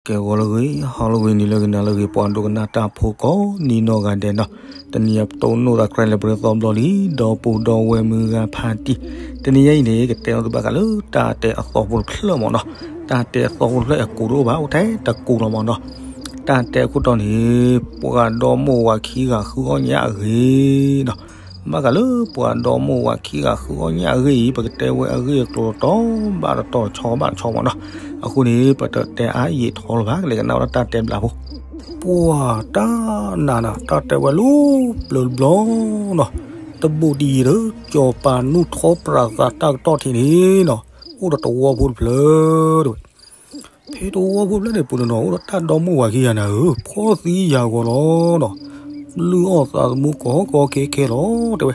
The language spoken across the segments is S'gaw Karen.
ကဲ ဂီၤလၢအဂ့ၤ ဟါလၢအဂ့ၤ နံၤလၢအဂ့ၤ နၤလၢအဂ့ၤ ပှၤဒိကနၣ်တၢ်ဖိကိးနံၤနီၢ်ဂၤဒဲးနီၤ, တနံၤအံၤပတိၢ်နီၣ်သး ကြၢးလဲၤပရၢသီဘျီလံ ဒီပုၢ်ဒီဝဲၢ်မုၢ်ဂၤဖးတံၢ်, တနံၤအံၤန့ၣ် ကတဲလီၤသုဘၣ်ဃးလၢတၢ်တဲအသီဖိတဖျၢၣ်မ့ၢ်နီၤ, တၢ်တဲအသီဖိတဖျၢၣ်အကိးတအိၣ်ဘၣ် အိၣ်ထဲတကိးလီၤမ့ၢ်နီၤ, တၢ်တဲအခိၣ်တီန့ၣ် ပှၤဒီမိၢ်ဝၤခံဂၤဃုအီၣ်ညၣ်အဂ့ၢ်နီၤ, ဘၣ်ဃးလၢပှၤဒီမိၢ်ဝၤခံဂၤဃုအီၣ်ညၣ်အဂ့ၢ်အံၤ ပကတဲဝဲအဂ့ၢ်အကျိၤတီတီဘၣ်တတီၤတဆီဘၣ်တဆီမ့ၢ်နီၤ, အဃိန့ၣ် ပတတဲအါယံာ်ထီလၢၤဘၣ် ကလဲၤကနၣ်ဝဲဒၣ်တၢ်တဲဘျုးဖိ, ပှၤတၢ်နးနး တၢ်တဲဝဲလၢပျၢၤတဘျီနီၤ, တဘူးတယံၤဒီး စီၤပၤနူၢ်ထီပြးသးတၢ်ကတီၢ်ထံးန့ၣ်နီၤ, အိၣ်ဒီးတဝီဖိတဖျၢၣ်တဲဝဲ ဖဲတဝီဖိတဖျၢၣ်န့ၣ်ပူၤန့ၣ်နီၤ အိၣ်ဒီးတၢ်ဒီမိၢ်ဝၤခံဂၤနၤဧၢ ဖှီၣ်သံယာ်ဂီၤလီၤနီၤ, လုၢ်အီၣ်သးသမူကီကီခဲခဲလီၤတဲဝဲ,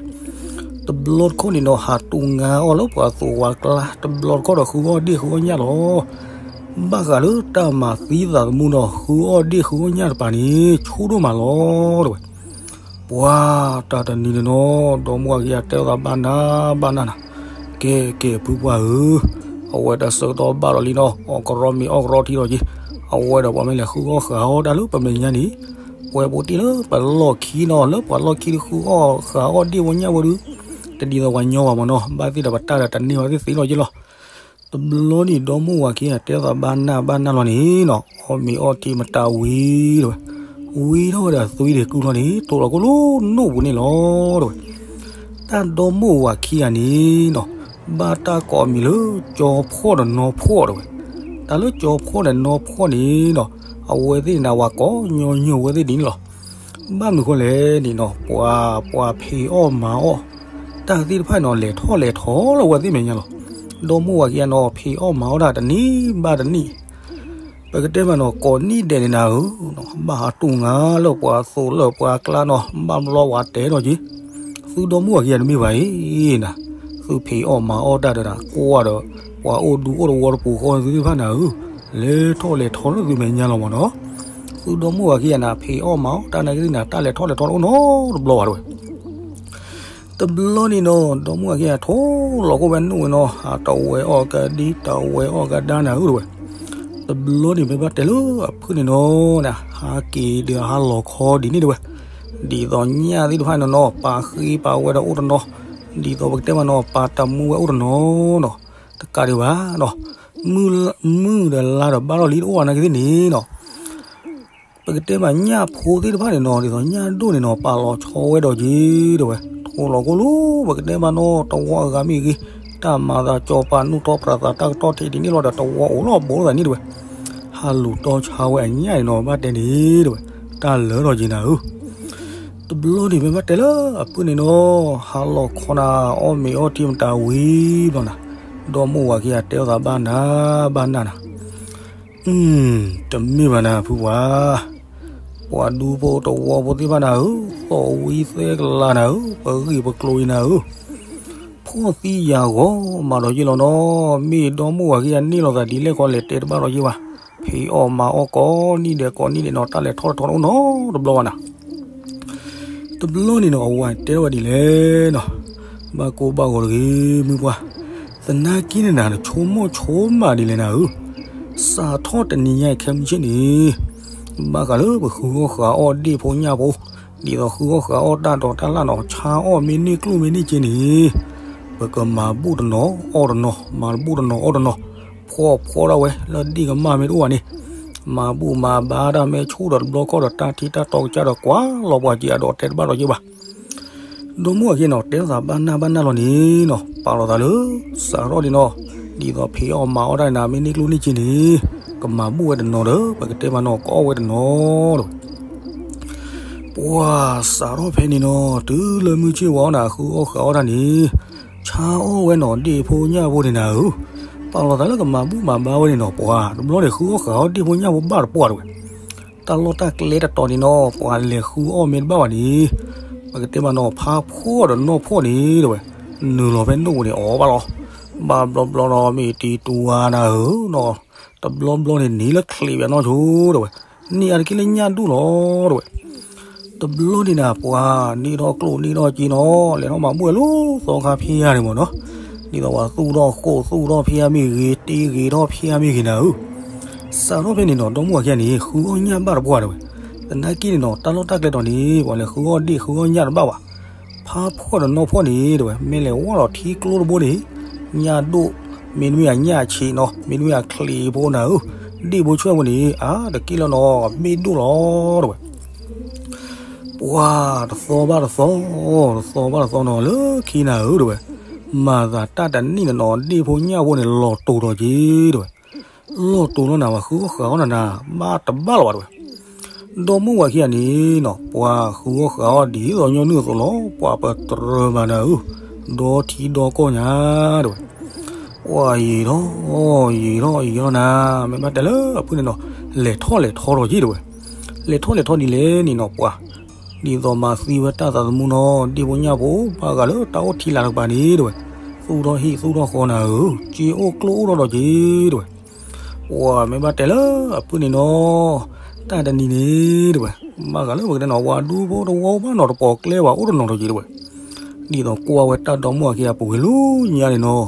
တဘျီတခီၣ်န့ၣ်နီၤ ဟးတူၢ်ငါအီၣ်လၢပှၤသိးဝၤကျါ တဘျီတခီၣ်ဒီးဃုအီၣ်ဒ့ၣ်ဃုအီၣ်ညၣ်လီၤ, ဘၣ်ဃးလၢတၢ်မၤသံသးသမူနီၤ ဃုအီၣ်ဒ့ၣ်ဃုအီၣ်ညၣ်တပၤန့ၣ် ဆူၣ်ဒိၣ်မးလီၤတဲဝဲ ပှၤတၢ်တနံၤန့ၣ်နီၤ ဒီမိၢ်ဝၤခံဂၤတဲအီၣ်သးဘၣ်နၤဘၣ်နၤနၤ, ကဲကဲဖုပှၢ်ဧၢ, အဝဲတၢ်ဆၢကတီၢ်ဘၣ်ဒီးလံနီၤ အီၣ်ကရီမ့ၤအီၣ်ကရီထံလီၤက့ၤ, အဝဲဒီးပှၤမ့ၢ်လဲၤဃုအီၣ်ဃုအီၣ်တၢ်လၢပမဲာ်ညါန့ၣ်, ပှဲၤပူၤတ့ၢ်လၢပလီၢ်ခံနီၤ လၢပှၤလီၢ်ခံတဃုအီၣ်ဃုအီၣ်ဒ့ၣ်ဖိညၣ်ဖိဒီး, တဒ်သိးပှၤညီဘၣ်မ့ၢ်နီၤ ဘၣ်သ့ၣ်ဒီးပတၢ်ဒီးတန့ၢ်ဘၣ်သ့ၣ်သ့လီၤက့ၤလီၤ တဘျီန့ၣ်ဒီမိၢ်ဝၤခံဂၤတဲသးဘၣ်နၢ်ဘၣ်နၢ်လီၤန့ၣ်နီၤ အီၣ်မ့ၤအီထံမတၤဝံၤတဲဝဲ, ဝံၤထီၣ်ဝဲဒီးသွံဒ့ၣ်ကုၢ်လီၤန့ၣ် ထိးလီၤကိၣ်လိနိၣ်ပူၤန့ၣ်လီၤတဲဝဲ, တၢ်ဒီမိၢ်ဝၤခံဂၤန့ၣ်နီၤ, ဘၣ်တၢ်ကိးအမံၤလၢ ကၠီဖှီၣ်ဒီးနီဖှီၣ်တဲဝဲ, တၢ်လၢကၠီဖှီၣ်ဒီးနီဖှီၣ်န့ၣ်နီၤ, အဝဲသ့ၣ်န့ၣ် ဝၤကိးညီညီဝဲသ့ၣ်ဒ်န့ၣ်လီၤ ဘၣ်မနုၤဃိလဲၣ်န့ၣ်နီၤ ပှၤ ပှၤဖံးအီၣ်မၤအီၣ် တၢ်သ့ၣ်တဖၣ်န့ၣ်နီၤ လဲၤထီၣ်လဲၤထီလၢအဝဲသ့ၣ်မဲာ်ညါလီၤ. ဒီမိၢ်ဝၤခံဂၤနီၤ ဖံးအီၣ်မၤအီၣ်တၢ်တနံၣ်ဘၣ်တနံၣ်, ပကတဲမးနီၤ ကိးနံၣ်ဒဲးန့ၣ်နၤဧၢ, ဘၣ်ဟးတူၢ်ငါလၢပှၤသိးလၢပှၤကျါနီၤ ဘၣ်ဘျီဝၤတဲထီၣ်က့ၤ, သုဒီမိၢ်ဝၤခံဂၤတမ့ၢ်ဘၣ်အံၤနၤ, သုဖံးအီၣ်မၤအီၣ်တၢ်ဒီးနၤ ကွၢ်ဒီး ပှၤအိၣ်ဒူအိၣ်တဝီတပူၤဃီသုသ့ၣ်တဖၣ်နၤဧၢ, လဲၤထီၣ်လဲၤထီလၢသုမဲာ်ညါလီၤမးနီၤ. သုဒီမိၢ်ဝၤခံဂၤန့ၣ် ဖံးအီၣ်မၤအီၣ်တၢ်နာ်က့ၤသ့ၣ်န့ၣ် တၢ်လဲၤထီၣ်လဲၤထီတအိၣ်နီတဘျီဘၣ်တဲဝဲ. တဘျီန့ၣ်နီၤ ဒီမိၢ်ဝၤခံဂၤထိးလီၤကိၣ်ဝဲနိၣ်ဝဲနီၤ ဟးတဝဲအီၣ်ကဒံ တဝဲအီၣ်ကဒါနၤဧၢတဲဝဲ. တဘျီန့ၣ် ဖဲဘၣ်တဲလၢအဖုၣ်န့ၣ်နီၤ ဟးက့ၤဒီးဟးလီၤခီဒ်န့ၣ်တဲဝဲ. ဒ်သိးညၣ်သ့ၣ်တဖၣ်န့ၣ်နီၤ ပာ်ဃ့ပာ်ဝဲဒီးအိၣ်တနီၤ, ဒ်သိးပကတဲမးနီၤ ပာ်တၢ်မူဝဲအိၣ်တနီၤနီၤ, တကးဒံးဘၣ်နီၤ မုၢ်ဒီးလါဒီးဘၣ်ထီၣ်လံတအိၣ်ဘၣ်နာ်က့ၤသ့ၣ်န့ၣ်နီၤ ပကတဲမးညၣ်ဖိသ့ၣ်တဖၣ်န့ၣ်နီၤ ဒ်သိးညၣ်ဒိၣ်န့ၣ်နီၤ ပာ်လီၤဆီဝဲဒီးက့ၤတဲဝဲ. ထိးလီၤကိၣ်လိ ပကတဲမးနီၤ တဝီအဂၤမ့ၢ်ဂ့ၤ, တၢ်မၤသးစီၤပၤနူၢ်ထီၣ်ပြးသးတၢ်ကတီၢ်ထံးဒ်န့ၣ်လီၤဒီး တဝီအိၣ်လီၤဘိးသးန့ၣ်တဲဝဲ. ဟးလူၤတီၢ်ဆါဝဲအညၣ်န့ၣ်နီၤ ဘၣ်တဲန့ၣ်တဲဝဲ, တၢ်လၢာ်ထီၣ်က့ၤနၤဧၢ. တဘျီန့ၣ် ဖဲဘၣ်တဲလၢအဖုၣ်န့ၣ်နီၤ ဟးလီၤခီနၤ အီၣ်မ့ၤအီထံမတၤဝံၤဘျီနၤ, ဒီမိၢ်ဝၤခံဂၤတဲအီၣ်သးဘၣ်နၤဘၣ်နၤနၤ တမ့ၢ်ဘၣ်နၤဖုပှၢ်, ပှၤဒူဖိတဝီဖိသ့ၣ်တဖၣ်နၤဧၢ, သီၣ်ဝံသဲကလၤနၤဧၢ, ပဂ့ၢ်ပကျိၤအံၤနၤဧၢ, ဖှီၣ်သံယာ်ဂီၤမးဒီးယ့ၢ်လီၤနီၤ, မ့ၢ်ဒီမိၢ်ဝၤခံဂၤန့ၣ်လီၤသးဒ်လဲၣ်ခီလဲၣ်တဲတဘၣ်ဒီးယ့ၢ်ဘၣ်, ဖံးအီၣ်မၤအီၣ်ကိးနံၣ်ဒဲးကိးနံၣ်ဒဲးနီၤ တၢ်လဲၤထီၣ်လဲၤထီတအိၣ်နီတဘျီဘၣ်နၤ တဘျီန့ၣ်နီၤ အဝၤတဲဝဲဒ်လဲၣ်နီၤ, ဘၣ်ကိၢ်ဘၣ်ဂီၤတဂ့ၤ မုၢ်ပှၢ်, သနာ်က့န့ၣ်နၤ နဆိကမိၣ်ဆိကမးဒ်လဲၣ်နၤဧၢ, စးထီၣ်တနံၤညါအံၤခဲမုၢ်ဆ့ၣ်န့ၣ်, ဘၣ်ဃးလၢပဃုအီၣ်ဃုအီၣ်ဒ့ၣ်ဖိညၣ်ဖိ, ဒ်သိးဃုအီၣ်ဃုအီၣ်တၢ်ဒိးတၢ်လၣ်နီၤ ဆါအီၣ်မ့ၢ်န့ၢ်ကျိၣ်မ့ၢ်န့ၢ်စ့န့ၣ်, ပကမၤဘူၣ်တနီၤအီၣ်တနီၤ မၤတဘူၣ်တနီၤအီၣ်တနီၤ, ဖှီၣ်ဖှီၣ်ဒၣ်ဝဲလၢဒ့ၣ်ကမၣ်မ့ၢ်တအိၣ်ဘၣ်န့ၣ်, မၤဘူၣ်မၤဘါတၢ်မ့ၢ်ဆူၣ်ဒီးတဘျီခီၣ်ဒီးတၢ်ထံတၢ်တီကစၢ်ဒီးကွၢ်လီၤပှၤက့ၤအဒိးတဲတဘၣ်ဒီးယ့ၢ်ဘၣ် ဒီမိၢ်ဝၤခံဂၤနီၤ တဲသးဘၣ်နၢ်ဘၣ်နၢ်လီၤန့ၣ်နီၤ ပာ်လီၤသးလၢ စးထီၣ်န့ၣ်နီၤ, ဒ်သိးဖံးအီၣ်မၤအီၣ်တၢ်န့ၣ် မ့ၢ်န့ၢ်ကျိၣ်န့ၢ်စ့န့ၣ်, ကမၤဘူၣ်ဝဲတနီၤဒီး ပကတဲမးနီၤ ကအီၣ်ဝဲတနီၤဒီး ပှၤစးထီၣ်ဖဲန့ၣ်နီၤ တုၤလၢမုၢ်ဆ့ၣ်ဝါအီၣ်နၤ ဃုအီၣ်ဃုအီၣ်တၢ်န့ၣ်, ဆါအီၣ်ဝဲနီၤ ဒ့ၣ်ဖိညၣ်ဖိန့ၣ်နၤဧၢ, ပာ်လီၤသးလၢကမၤဘူၣ်မၤဘါဝဲန့ၣ်နီၤ ပှၤတဘျီန့ၣ် ဃုအီၣ်ဃုအီၣ်ဒ့ၣ်ဖိညၣ်ဖိဘၣ်တပှၢ်တဲဝဲ တၢ်လီၢ်တၢ်ကျဲတတီၤန့ၣ်နီၤ ပှၤလဲၤဃုအီၣ်မ့ၢ်တဘၣ်ဘၣ်န့ၣ်, ပကတဲမးနီၤ ဖးဖှီၣ်ဒီးနီၢ်ဖှီၣ်န့ၣ်တဲဝဲ, နုာ်လီၤဖဲနိၣ်ပူၤန့ၣ်အီၣ်ဘၣ်လီၤ, ဘၣ်ဘျီဘျီဒီးမ့ၢ်တံၤတူၤဝါနၤဧၢနီၤ, တဘျီဘျီန့ၣ်န့ၢ်လၢချံးပၠးနီၢ်ဆိတဲဝဲ, န့ၢ်အါတက့ၢ်လၢညၣ်ဒိၣ်လီၤတဲဝဲ တဘျီန့ၣ်နၤ ပှၤန့ၢ်ထီၣ်ကျိၣ်န့ၢ်ထီၣ်စ့နီၤ လဲၤထီၣ်မၤဘူၣ်ဝဲလၢသီခါဖံးယါန့ၣ်မ့ၢ်နီၤ, ဒ်သိးပှၤသူၣ်ထီၣ်ဃိၣ်သူၣ်ထီၣ်ဖံးယါမ့ၢ်ဂ့ၤ တ့ဂ့ၤထီၣ်ဖံးယါမ့ၢ်ဂ့ၤနၤဧၢ, စးထီၣ်ဖဲန့ၣ်နီၤ ဒီမါဝၤခံဂၤန့ၣ် ဃုအီၣ်ညၣ်ဘၣ်တပှၢ်တဲဝဲ. သနာ်က့န့ၣ်နီၤ တၢ်လီၢ်တၢ်ကျဲတီၤန့ၣ် ပှၤလဲၤဃုအီၣ်ဒ့ၣ်ဃုအီၣ်ညၣ်တဘၣ်ဘၣ်. ဖးဖှီၣ်ဒီးနီၢ်ဖှီၣ်န့ၣ်တဲဝဲ မ့ၢ်လဲၤဝၢ်လီၤထံကျိတဘိန့ၣ် ညၣ်ဒိၣ်, မ့တမ့ၢ်အညၣ်ဆံးနီၤ, မ့တမ့ၢ်အချံးဖိနၤဧၢ, ဒ့ၣ်ဖိဆွဲၣ်ဖိန့ၣ် အါတက့ၢ်လီၤနီၤ ဘ့ၣ်ဒိၣ်လီၤတဲဝဲ. ပှၤတသီဘၣ်တသီ, တသီဘၣ်တသီနီၤ လၢခံနၤဧၢတဲဝဲ, မၤသးတၢ်တနံၣ်န့ၣ်နီၤ ဒ့ၣ်ဖိညၣ်ဖိန့ၣ် လီၤတိၤထီၣ်က့ၤတဲဝဲ. လီၤတိၤလီၤနၤ ပှၤဃုအီၣ်ဃုအီၣ်နၤနၤ ဘၣ်တဘၣ်လီၤဘၣ်တဲဝဲ. ဒီမါဝၤခံဂၤန့ၣ်နီၤ ပှၤဃုအီၣ်ဃုအီၣ်ဒ်သိးညီနုၢ်အသိးလီၤ ပှၤပတြၢၤမးနၤဧၢ, ဒီထံဒီကီၢ်ညါတဲဝဲ. ပှၤယံာ်ထီၣ်, ယံာ်ထီၣ်ယံာ်ထီၣ်နၤ မ့ၢ်ဘၣ်တဲလၢအဖုၣ်န့ၣ်နီၤ လဲၤထီၣ်လဲၤထီထီၣ်က့ၤတဲဝဲ. လဲၤထီၣ်လဲၤထီဒ်လဲၣ်န့ၣ်နီၤ ပှၤ ဒ်သိးမၤသံဝဲတၢ်သးသမူနီၤ ဒ့ၣ်ဖိညၣ်ဖိ ဘၣ်ဃးလၢတၢ်အိၣ်ထံလာ်တကပၤန့ၣ်တဲဝဲ, သူၣ်ထီၣ်ဟံၣ်သူၣ်ထီၣ်ဃီနၤဧၢ, စ့အိၣ်ကျိၣ်အိၣ်ထီၣ်ဒီးက့ၤတဲဝဲ. ပှၤမ့ၢ်ဘၣ်တဲလၢအဖုၣ်န့ၣ်နီၤ တၢ်တနံၤန့ၣ်တဲဝဲ, ဘၣ်ဃးလၢပကတဲနီၤ ပှၤဒူဖိတဝီဘၣ်နီၤ တပိာ်ကျဲဘၣ် အိၣ်တနီၤထီၣ်က့ၤတဲဝဲ. ဒ်သိးကွၢ်ဝဲတၢ်ဒီမါဝၤခံဂၤပူၤကွံာ်လၢညါန့ၣ်နီၤ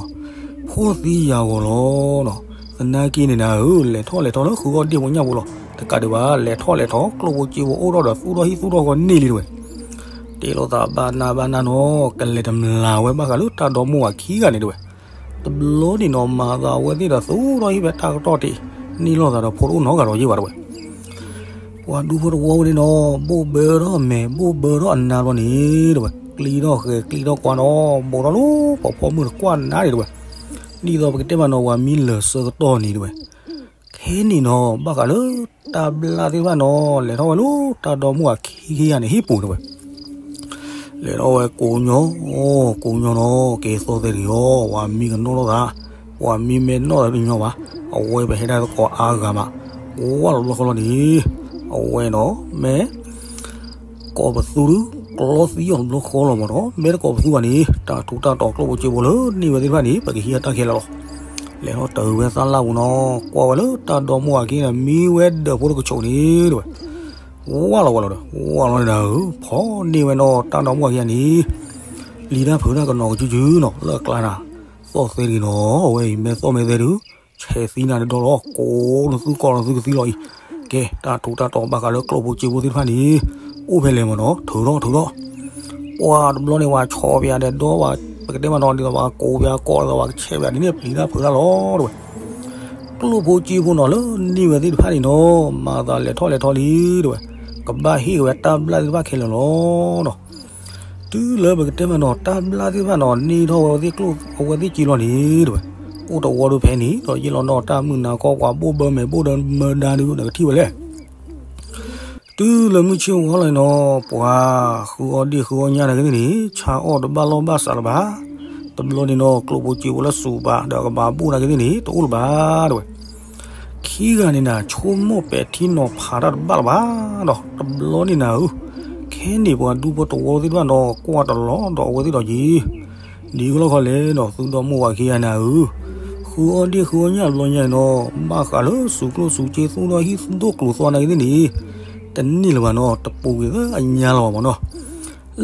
ဖှီၣ်သံယာ်ဂီၤလီၤနီၤ. သနာ်က့န့ၣ်နၤဧၢ လဲၤထီၣ်လဲၤထီလၢဃုအီၣ်ဒ့ၣ်ဖိညၣ်ဖိလီၤ. တကးဒံးဘၣ် လဲၤထီၣ်လဲၤထီ ကျိၣ်ဖိစ့ဖိအိၣ်ထီၣ်ဒီး သူၣ်ထီၣ်ဟံၣ်သူၣ်ထီၣ်ဃီန့ၢ်လံတဲဝဲ. တဲလိာ်သးဘၣ်နၤဘၣ်နၤနီၤ ကလဲၤတမျၢ်ဝဲဘၣ်ဃးလၢတၢ်ဒီမါဝၤခံဂၤန့ၣ်တဲဝဲ. တဘျီန့ၣ်နီၤ မၤသးအဝဲသ့ၣ်ဒီးသူၣ်ထီၣ်ဟံၣ်ဖဲတၢ်ကတီၢ်တ့ၢ် န့ၢ်လိာ်သးဒီးဖိတအိၣ်နီတဂၤဒီးယ့ၢ်ဘၣ်တဲဝဲ. ပှၤဒူဖိတဝီဝဲန့ၣ်နီၤ ဘိၣ်ဘၢထီၣ်မဲာ် ဘိၣ်ဘၢထီၣ်အနါဘျီန့ၣ်တဲဝဲ, ကျံထီၣ်ဃဲၤကျံထီၣ်ကွၢ်နီၤ ဘူးထီၣ်လၢပှၤဖီမုၢ်တကွၢ်နါန့ၣ်တဲဝဲ. ဒ်သိးပကတဲမးနီၤ ပှၤမံလၢာ်ဆၢကတီၢ်န့ၣ်တဲဝဲ. ခဲန့ၣ်နီၤ ဘၣ်ဃးလၢတၢ်ဘျၣ်သ့ၣ်တဖၣ်နီၤ လဲၤထီၣ်ဝဲလၢတၢ်ဒီမါဝၤခံဂၤန့ၣ်ဟံၣ်ပူၤတဲဝဲ. လဲၤထီၣ်ဝဲကိးညီ, ကိးညီနီၤ ကဲသီသဲတဂ့ၤအီၤ ပှၤမံကနီၣ်လိာ်သး, ပှၤမံမဲာ်နီၣ်သးတညီဘၣ်, အဝဲပဟဲဒၣ်သကိးအါဂၤမး, ဝၢ်လီၤဘျီဃီလီၤန့ၣ်, အဝဲနီၤ မ့ၢ် ကိးပသူဒုး ကျီသံအီၤတဘျီဃီလီၤမးနီၤ, မ့ၢ်တကိးပသူဘၣ်န့ၣ် တၢ်ထူးတၢ်တီၤကျိၣ်ဖိစ့ဖိလၢန့ၢ်ဝဲသ့ၣ်တဖၣ်န့ၣ် ပကဟံးအတၢ်ခဲလၢာ်လီၤ. လဲၤထီၣ်တုၤဝဲသၣ်လၣ်ပူၤနီၤ ကွၢ်ဝဲလၢတၢ်ဒီမါဝၤခံဂၤန့ၣ် မံဝဲဒၢးဖိတကဆိးန့ၣ်တဲဝဲ. ဝၢ်လီၤဝဲလီၤဒီး ဝၢ်လီၤန့ၣ်နၤဧၢ, ဖီၣ်န့ၢ်ဝဲနီၤ တၢ်ဒီမါဝၤခံဂၤန့ၣ် ပျံၤတၢ်ဖုးတၢ်ကနီၤကစုကစုနီၤ လၢအကျါနၤ, သီၣ်သဲတဂ့ၤနီၤ အဝဲအံၤမ့ၢ်သီၣ်မ့ၢ်သဲဒုး ဆဲးသံနၤတဒီလီၤ ကိးနသုကီၢ်နသုကသံလီၤအံၤ, ကဲ တၢ်ထူးတၢ်တီၤဘၣ်ဃးလၢကျိၣ်ဖိစ့ဖိသ့ၣ်တဖၣ်န့ၣ် အိၣ်ဖဲလဲၣ်မးနီၤ ထုးထီၣ်ထုးထီၣ်, ပှၤတဘျီန့ၣ် ပှၤဆီၣ်ပယၤဒီးဒီး ပကတဲမးနီၤ ဒ်သိးပှၤကိးပယၤကီးဒီးပှၤကဆဲးပယၤဒ်န့ၣ် ပျံၤတၢ်ဖုးတၢ်လီၤတဲဝဲ. ကျိၣ်ဖိစ့ဖိနီၤ လၢန့ၢ်ဝဲသ့ၣ်တဖၣ်န့ၣ်နီၤ မၤသးလဲၤထီၣ်လဲၤထီလံတဲဝဲ, ကဘၣ်ဟ့ၣ်ဝဲတၢ်ဘျၣ်သ့ၣ်တဖၣ်ခဲလၢာ်လီၤနီၤ. တုၤလၢပကတဲမးနီၤ တၢ်ဘျၣ်သ့ၣ်တဖၣ်နီၤ န့ၢ်ထီၣ်ဝဲသ့ၣ်ကျိၣ်အဝဲသ့ၣ်စ့လီၤန့ၣ်တဲဝဲ, အိၣ်တဝီဒုးဖဲန့ၣ်ဒီးယ့ၢ်လီၤနီၤ တၢ်မုၢ်နၤခီပှၤဘိၣ်ဘၢမဲာ်ဘိၣ်ဒီးမၢဒါဒုးနကထံၣ်ဝဲလဲၣ်. တုၤလၢမုၢ်ဆ့ၣ်ဝါလီၤနီၤ ပှၤဃုအီၣ်ဒ့ၣ်ဃုအီၣ်ညၣ်နာ်က့သ့ၣ်န့ၣ် ဆါအီၣ်တဘၣ်လီၢ်ဘၣ်စးလၢၤဘၣ်. တဘျီန့ၣ်နီၤ ကျိၣ်ဖိစ့ဖိလၢစူးပာ်ဒီးကဘၣ်ဘိၣ်နာ်က့သ့ၣ်န့ၣ် တအိၣ်လၢၤဘၣ်တဲဝဲ. ခံဂၤန့ၣ်နၤ ဆိကမိၣ်ပဲာ်ထံနီၤဖးတၢ်တဘၣ်လၢၤဘၣ်ဒီး တဘျီန့ၣ်နၤဧၢ, ခဲန့ၣ်ပှၤဒူဖိတဝီသ့ၣ်တဖၣ်နီၤ ကွၢ်တလီၤဒီးအဝဲသ့ၣ်ဒီးက့ၤ ဒ်ကလီၢ်ခီလဲၣ်နီၤ သုဒီမါဝၤခံဂၤနၤဧၢ, ဃုအီၣ်ဒ့ၣ်ဃုအီၣ်ညၣ်တဘျီညါနီၤ ဘၣ်ဃးလၢစူးကျိၣ်စူးစ့သူၣ်ထီၣ်ဟံၣ်ဒိၣ်ကျိၤသွါနာ်က့သ့ၣ်န့ၣ် တန့ၢ်လၢၤဘၣ်နီၤ တပူၤကွံာ်လၢအညါလၢၤဘၣ်မးနီၤ.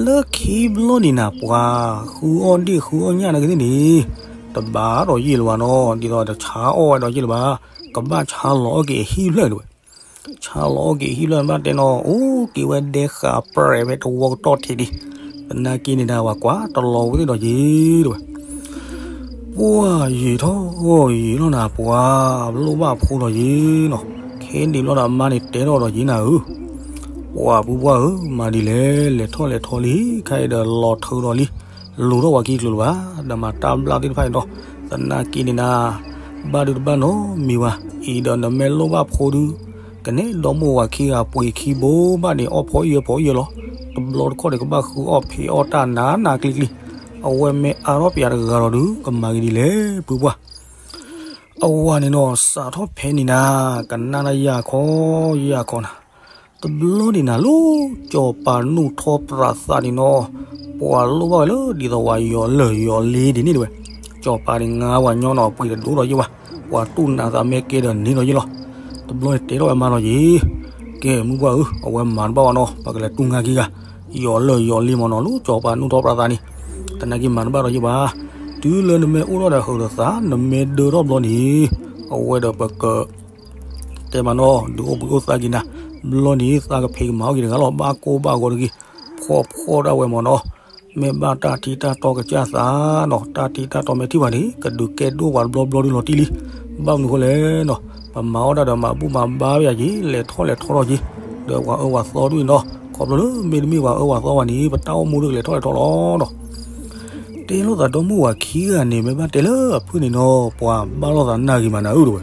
လၢခံဘျီန့ၣ်နၤ ပှၤဃုအီၣ်ဒ့ၣ်ဃုအီၣ်ညၣ်နာ်က့သ့ၣ်န့ၣ် တဘၣ်ဒီးယ့ၢ်လၢၤဘၣ်နီၤ ဒ်သိးတဆါအီၣ်ဝဲဒီးယ့ၢ်လၢၤဘၣ်, ကဘၣ်ဆါလီၤအီၣ်က့ၤအဟံၣ်ဖျၢၣ်တဲဝဲ. ဆါလီၤအီၣ်က့ၤအဟံၣ်ဖျၢၣ်ဘၣ်တဲနီၤ အိၣ်က့ၤဝဲဒဲဃာ်ပြဲးဖဲတဝီကတီၢ်ထံးဒံး, သနာ်က့န့ၣ်နၤ ပှၤကွၢ်တလီၤဝဲသ့ၣ်ဒီးက့ၤတဲဝဲ. ပှၤယံာ်ထီၣ်ယံာ်လီၤနၤ ပှၤလိၣ်ဘၣ်ဖိဒီးယ့ၢ်နီၤ, ခဲန့ၣ်ဘျီဒီးအမါန့ၣ်တဲထီၣ်ဒီးယ့ၢ်နၤဧၢ, ပှၤပုၢ်ပှၢ်ဧၢ မၤဒ်လဲၣ် လဲၤထီၣ်လဲၤထီလံ ခဲအံၤဒီးလီၤထုးဒီးလံ, လူၤထီၣ်ပှၤခံကျိၤလၢၤဘၣ်, ဒီးမၤတၢ်ဘျၣ်သ့ၣ်တဖၣ်အံၤဒီး, သနာ်က့န့ၣ်နၤ ဘၣ်ဒုးတဘၣ်နီတမံၤဘၣ်, အံၤဒီးနမ့ၢ်လိၣ်ဘၣ်ဖိဒုး ကနဲဒီမိၢ်ဝၤခံဂၤပှ့ၤခံဘိဘၣ်န့ၣ် အီၣ်ဖီအံၣ်ဖီအံၣ်လီၤ, တဘျီတခီၣ်န့ၣ် ကဘၣ်ဃုအီၣ်ဖံးအီၣ်တၢ်နးနးကျံကျံ, အဝဲမ့ၢ်အါထီၣ်ပယၤတဂၤဒီးဒုး ကမၤက့ၤဒ်လဲၣ် ပုၢ်ပှၢ်. အဝၤန့ၣ်နီၤ စးထီၣ်ဖဲန့ၣ်နၤ ကနၣ်နၤယၤခီ ယၤခီနၤ, တဘျီန့ၣ်နၤ လၢစီၤပၤနူၢ်ထီပြးသးန့ၣ်နီၤ, ပှၤလိၣ်ဘၣ်ဝဲလၢဒ်သိးပှၤယီၤလၢၢ်ယီၤလ့ဒ်န့ၣ်တဲဝဲ, စီၤပၤန့ၣ်ငါပှၤညီနီၤ ပှ့ၤတဒိၣ်ဒီးယ့ၢ်ဘၣ်, ပှၤတူၢ်နးသးမ့ၢ်ကဲဒီးန့ၣ်ဒီးယ့ၢ်လီၤ. တဘျီန့ၣ်တဲထီၣ်ဝဲမါလီၤယ့ၢ်, ကဲမုၢ်ပှၢ်ဧၢ အဝဲမၤတဘၣ်ဘၣ်နီၤ ပှၤကလဲၤတူၢ်ငါခံဂၤ, ယီၤလၢၢ်ယီၤလ့မ့ၢ်နီၤ လၢစီၤပၤနူၢ်ထီပြးသးန့ၣ်, သနာ်က့မၤတဘၣ်ဒီးယ့ၢ်ဘၣ်, တုၤလၢနမ့ၢ်အိၣ်ထီၣ်ဒီးဟုးဒီးသး နမ့ၢ်ဒၢထီၣ်ဘျီန့ၣ်, အဝဲဒီးပက တဲမးနီၤ, ဒုးအိၣ်ဘှံးအိၣ်သါက့ၤနၤ, ဘျီန့ၣ် သးကဖံးကမၤအီၣ်က့ၤတဂၤလီၤ, ဘၣ်ကိၢ်ဘၣ်ဂီၤတဂ့ၤ, ဖှီၣ်ဖှီၣ်ဒၣ်ဝဲမးနီၤ, မ့ၢ်ဘၣ်တၢ်ထံတၢ်တီကစၢ်သးနီၤ, တၢ်ထံတၢ်တီမ့ၢ်ထံၣ်ဘၣ်န့ၣ် ကဒုးကဲဒိၣ်ပှၤတဘျီဘျီဒုလီၤတံၢ်လံ, ဘၣ်မနုၤဃိလဲၣ်နီၤ, ပမၤအီၣ်ဒၣ်ဒီးမၤဘူၣ်မၤဘါဝဲယၤက့ၤ, လဲၤထီၣ်လဲၤထီထီၣ်က့ၤ, ဒီးပှၤအၢပှၤသီဒ်အံၤနီၤ, ခီဖျိလၢမ့တမ့ၢ်ပှၤအၢပှၤသီဘၣ်န့ၣ် ပတၢ်အိၣ်မူဒုကလဲၤထီၣ်လဲၤထီလီၤနီၤ. တဲလိာ်သးဒီမုၣ်ဝၤခံဂၤန့ၣ် မ့ၢ်ဘၣ်တဲလၢအဖုၣ်န့ၣ်နီၤ, ပှၤဘၣ်လိာ်သးနာ်ဂ့ၤမးနၤဧၢတဝဲ.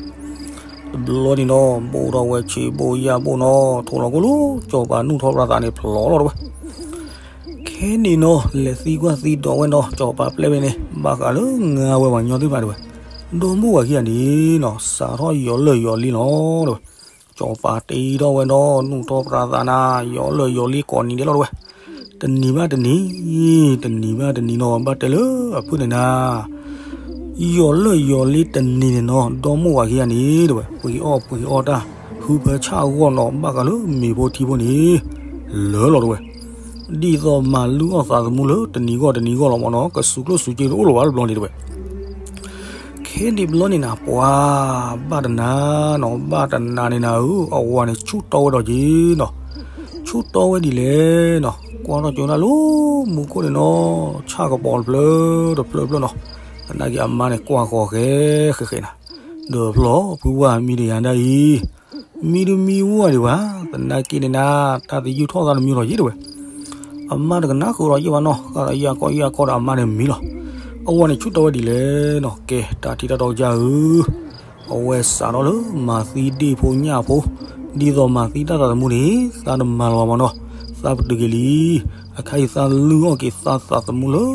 တဘျီန့ၣ်နီၤ ဘိၣ်ထီၣ်ဝဲဆံးဘိၣ်ယာ်ဘိၣ်နီၤ, ထိၣ်လီၤကိၢ်လိာ် စီၤပၤနူၢ်ထီၣ်ပြးသးန့ၣ် ဖျိးလီၤတဝဲ. ခဲန့ၣ်နီၤ လဲၤသံကွၢ်သံဒိးဝဲနီၤ, စီၤပၤပျဲၢ်ဝဲန့ၣ် ဘၣ်ဃးလၢငါဝဲပှၤညီသ့ၣ်တဖၣ်တဝဲ, ဒီမုၣ်ဝၤခံဂၤန့ၣ်နီၤ စးထီၣ်ယီၤလၢာ်ယီၤလ့လီၤတဝဲ. စီၤပၤတ့ထီၣ်ဝဲဒီး နူၢ်ထီၣ်ပြးသးနၤ ယီၤလၢာ်ယီၤလ့ကိးနံၤဒဲးလီၤတဝဲ. တနံၤဘၣ်တနံၤ, တနံၤဘၣ်တနံၤနီၤ ဘၣ်တဲလၢအဖုၣ်န့ၣ်နၤ ယီၤလၢာ်ယီၤလ့တနံၤန့ၣ်နီၤ, ဒီမုၣ်ဝၤခံဂၤန့ၣ်တဝဲ ပှ့ၤအီၣ်ပှ့ၤအီတၢ် ဟုဖၢဆၣ်အဂီၢ်နီၤ, ဘၣ်ဃးလၢမ့ၤဖိထံဖိန့ၣ် လၢာ်လီၤတဝဲ. ဒ်သိးမၤလုၢ်အီၣ်သးသမူလၢတနံၤဂီၢ်တနံၤဂီၢ်လီၤမးနီၤ, ကစူးကျိၣ်စူးစ့တအိၣ်လၢၤဘၣ်တဘျီန့ၣ်တဝဲ. ခဲဒံးဘျီန့ၣ်နၤ ပှၤဘၣ်တနၤနီၤ, ဘၣ်တနၤန့ၣ်နၤဧၢ, အဝၤန့ၣ်ဆူၣ်တီဝဲဒီးက့ၤနီၤ. ဆူၣ်တီဝဲဒ်လဲၣ်နီၤ, ကွၢ်ထီၣ်ကၠိနၢ်လၢမူခိၣ်န့ၣ်နီၤ, ဆၣ်ကပီၤတဖျၢၣ်တဖျၢၣ်တဖျၢၣ်နီၤ. သနာ်က့အမါန့ၣ်ကွၢ်ဃီၤဃဲဃဲဃဲနၤ, ဒီးဖျီဖုဝါမံတယၤဒၣ်အံၤ မံတမံဝဲဒံးဘၣ်, သနာ်က့န့ၣ်နၤ တၢ်သယုၢ်ထီၣ်သးတမံၤလီၤယ့ၢ်တဝဲ. အမါတကနၣ်ဃုာ်ဒီးယ့ၢ်ဘၣ်နီၤ, ဃၣ်ဒီးယၢ်ကီၢ်ယၢ်ကီၢ်ဒီးအမါန့ၣ်မံလီၤ. အဝဲန့ၣ်ဆူၣ်တီဝဲဒ်လဲၣ်နီၤ, ကဲတၢ်ထံတၢ်တီကစၢ်ဧၢ, အဝဲစးထီၣ်လၢမၤသံဒ့ၣ်ဖိညၣ်ဖိ, ဒ်သိးမၤသံတၢ်သးသမူန့ၣ် သးတမၤလီၤဘၣ်မးနီၤ, သးပတုာ်က့ၤလံ. အခါအံၤသးလုၢ်အီၣ်က့ၤသးသးသမူလၢ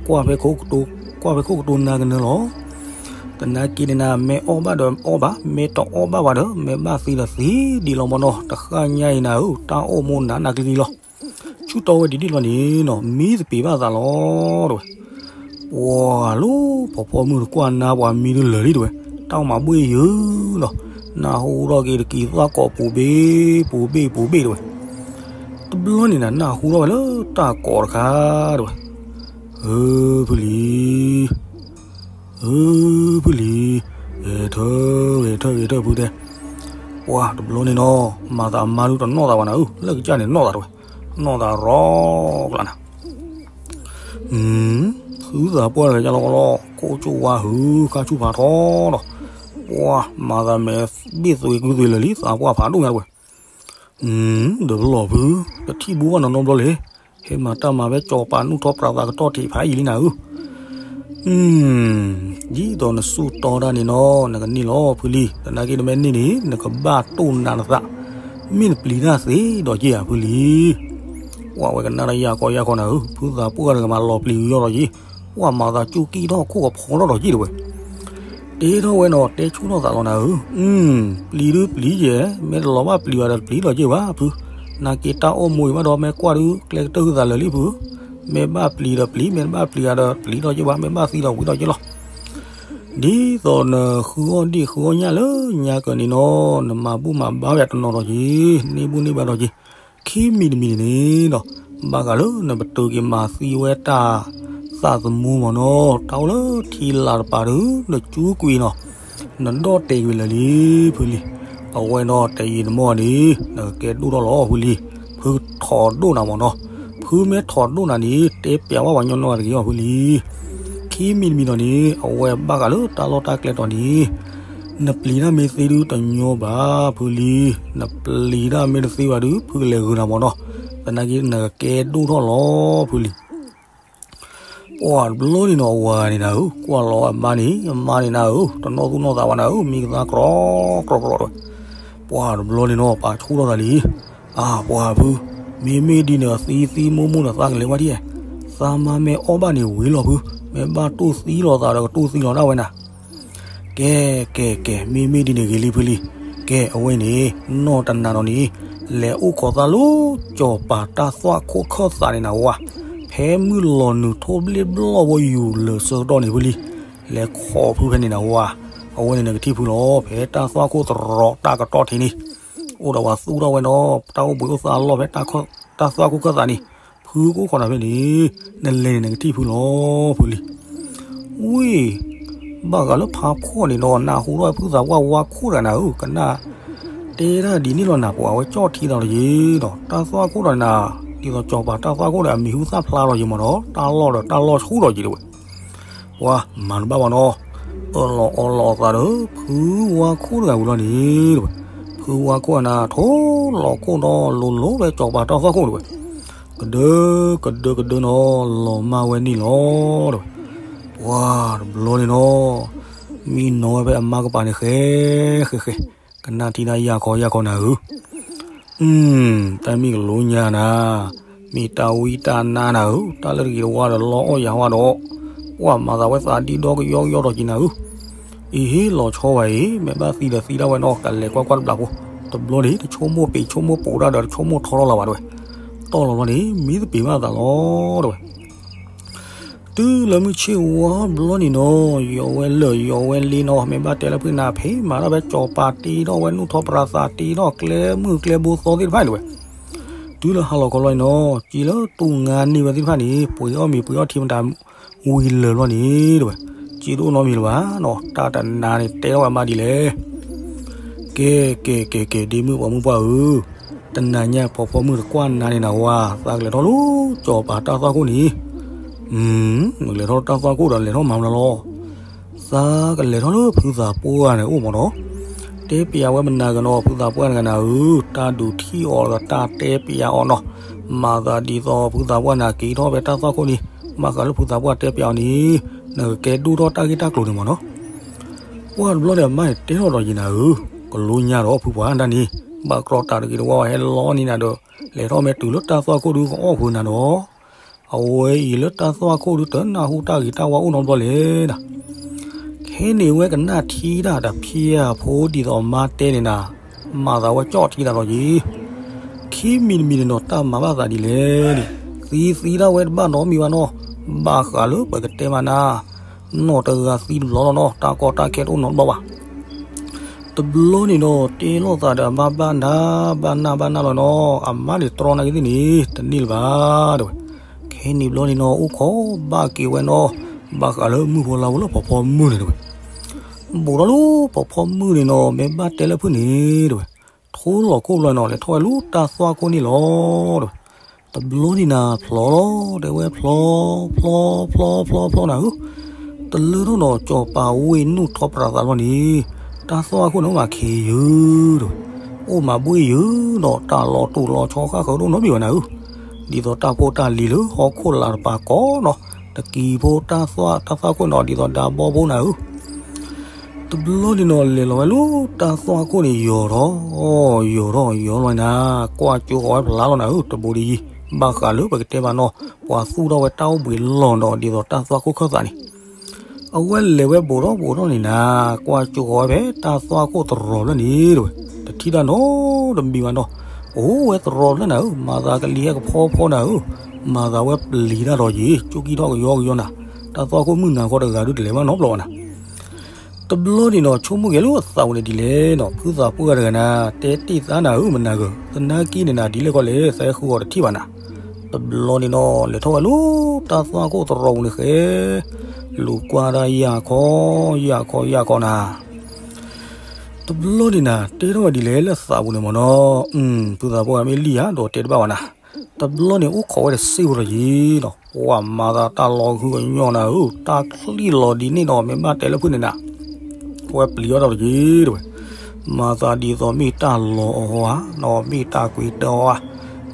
ကွၢ်ဖဲခိၣ်ကတိၤ, ကွၢ်ဖဲခိၣ်ကတိၤနၤကနၢလီၤ. သနာ်က့န့ၣ်နၤ မ့ၢ်အီၣ်ဘၣ်ဒီးအီၣ်ဘၣ်, မ့ၢ်တအီၣ်ဘၣ်ဘၣ်ဒီး မ့ၢ်ဘၣ်သံဒီးသံဒံးလီၤမးနီၤ, တဃၣ်ညါအံၤနၤဧၢ, တၢ်အိၣ်မူနးနးကျံၤကျံၤလီၤ. ဆူၣ်တီဝဲဒ်ဒ်လီၤန့ၣ်နီၤ, မံသပ့ၤဘၣ်သးလီၤတဝဲ. ပှၤလၢဖီဖီမုၢ်တကွၢ်နါပှၤမံဒုလၢာ်လံတဝဲ, တၢ်မၤဘှ့ၣ်ယုာ်နီၤ, နၢ်ဟူထီၣ်က့ၤတကံၤသၣ်ကိးပူၤဘ့ၣ်ပူၤဘ့ၣ်ပူၤဘ့ၣ်တဝဲ. တဘျီန့ၣ်နၤ နၢ်ဟူထီၣ်ဝဲလၢတၢ်ကိးတခါတဝဲ. ဧၢ ဖုလံၤ, ဧၢ ဖုလံၤ, ဂဲၤထၢၣ် ဂဲၤထၢၣ် ဂဲၤထၢၣ်ဖုတဲ, ပှၤတဘျီန့ၣ်နီၤ မၤသးအမါဒုတနီၣ်သးဘၣ်နၤဧၢ, လၢကစၢ်န့ၣ်နီၣ်သးတဝဲ, နီၣ်သးရီကျါနၤ. ဖုသးပှၢ်တဂၤလီၤလီၤ, ကိးကၠိဝါဟု ခါဆူၣ်ဖးထီဒီး, ပှၤမၤသးမဲာ်ဘ့ၣ်သွံးကုသွံးလၢာ်လံ သးပှၢ်ဖးဒိၣ်ညါတဝဲ. ဒီးပလီၢ်ဖု, တထံၣ်ဘိဘၣ်နီတဘျီလဲၣ်, ဟဲမၤတၢ်မၤဖဲစီၤပၤနူၢ်ထီၣ်ပြးသးကတီၢ်ထံးဖးယံာ်လံနၤဧၢ. ဒ်သိးနစူၢ်တီတၢ်န့ၣ်နီၤ နကန့ၢ်လီၤဖုလံၤ, သနာ်က့နမ့ၢ်န့ၢ်န့ၣ် နကဘၣ်တိၢ်နးနသး, မ့ၢ်နပျံၤတၢ်သ့ဒီးက့ၢ်ဧါဖုလံၤ. ပှၤဝဲကနၣ်တၢ်ယၢ်ကီယၢ်ခီနၤဧၢ, ဖုသးပှၢ်တဂၤမၤလီၤပျံၤကယီၢ်ဒီးက့ၢ်, ပှၤမၤသးကၠူၣ်ကံၢ်ထီၣ်ခိၣ်ကဖီထီၣ်ဒီးက့ၢ်တဝဲ. တဲထီၣ်ဝဲနီၤ တဲဆူၣ်ထီၣ်သးလီၤနၤဧၢ, ပျံၤဒုပျံၤယဲၢ်, မ့ၢ်တလီၤဘၣ်ပျံၤဘၣ်ဒီးတပျံၤဒီးက့ၢ်ဘၣ်ဖု, နာ်က့တၢ်အိၣ်မူအံၤဘၣ်ဒီး မ့ၢ်ကွၢ်ဒု ကျဲကတၢၢ်ဟုသးလၢာ်လံဖု, မ့ၢ်ဘၣ်ပျံၤဒီးပျံၤ, မ့ၢ်တဘၣ်ပျံၤဘၣ်ဒီးပျံၤဒီးက့ၢ်ဘၣ်, မ့ၢ်ဘၣ်သံဒီးဝံၤဒီးက့ၢ်လီၤ. ဒ်သိးနဃုအီၣ်ဒ့ၣ်ဃုအီၣ်ညၣ်လၢညါကၢၤန့ၣ်နီၤ, နမၤဘူၣ်မၤဘါဝဲတနီၤဒီးက့ၢ်, န့ၢ်ဘူၣ်န့ၢ်ဘါဒီးက့ၢ်, ခံမံၤတမံၤန့ၣ်နီၤ, ဘၣ်ဃးလၢနပတုာ်က့ၤမၤသံဝဲတၢ်သးသမူမ့ၢ်နီၤ, တၢ်အိၣ်လၢထံလာ်တပၤဒု နကၠူကွံာ်နီၤ, နဒီၣ်တဲာ်ကွံာ်လၢာ်လံဖုလံၤ. အဝဲနီၤ တယံာ်တမီၢ်န့ၣ် နကကဲဒိၣ်ထီၣ်လီၤဖုလံၤ, ဖုကထိးဒိၣ်နၤမ့ၢ်နီၤ, ဖုမ့ၢ်ထိးဒိၣ်နၤန့ၣ် တဲပျးဝဲပှၤညီနီၢ်ဂၤတဂ့ၤအီၤဖုလံၤ. ခံမံၤတမံၤဒီးန့ၣ် အဝဲဘၣ်ဃးလၢတၢ်လီၢ်တၢ်ကျဲတီၤန့ၣ် နပျံၤတၢ်မ့ၢ်သ့ဒုတညီဘၣ်ဖုလံၤ, နပျံၤတၢ်မ့ၢ်တသ့ဘၣ်ဒု ဖုကလဲၤဂုာ်နၤမ့ၢ်နီၤ, သနာ်က့နကကဲဒိၣ်ထီၣ်လီၤဖုလံၤ. ပှၤတဘျီန့ၣ်နီၤ အဝၤန့ၣ်နၤဧၢ, ကွၢ်လီၤအမါန့ၣ်, အမါန့ၣ်နၤဧၢ, တနီၣ်သူၣ်နီၣ်သးဘၣ်နၤဧၢ, မံကသါကြီကြီတဝဲ. ပှၤတဘျီန့ၣ်နီၤ ပာ်ဆူၣ်ထီၣ်သးလံ, အါ ပှၤဖု, မ့မ့ၢ်ဒ်န့ၣ် အသံသံမိၢ်မိၢ်ဒီးသးကလဲၤဝဲဒ်, သးမါမ့ၢ်အီၣ်ဘၣ်န့ၣ်ဝံၤလီၤဖု, မ့ၢ်ဘၣ်တိၢ်သံလိာ်သးဒီးကတိၢ်သံလီၤဒၣ်ဝဲနၤ. ကဲ ကဲ ကဲ မ့မ့ၢ်ဒ်န့ၣ်ဂ့ၤလံဖုလံၤ. ကဲ အဝဲန့ၣ် နီၢ်တနၤဒီးန့ၣ် လဲၤအိၣ်ခိးသးလၢ စီၤပၤတၢ်သွၣ်ခိၣ်ခၢၣ်သးန့ၣ်နဝၤ, ဖဲမုၢ်လီၤနုာ်ထိၣ်ဘျ့ၣ်ဘျီၣ်ဝဲယူၤလၢာ်ဆၢကတီၢ်န့ၣ်ဖုလံၤ. လဲၤခိးဖုဖဲန့ၣ်နဝၤ, အဝဲန့ၣ်နကထံၣ်ဖုလီၤ, ဖဲတၢ်သွၣ်ခိၣ်သရီးတၢ်ကတီၢ်ထံးန့ၣ်, အိၣ်ဒီးပှၤသူၣ်ထီၣ်ဝဲဒီး တၢ်အိၣ်ဘှံးအိၣ်သါအလီၢ်ဖဲ တၢ်သွၣ်ခိၣ်ခၢၣ်သးန့ၣ်, ဖုကအိၣ်ခိးနၤဖဲန့ၣ်, နလဲၤန့ၣ်နကထံၣ်ဖုလီၤဖုလံၤ. ဝ့ၢ်, ဘၣ်ဃးလၢဖးဖှီၣ်န့ၣ်ဒီး နၢ်ဟူထီၣ်ဖုသးပှၢ်ဝါခိၣ်တဂၤနၤဧၢ, ကနၣ် တဲဒၣ်ဒ်န့ၣ်လီၤနၤ ပှၤဝဲကၠီၣ်ထံသးလီၤယံၤဒီး တၢ်သွၣ်ခိၣ်ဒီးနၤ, ဒ်သိးစီၤပၤတၢ်သွၣ်ခိၣ်ဒီးအမံၤဟူသၣ်ဖျါလီၤယံၤမ့ၢ်နီၤ, တၢ်လီၢ်ဒီးတၢ်လီၢ်ဆူၣ်ဒီးယံၤတဝဲ, ပှၤမၤတဘၣ်ဘၣ်နီၤ, အၢၣ်လီၤအီလီၤအသးဒီး ဖုဝါခိၣ်တဂၤဝံၤလီၤန့ၣ်တဝဲ, ဖုဝါခိၣ်အနၤ ထိလီၤခိၣ်ဒီးလိၤလိၤဝဲစီၤပၤတၢ်သွၣ်ခိၣ်တဝဲ, ကဒၢ ကဒၢကဒၢနီၤ လီၤမၢ်ဝဲန့ၣ်လီၤတဝဲ, ပှၤတဘျီန့ၣ်နီၤ မံနီၤဝဲဖဲအမါကပၤန့ၣ် ဃဲ ဃဲ ဃဲ, ကနၣ်ထံၣ်ဒၣ်ယၢ်ခီယၢ်ခီနၤဧၢ, အု တၢ်မ့ၢ်ကလိညါနၤ, မ့ၢ်တၢ်ဝံတၢ်နါနၤဧၢ, တၢ်လၢတဂ့ၤတဝါဒီးလီအီၣ်ယၤဝါဒီး, ပှၤမၤသးဝဲသးဒံဒီကယီကယီဒီးက့ၤနၤဧၢ, အံၤဟ့ၣ်လီၤဆီဝဲအံၤ မ့ၢ်ဘၣ်သံဒီးသံဒၣ်ဝဲနီၤ ကလဲၤကွၢ်ကွၢ်တဘျီဖိ, တဘျီန့ၣ် တဆိကမိၣ်ပ့ၤဆိကမိၣ်ပိာ်ဒၣ်ဒီးတဆိကမိၣ်ထီထီၣ်လၢၤဘၣ်တဝဲ, တီၢ်လီၤဘျီန့ၣ် မံသပ့ၤဘၣ်သးလီၤတဝဲ တုၤလၢမုၢ်ဆ့ၣ်ဝါဘျီန့ၣ်နီၤ, ယီၤဝဲလၢာ်ယီၤဝဲလ့နီၤ, မ့ၢ်ဘၣ်တဲလၢဖုနၤ ဖံးမၤထီၣ်ဖဲစီၤပၤတ့ထီၣ်ဝဲနူၢ်ထီၣ်ပြးသးတ့ထီၣ်ကျဲမုၢ်ကျဲဘိသီသ့ၣ်တဖၣ်န့ၣ်တဝဲ, တုၤလၢဟါလီၤခီလီၤန့ၣ်နီၤ, စံးလၢတူၢ်ငါန့ၢ်ဝဲသ့ၣ်တဖၣ်န့ၣ် ပှ့ၤအီၣ်မ့ၤပှ့ၤအီၣ်ထံမတၤ ဝံၤလၢာ်ဘျီန့ၣ်တဝဲ, စံးတအိၣ်နီတမံၤလၢၤဘၣ်နီၤ, တၢ်တနါန့ၣ်တဲထီၣ်ဝဲမါဒ်လဲၣ် ကဲ ကဲ ကဲ ကဲ ဒ့မုၣ်ပှၤမုၣ်ပှၢ်ဧၢ, တနၤညါဖီဖီမုၢ်တကွၢ်နၤန့ၣ်နၤဝါ, သးကလဲၤထီၣ်လၢစီၤပၤတၢ်သွၣ်ခိၣ်န့ၣ်, လဲၤထီၣ်တၢ်သွၣ်ခိၣ်ဒီးလဲၤထီၣ်မၤမနုၤလီၤ, သးကလဲၤထီၣ်လၢဖုသးပှၢ်န့ၣ်အိၣ်မ့ၢ်နီၤ, တဲပျးဝဲမနၤကနီၤ ဖုသးပှၢ်နဂၤနၤဧၢ, တၢ်ဒုးထံၣ်အီၤဒီးတၢ်တဲပျးအီၤနီၤ, မၤသးဒ်သိးဖုသးပှၢ်နၤက့ၤထီၣ်ဖဲတၢ်သွၣ်ခိၣ်န့ၣ်, ဘၣ်ဃးလၢဖုသးပှၢ်တဲပျးအီၤန့ၣ်, နကကဲဒိၣ်ထီၣ်တၢ်ဂ့ၢ်တၢ်ကျိၤန့ၣ်မ့ၢ်နီၤ ပှၢ်တဘျီဒီးအမါန့ၣ်တဲထီၣ်ဒီးယံၤနၤဧၢ, ကလိညါဒီးဖုပှၢ်ဒၣ်န့ၣ်, ဘၣ်ကြီတးတဂ့ၤတဝါဝဲဟဲလီၤန့ၢ်နၤဒီး, လဲၤထီၣ်မ့ၢ်တုၤလၢတၢ်သွၣ်ခိၣ်ဒုကအီၣ်ဖုးနၤဒီး, အဝဲအံၤလၢတၢ်သွၣ်ခိၣ်ဒုတနၢ်ဟူတၢ်ဂ့ၤတၢ်ဝါအိၣ်နီတဘျီလဲၣ်နၤ ခဲန့ၣ်ဝဲကနၣ်ထံဒၣ်တဖံးအဖိဒ်သိးအမါတဲန့ၣ်နၤ, မၤသးဝဲကၠီၣ်ထံသးလီၤယံၤ, ခံမံၤတမံၤန့ၣ်နီၤ တၢ်မၤဘၣ်သးဒ်လဲၣ်န့ၣ်, သံသံဒၣ်ဝဲတဘၣ်နီတမံၤဘၣ်နီၤ, ဘၣ်ဃးလၢပကတဲမးနၤ, နီၢ်တဂၤသံတဘျီလီၤနီၤ, တၢ်ကီတၢ်ခဲတအိၣ်နီတဘျီဘၣ် တဘျီန့ၣ်နီၤ တဲလိာ်သးဒီးအမါဘၣ်နၢ်ဘၣ်နၢ်ဘၣ်နၢ်လီၤနီၤ, အမါန့ၣ်တြီနာ်က့သ့ၣ်န့ၣ် တန့ၢ်လၢၤဘၣ်တဝဲ, ခဲန့ၣ်ဘျီန့ၣ်နီၤ အိၣ်ခိးဘၣ်က့ၤဝဲနီၤ, ဘၣ်ဃးလၢမုၢ်ဖိလါဖိလၢဖီဖီမုၢ်န့ၣ်တဝဲ, ဘူးထီၣ်လၢဖီဖီမုၢ်န့ၣ်နီၤ မ့ၢ်ဘၣ်တဲလၢဖုန့ၣ်တဝဲ, ထိလီၤခိၣ်ဘျီနီၤ လဲၤထီၣ်ဝဲလၢတၢ်သွၣ်ခိၣ်န့ၣ်လီၤတဝဲ, တဘျီန့ၣ်နၤဖျီလီၤ တဲဝဲဖျီ ဖျီ ဖျီ ဖျီ ဖျီနၤဧၢ တလၢထီၣ်ဒီးစီၤပၤဝ့ၢ်နူၢ်ထီၣ်ပြးသးလီၤန့ၣ်, တၢ်သွၣ်ခိၣ်န့ၣ်အိၣ်မးခ့ယုၢ်တဝဲ, အိၣ်မးဘှ့ၣ်ယုၢ်ဒီးတၢ်လီၤတူာ်လီၤဆီဃၣ်ဃၢၤတအိၣ်နီတမံၤဘၣ်နၤဧၢ, ဒ်သိးတၢ်ဖိတၢ်လံၤလၢဟီၣ်ခိၣ်လာ်တပၤကိးနီၤ, တကံၤဖိတၢ်သွၣ်တၢ်သွၣ်ခိၣ်နီၤ ဒ်သိးဒါဘီဖိနၤဧၢ တဘျီန့ၣ်နီၤ လဲၤလီၤဝဲလၢတၢ်သွၣ်ခိၣ်န့ၣ် ယီၤထီၣ် ယီၤထီၣ်ယီၤလီၤနၤ, ကွၢ်ကၠိဃီၤဝဲဖျါလီၤနၤဧၢ တဘိဒ်ယံၤ, ဘၣ်ဃးလၢပကတဲမးနီၤ ပှၤသူၣ်ထီၣ်ဝဲတၢ်အိၣ်ဘှံးလီၢ်ဒီး ဒ်သိးတၢ်သွၣ်ခိၣ်ခၢၣ်သးန့ၣ်, အဝဲလဲၤဝဲဘူးထီၣ်ဘူးထီၣ်န့ၣ်နၤ, ကွၢ်ကၠိဃီၤဝဲဖဲတၢ်သွၣ်ခိၣ်တရီးဖျၢၣ်န့ၣ်တဝဲ, တထံၣ်တၢ်နီတမံၤဘၣ်နီၤ, အိၣ်ဝဲတရီးဖျၢၣ်နၤဧၢ, မၤသးကလံၤဟဲကဖီဖီနၤဧၢ, မၤသးဝဲပျံၤတၢ်ဒီးယံၤ ကၠိကံၢ်ထီၣ်ကယီကယီနၤ, တၢ်သွၣ်ခိၣ်မုၢ်နၤဃီတဂၤဒုတလဲၤဘၣ်နီတဘျီဘၣ်နၤ တဘျီန့ၣ်နီၤ ဆိကမိၣ်က့ၤလၢအသးပူၤန့ၣ်ဒ်လဲၣ်နီၤ, ဖုသးပှၢ်တဂၤနၤ တဲတ့ၢ်သးနၤဧၢ မနၤဂၢၢ်, သနာ်က့န့ၣ်နၤ ဒ်လဲၣ်ကီလဲၣ် သးဃုအီၤတထံၣ်ဘၣ်နၤ, တဘျီန့ၣ်နီၤ လဲၤထီၣ်ဝဲလၢတၢ်သွၣ်ခိၣ်တရီးပူၤန့ၣ်ဃဲ, လူၤကွၢ်တၢ်ယၢ်ခီ ယၢ်ခီ ယၢ်ခီနၤ တဘျီန့ၣ်နၤ တဲထီၣ်ဝဲဒ်လဲၣ်လၢသးပူၤန့ၣ်မ့ၢ်နီၤ, ဖုသးပှၢ်မ့ၢ်လံၣ်ဧါ ဒီးတဲတဘၣ်ဘၣ်နၤ, တဘျီန့ၣ် အိၣ်ခိးဝဲတစ့ၢ်ဖိလီၤယံၤနီၤ, ပှၤမၤသးတၢ်လီၤဟုကညီၢ်နၤဧၢ, တၢ်ချံၣ်လီၤဒ်န့ၣ်နီၤ မ့ၢ်ဘၣ်တဲလၢဖုန့ၣ်နၤ, ဝဲပျံၤအီၤဒီးတယံၤတဝဲ, မၤသးဒ်သိးမ့ၢ်တၢ်လီၤအီၤဧါ, မ့ၢ်တၢ်ကွံာ်တၢ်အီၤဧါ,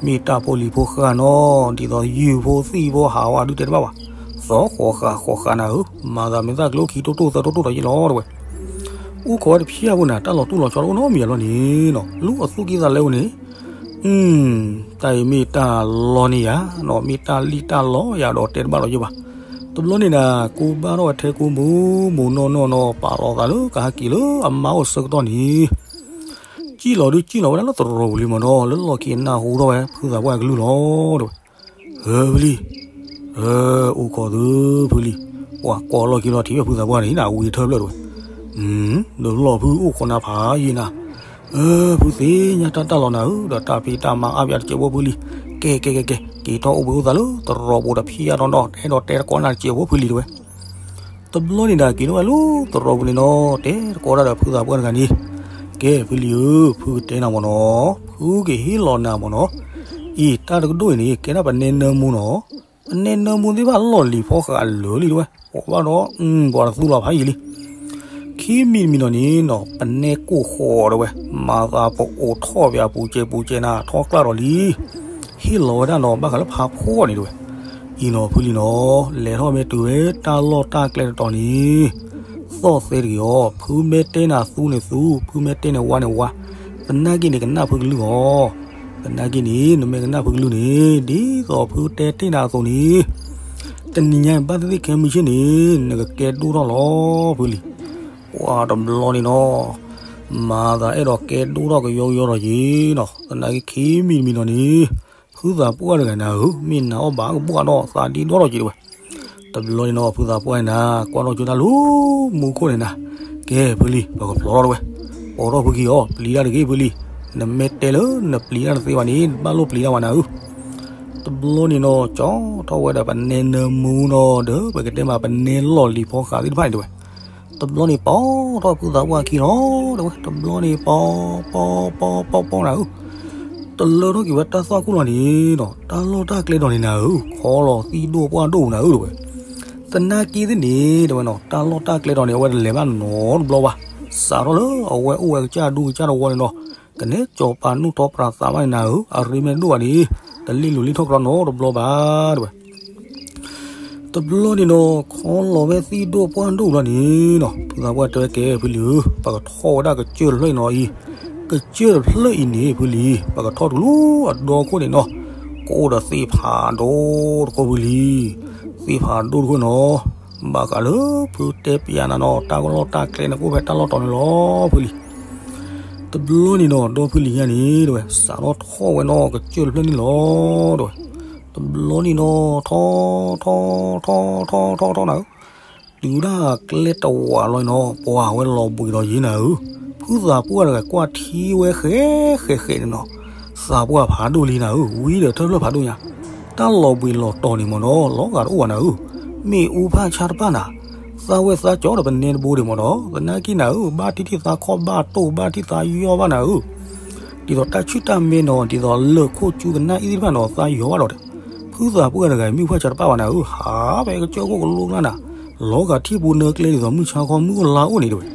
မ့ၢ်တၢ်ဖိလံၤဖိဃၢ်နီၤ, ဒ်သိးယုၢ်ဖိသံၣ်ဖိဟးဝဲဒုတဲတဘၣ်ဘၣ်, သီဃီၤဃာ်ဃီၤဃာ်နၤဧၢ, မၤသးမ့ၢ်သၣ်ကျိခံတိတိၢ်သၢတိတိၢ်ဒီးယံၤလီၤတဝဲ အိၣ်ခိးဝဲတဖျၢၣ်ဖိန့ၣ် တၢ်လီၤတူၢ်လီၤဆီတအိၣ်နီတမံၤအလီၢ်န့ၣ်နီၤ, လူၤအသူၣ်ကံၢ်သးလဲအိၣ်န့ၣ်, အု တၢ်အံၤမ့ၢ်တၢ်လီန့ၢ်ယၤနီၤ, မ့ၢ်တၢ်လံၣ်တၢ်လီယၤဒီးတဲတဘၣ်ဒီးယဘၣ်, တဘျီန့ၣ်နၤ ကူဘၣ်ထီၣ်ဝဲထဲကူမူးမူးနီၢ်နီၢ်နီၤ, ပာ်လီၤသးလၢကဟဲက့ၤလၢအမါအိၣ်ဆၢကတီၢ်န့ၣ်, စံၣ်လီၤဒုစံၣ်လီၤဝဲဒၣ်လၢတရီးပူၤလံမ့ၢ်နီၤ, လၢလီၢ်ခံအနၢ်ဟူထီၣ်ဝဲ ဖုသးပှၢ်အကလုၢ်လီၤတဝဲ ဧၢ ဖုလံၤ, ဧၢ အိၣ်ခိးသုဖုလံၤ, ပှၤကိးလီၢ်ခံလီၤထံးဖုသးပှၢ်န့ၣ် နဝံၤထၢဖျၢၣ်တဝဲ, ဒီးလီၢ်ဖုအိၣ်ခိးနၤဖးယံာ်နၤ, ဧၢ ဖုသ့ၣ်ညါတၢ်တၢ်လီၤနၤဧၢ, ဒီးတၢ်ဖံးတၢ်မၤအါပၠးတစဲးဖိဖုလံၤ, ကဲ ကဲ ကဲ ကဲ က့ၤထီၣ်အိၣ်ဘှံးအိၣ်သါလၢတရီးပူၤဒီးဖံးယါဒီးဒီး အဲၣ်ဒိးတဲတကိးနၤတစဲးဖိဖုလံၤတဝဲ တဘျီန့ၣ်ဒီး က့ၤထီၣ်ဝဲလၢတရီးပူၤန့ၣ်နီၤ, တဲတကိးတၢ်ဒီးဖုသးပှၢ်တဂၤန့ၣ်, က ကဲ ဖုလံၤဧၢ, ဖုကတဲနၤမ့ၢ်နီၤ, ဖုကဟ့ၣ်လီၤနၤမ့ၢ်နီၤ, အံၤ တၢ်တကဒိၣ်အံၤန့ၣ် ကဲဒၣ်ပနဲနၢမူနီၤ, ပနဲနၢမူသ့ၣ်တဖၣ်လီၢ်လံၤဖီဃးလၢာ်လံတဝဲ, အိၣ်ဘၣ်ဒီး ပှၤတသူလီၤဖးယံာ်လံ ခံမံၤတမံၤနီၤန့ၣ်နီၤ ပနဲကိၢ်ဃီတဝဲ, မၤသးပအိၣ်ထီၣ်ပၠးပူၤစဲးပူၤစဲးနၤ ထီၣ်ကျၢ်ဒီးလံ, ဟ့ၣ်လီၤဝဲဒၣ်နီၤ ဘၣ်ဃးလၢဖးဖှီၣ်န့ၣ်တဝဲ, အံၤနီၤဖုလံၤနီၤ, လဲၤထီၣ်မ့ၢ်တုၤဝဲတၢ်လီၢ်တၢ်ကျဲတတီၤန့ၣ်, သီၣ်သဲတဂ့ၤအီၤ, ဖုမ့ၢ်တဲနၤသူန့ၣ်သူ, ဖုမ့ၢ်တဲန့ၣ်ဝါန့ၣ်ဝါ, သနာ်က့န့ၣ်ကနၣ်ဖုကလုၢ်အီၤ, သနာ်က့န့ၣ် နမ့ၢ်ကနၣ်ဖုကလုၢ်န့ၣ် ဒ်သိးဖုတဲတ့ၢ်နၤအသိးန့ၣ် တနံၤညါဘၣ်သ့ၣ်သ့ၣ်ခဲမုၢ်ဆ့ၣ်န့ၣ် နကကဲဒိၣ်ထီၣ်လီၤဖုလံၤ, ပှၤတဘျီန့ၣ်နီၤ, မၤသးအဲၣ်ဒိးကဲဒိၣ်ထီၣ်ကယီကယီဒီးယံၤနီၤ, သနာ်က့ခံမံၤတမံၤနီၤန့ၣ်, ဖုသးပှၢ်တဂၤနၤဧၢ, မ့ၢ်နၤအီၣ်ဘၣ်ကဘှၣ်ဒီးသးဒ့ဒီထီၣ်က့ၤတဝဲ, တဘျီန့ၣ်နီၤ ဖုသးပှၢ်န့ၣ်နၤ ကွၢ်ထီၣ်ကၠိတၢ်လၢမူခိၣ်န့ၣ်နၤ, ကဲဖုလံၤ ပကဖျီထီၣ်တဝဲ, ပိာ်ထီၣ်ဖုခံအီၤ ပျံၤတၢ်တဂ့ၤဖုလံၤ, နမ့ၢ်တဲလၢနပျံၤတၢ်တသ့ဘၣ်န့ၣ် နဘၣ်လိၣ်ပျံၤတၢ်ဝဲနၤဧၢ တဘျီန့ၣ်နီၤ ကၠီထီၣ်ဝဲဒၣ်ပနဲနၢမူနီၤ ဒီးပကတဲမးပနဲလီၢ်လံၤဖီဃးသ့ၣ်တဖၣ်န့ၣ်တဝဲ, တဘျီန့ၣ်ပိာ်ထီၣ်ဖုသးပှၢ်ခံလီၤတဝဲ, တဘျီန့ၣ်ပိာ်ပိာ်ပိာ်ပိာ်ပိာ်နၤဧၢ, တလၢထီၣ်က့ၤဝဲတၢ်သွၣ်ခိၣ်လီၤန့ၣ်နီၤ တၢ်လီၢ်တၢ်ကျဲတီၤန့ၣ်နၤဧၢ, ခီလီၤသံၣ်ဒိၣ်ပှၢ်ဒိၣ်နၤဧၢတဝဲ, သနာ်က့သ့ၣ်န့ၣ် တဝဲနီၤ တၢ်လီၢ်တၢ်ကျဲတီၤန့ၣ် အဝဲတလဲၤဘၣ်နီတဘျီဘၣ်, စးထီၣ်လၢအဝဲအိၣ်ဝဲကစၢ်ဒူကစၢ်တဝီန့ၣ်နီၤ, ကနဲကၠီၤပၤနူၢ်ထီပြးသးဘၣ်န့ၣ်နၤဧၢ, အရ့မ့ၢ်ဒိၣ်ဘၣ်န့ၣ် တလ့ၣ်လိၤလ့ၣ်ထီၣ်ကရီနီတဘျီဘၣ်တဝဲ တဘျီန့ၣ်နီၤ ခီလီၤဝဲသံၣ်ဒိၣ်ပှၢ်ဒိၣ်လီၤန့ၣ်နီၤ ဖုသးပှၢ်တဲဝဲကဲဖုလံၤဧၢ, ပကထီၣ်ဝဲဒၣ်ကစၢၢ်တဖျၢၣ်အံၤနီၤအံၤ, ကစၢၢ်တဖျၢၣ်အံၤန့ၣ် ဖုလံၤ ပကထီၣ်တုၤလၢအဒီခိၣ်န့ၣ်နီၤ, ကအိၣ်ဒီးသ့ၣ်ဖးဒိၣ်တခိၣ်ဖုလံၤ, သ့ၣ်ဖးဒိၣ်တခိၣ်နီၤ, ဘၣ်ဃးလၢဖုတဲပျးနၤနီၤ တၢ်လီၢ်တၢ်ကျဲန့ၣ် ကအိၣ်ဖဲတၢ်လီၢ်တီၤန့ၣ်လီၤဖုလံၤ တဘျီန့ၣ်နီၤ ဒီဖုလံၤညါန့ၣ် တဝဲ စးထီၣ်ထီၣ်ဝဲနီၤ ကစၢၢ်တဖျၢၣ်န့ၣ်လီၤ တဝဲ, တဘျီန့ၣ်နီၤ ထီ ထီ ထီ ထီ ထီ ထီ ထီ နၤဧၢ, တုၤဒၣ်ကျဲတဝးလီၤနီၤ ပှၤဝဲလီၤဘှံးဒီးယ့ၤနၤဧၢ, ဖုသးပှၢ်တဂၤကွၢ်ထံဝဲဃဲဃဲဃဲန့ၣ်နီၤ, သးပှၢ်ဖးဒိၣ်လံနၤဧၢ, ဝံၤဒီးထၢဖျၢၣ်ဖးဒိၣ်ညါ, တၢ်လီၤဘှံးလီၤတီၤန့ၣ်မ့ၢ်နီၤ လီၤဂာ်တအိၣ်ဘၣ်နၤဧၢ, မ့ၣ်အူဖးဆါတပၣ်နၤ သးဝဲသးကၠီဒီးပနဲတဘိဒံးမ့ၢ်နီၤ, သနာ်က့နၤဧၢ ဘၣ်ထံၣ်ထံၣ်သးခီၣ်ဘၣ်တိၢ် ဘၣ်ထံၣ်သးယီၢ်ဘၣ်နၤဧၢ, ဒ်သိးတၢ်ဆူၣ်တၢ်မဲနီၤ ဒ်သိးလၢၢ်ခိၣ်ကၠူကနၣ်အံၤသ့ၣ်တဖၣ်နီၤ သးယီၢ်ဘၣ်ဒီး, ဖုသးပှၢ်တဂၤမ့ၣ်အူဖးဆါတပၣ်ဘၣ်နၤဧၢ, ဟးဖဲကစၢၢ်ခိၣ်ကလိကျါနၤ, လီၤဂာ်ထံၣ်ပူၤနၢကျဲဒ်သိးမုၢ်ဆါခီမုၢ်အိၣ်လါအိၣ်န့ၣ်တဝဲ